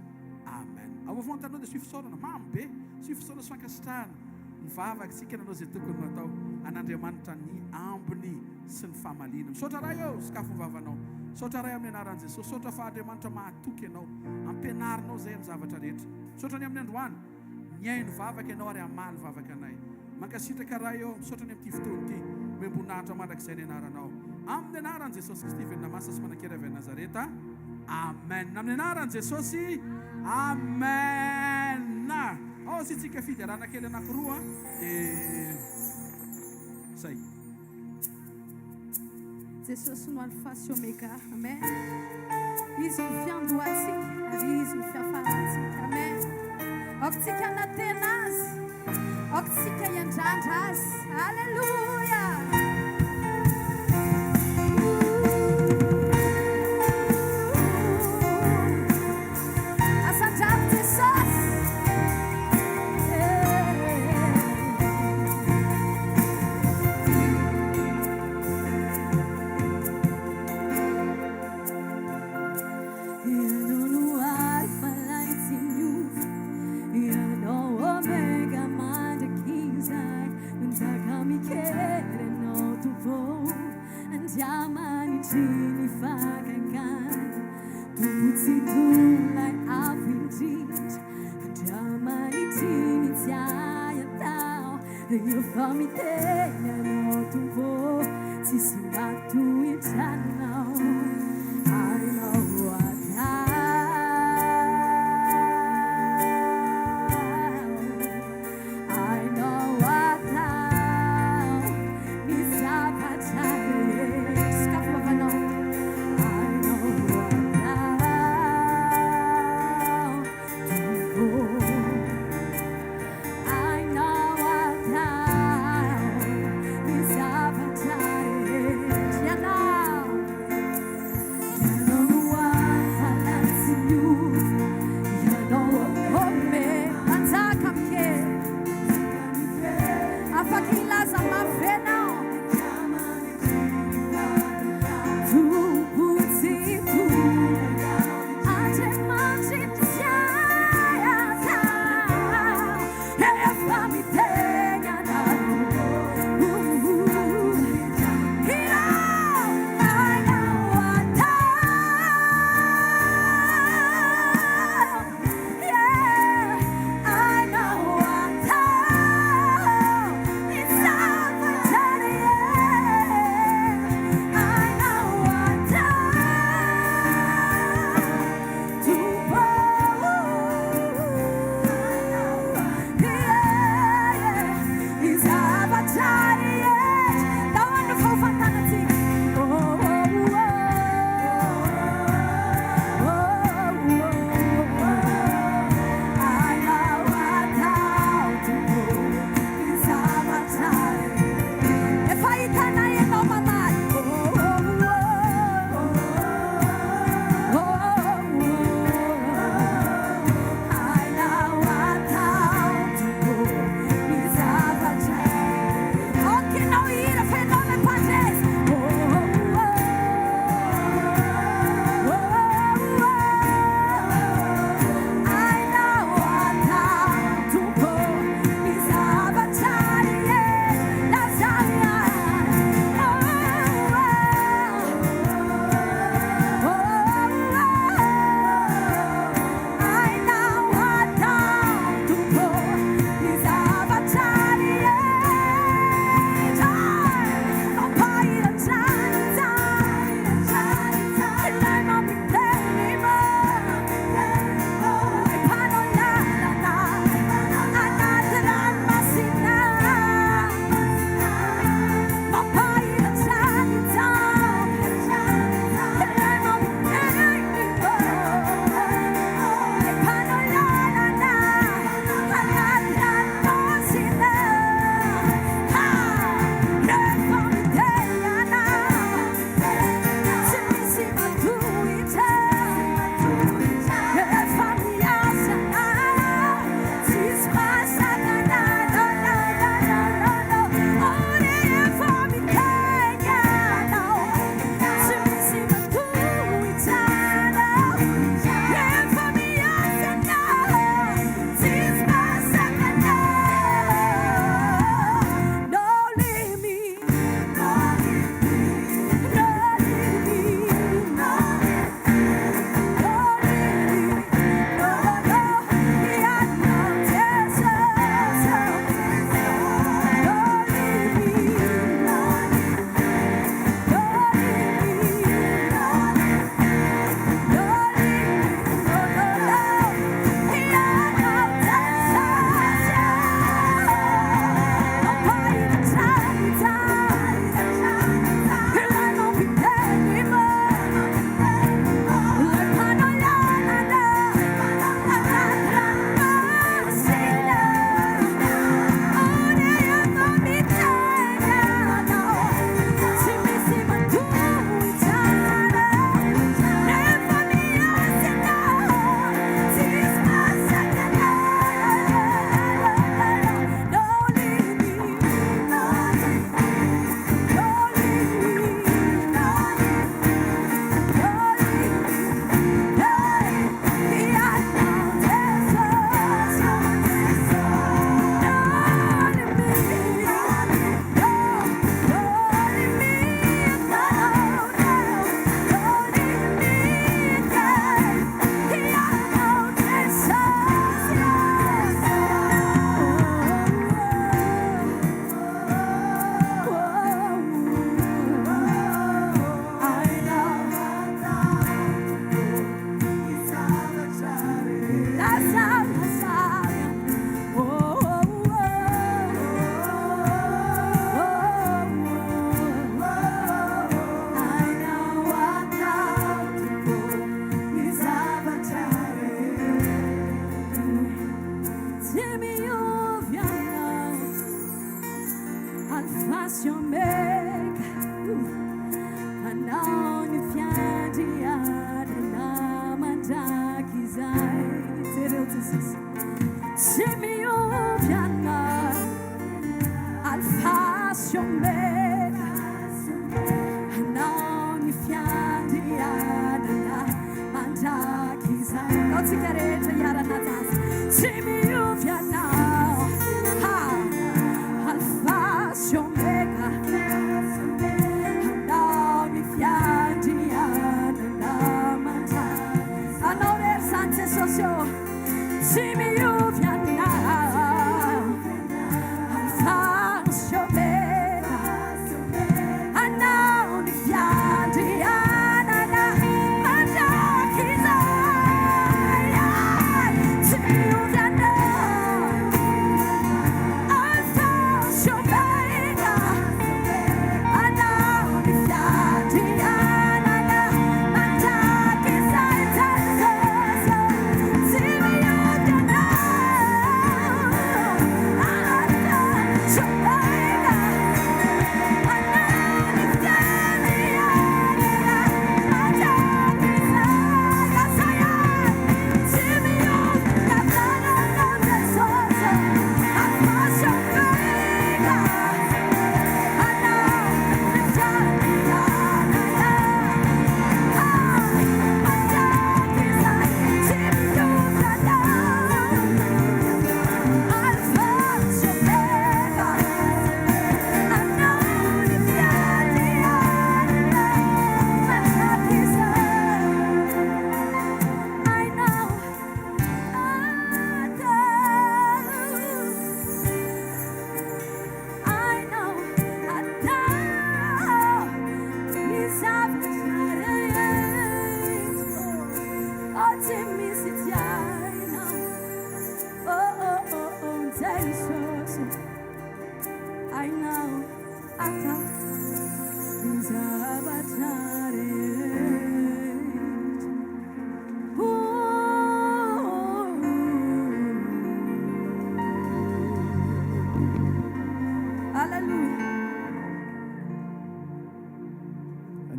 Amen. Ao afovoan-taninao dia asio fisaorana, mamy be, asio fisaorana sy fankasitrahana. Nivavaka isika nanao izay tokony ho atao. An'Andriamanitra ny ambiny sy ny famaliana. Misaotra Ray ô, sokafy ny vavanao. Misaotra Ray amin'ny anaran'i Jesosy. Misaotra fa Andriamanitra mahatoky Ianao. Ampianarinao izay amin'ny zavatra rehetra. Misaotra ny amin'ny androany. Nihaino vavaka Ianao ary hamaly vavaka anay. Mankasitraka Ray ô, misaotra ny amin'ity fotoana ity. Omem-boninahitra mandrakizay ny anaranao. Amin'ny anaran'i Jesosy Kristy velona masina sy manan-kery avy any Nazareta. Amen. Amin'ny anaran'i Jesosy. Amen. Ao asiantsika fiderana kely anankiroa dia zay. Jesosy no Alpha sy Omega. Amen. Izy no fiandohantsika ary Izy no fiafarantsika. Amen. Aoka tsika hanantena Azy. Aoka tsika hiandrandra Azy. Alléluia. Asandrato Jesosy. Ianao no Alfa lay tsy miova, Ianao Omega mandrakizay, Manjaka mikery Ianao Tompo, Andriamanitry ny fahagagana, Tompo Tsitoha lay Avo Indrindra, Andriamanitry ny tsy hay atao. Rehefa miteny Ianao Tompo ô, tsisy mahatohitra Anao. Hainao atao, hainao atao ny zavatra rehetra. Sokafy vavanao. Hainao atao Tompo ô. Hainao atao.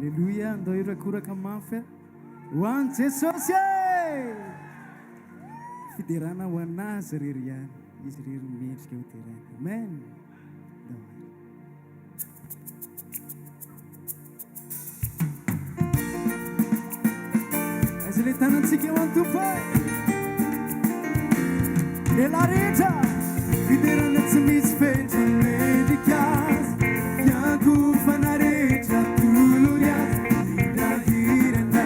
Aleloia, andao hirakoraka mafy ho an'i Jesosy e! Fiderana ho an'Azy irery ihany, Izy irery no mendrika ho deraina. Amen. Andao ary. Aiza ilay tanantsika eo an-tompo e? Lehilahy rehetra, fiderana tsy misy fetra mendrika azy, fiankofana rehetra tolory azy, hirahirana,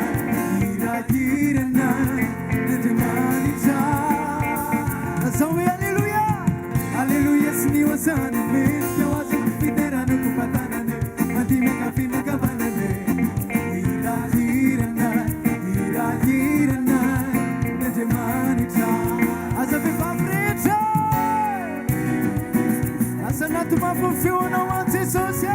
hirahirana, Andriamanitra. Lazao hoe Aleloia, Aleloia sy ny hosana mendrika ho azy, fiderana kopa-tanana. Mandihy miankavia miankavanana e. Hirahirana, hirahirana ny Andriamanitra. Aza vehivavy rehetra e. Asa anaty mafy ny feonao an Jesosy e.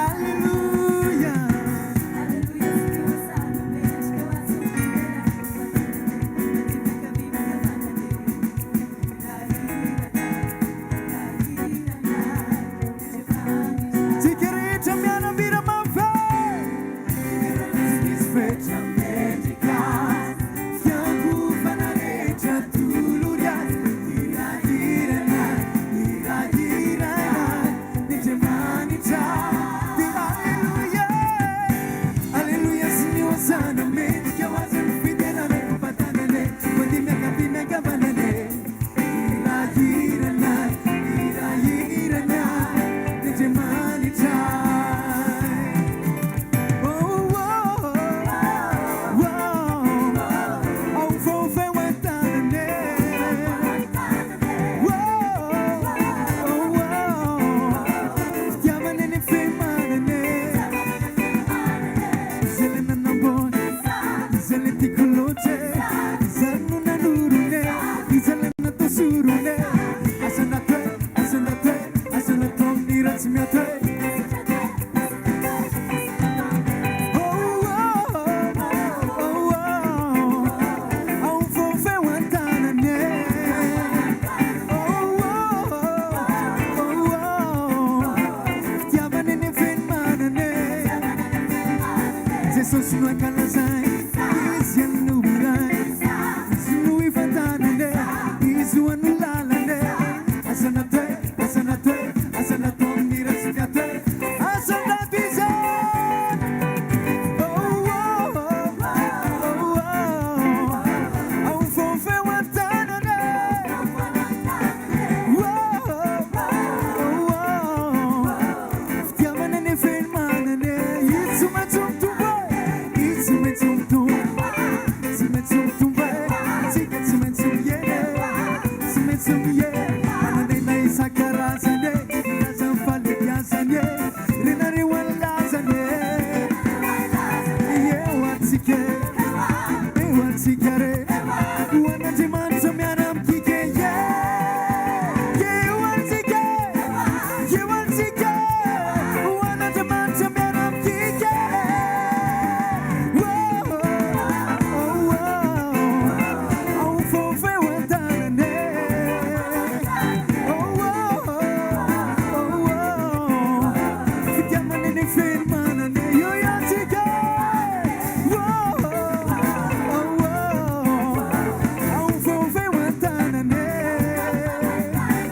Alléluia. Tsika rehetra miara-mira mafy. Misy fetra mendrika fiankovana rehetra tolory azy hirahirana hirahirana Andriamanitra dia Aleloia Aleloia sy ny hosana mendrika ho azy ny fiderana kopa-tanana e mandihy miankavia miankavanana e hirahirana hirahirana Andriamanitra Oh oh oh oh oh an-tanana e Oh oh oh fitiavana ny fimanana Izay le nanambony, izay le tiako loatra e, izay no nanorona e, izay le natao sorona e. Asa natao e, asa natao e, asa natao amin'ny ratsy miato e. Oh oh oh oh oh feo an-tanana e. Oh oh oh oh fitiavana ny fenomanana e. Jesosy no ankalazay, Izy ihany no iray, Izy no ifantanana e, Izy ho an'ny lalana e. Asa natao e, asa natao e, asa natao amin'ny ratsy miato e. Asa natao izy e. Oh oh oh oh oh oh feo an-tanana e. Oh oh oh fitiavana ny fenomanana e. Izy tsy maintsy mitombo e, Izy tsy maintsy mitombo, tsy maintsy mitombo e. Tsika tsy maintsy mihena e, tsy maintsy mihena. Mananena isan-karazany e, milaza ny fahalebiazany e, renareo an'lazany e. Eo antsika e, eo antsika re, ho an'Andriamanitra miara-mikika e. Eo antsika e, eo antsika e, ho an'Andriamanitra miara-mikika e. Oh, oh, oh, oh, feo an-tanana e. Oh, oh, oh, oh, fitiavana ny fenomanana e. Eo antsika e. Oh, oh, oh, oh, feo an-tanana e.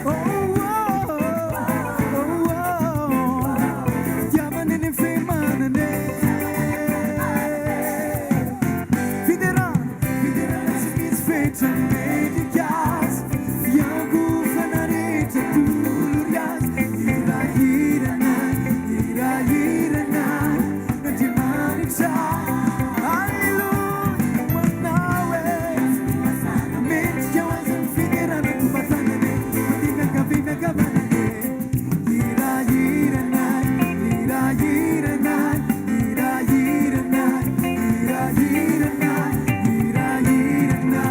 Oh, oh, oh, oh, fitiavana ny fenomanana e. Fiderana, fiderana tsy misy fetra mendrika azy, fiankofana rehetra tolory azy, hirahirana, hirahirana, Andriamanitra. Alléluia, manao e. Mendrika ho azy ny fiderana kopa-tanana e, mandihy miankavia miankavanana e. Hirahirana, hirahirana, hirahirana, hirahirana, hirahirana.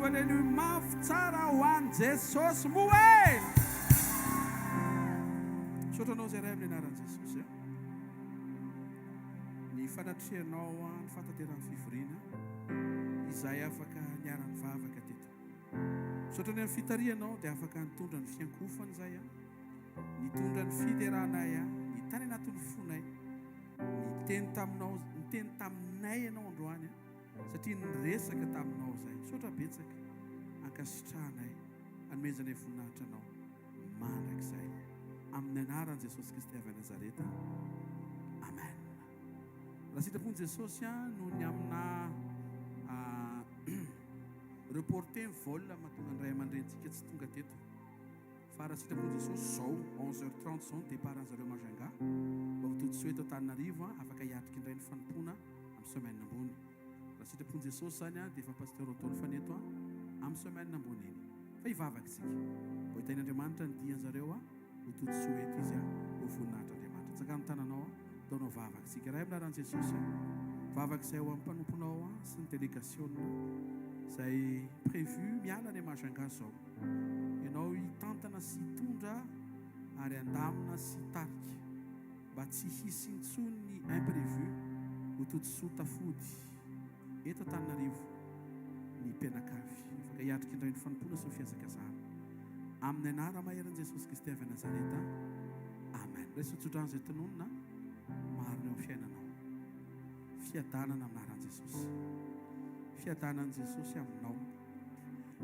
Asio aleloia mafy tsara ho an'i Jesosy moa e! Misaotra anao izay Ray amin'ny anaran'i Jesosy a. Ny fanatrehanao ny fahatanterahan'ny fivoriana izay afaka niara-nivavaka teto. Misaotra ny amin'ny fitarihanao dia afaka nitondra ny fiankohofana izay a. Nitondra ny fideranay a, ny tany anatin'ny fonay. Niteny taminao, niteny taminay ianao androany a. Satria niresaka taminao izay. Misaotra betsaka. Ankasitrahanay. Anomezanay voninahitra anao mandrakizay. Amin'ny anaran'i Jesosy Kristy avy any Nazareta. Amen. Raha sitrapon'i Jesosy noho ny amina reporter ny vol mahatonga ny ray aman-drenintsika tsy tonga teto. Fa raha sitrapon'i Jesosy zao 11 heures 30 zao ny départ an'zareo Majunga mba ho todisoa eto Antananarivo afaka hiatrika indray ny fanompoana amin'ny semaine ambony. Raha sitrapon'i Jesosy zany dia efa Pasteur Rodolphe ny eto amin'ny semaine ambony iny. Fa hivavaka isika. Mba hitahin'Andriamanitra ny dian'zareo ho todisoa eto izy ho voninahitr'Andriamanitra. Tsangano ny tananao ataonao vavaka isika. Ray amin'ny anaran'i Jesosy vavaka izay ho amin'ny mpanomponao sy ny delegasiona izay prévu miala any Majunga zao. Ianao hitantana sy hitondra ary handamina sy hitarika mba tsy hisy intsony ny imprévu ho todisoa tafody eto Antananarivo ny mpianakavy. Afaka hiatrika indray ny fanompoana sy ny fihazakazahana. Amin'ny anara-maherin'i Jesosy Kristy avy any Nazareta. Amen. Raiso tsodrano izay tononina marina eo amin'ny fiainanao. Fiadanana amin'ny anaran'i Jesosy. Fiadanan'i Jesosy aminao.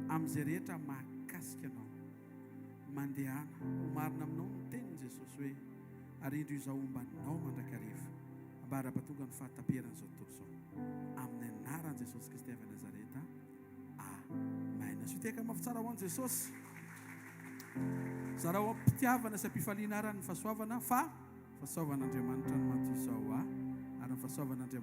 Amin'izay rehetra mahakasika anao. Mandehana, ho marina aminao ny tenin'i Jesosy hoe, Ary indro Izaho homba anao mandrakariva, ambara-pahatonga ny fahataperan'izao tontolo izao. Amin'ny anaran'i Jesosy Kristy avy any Nazareta. Amen. Asio tehaka mafy tsara ho an'i Jesosy. Zarao am-pitiavana sy am-pifaliana ara ny fahasoavana fa fahasoavan'Andriamanitra no maha toy izao ahy ary ny fahasoavan'Andriamanitra.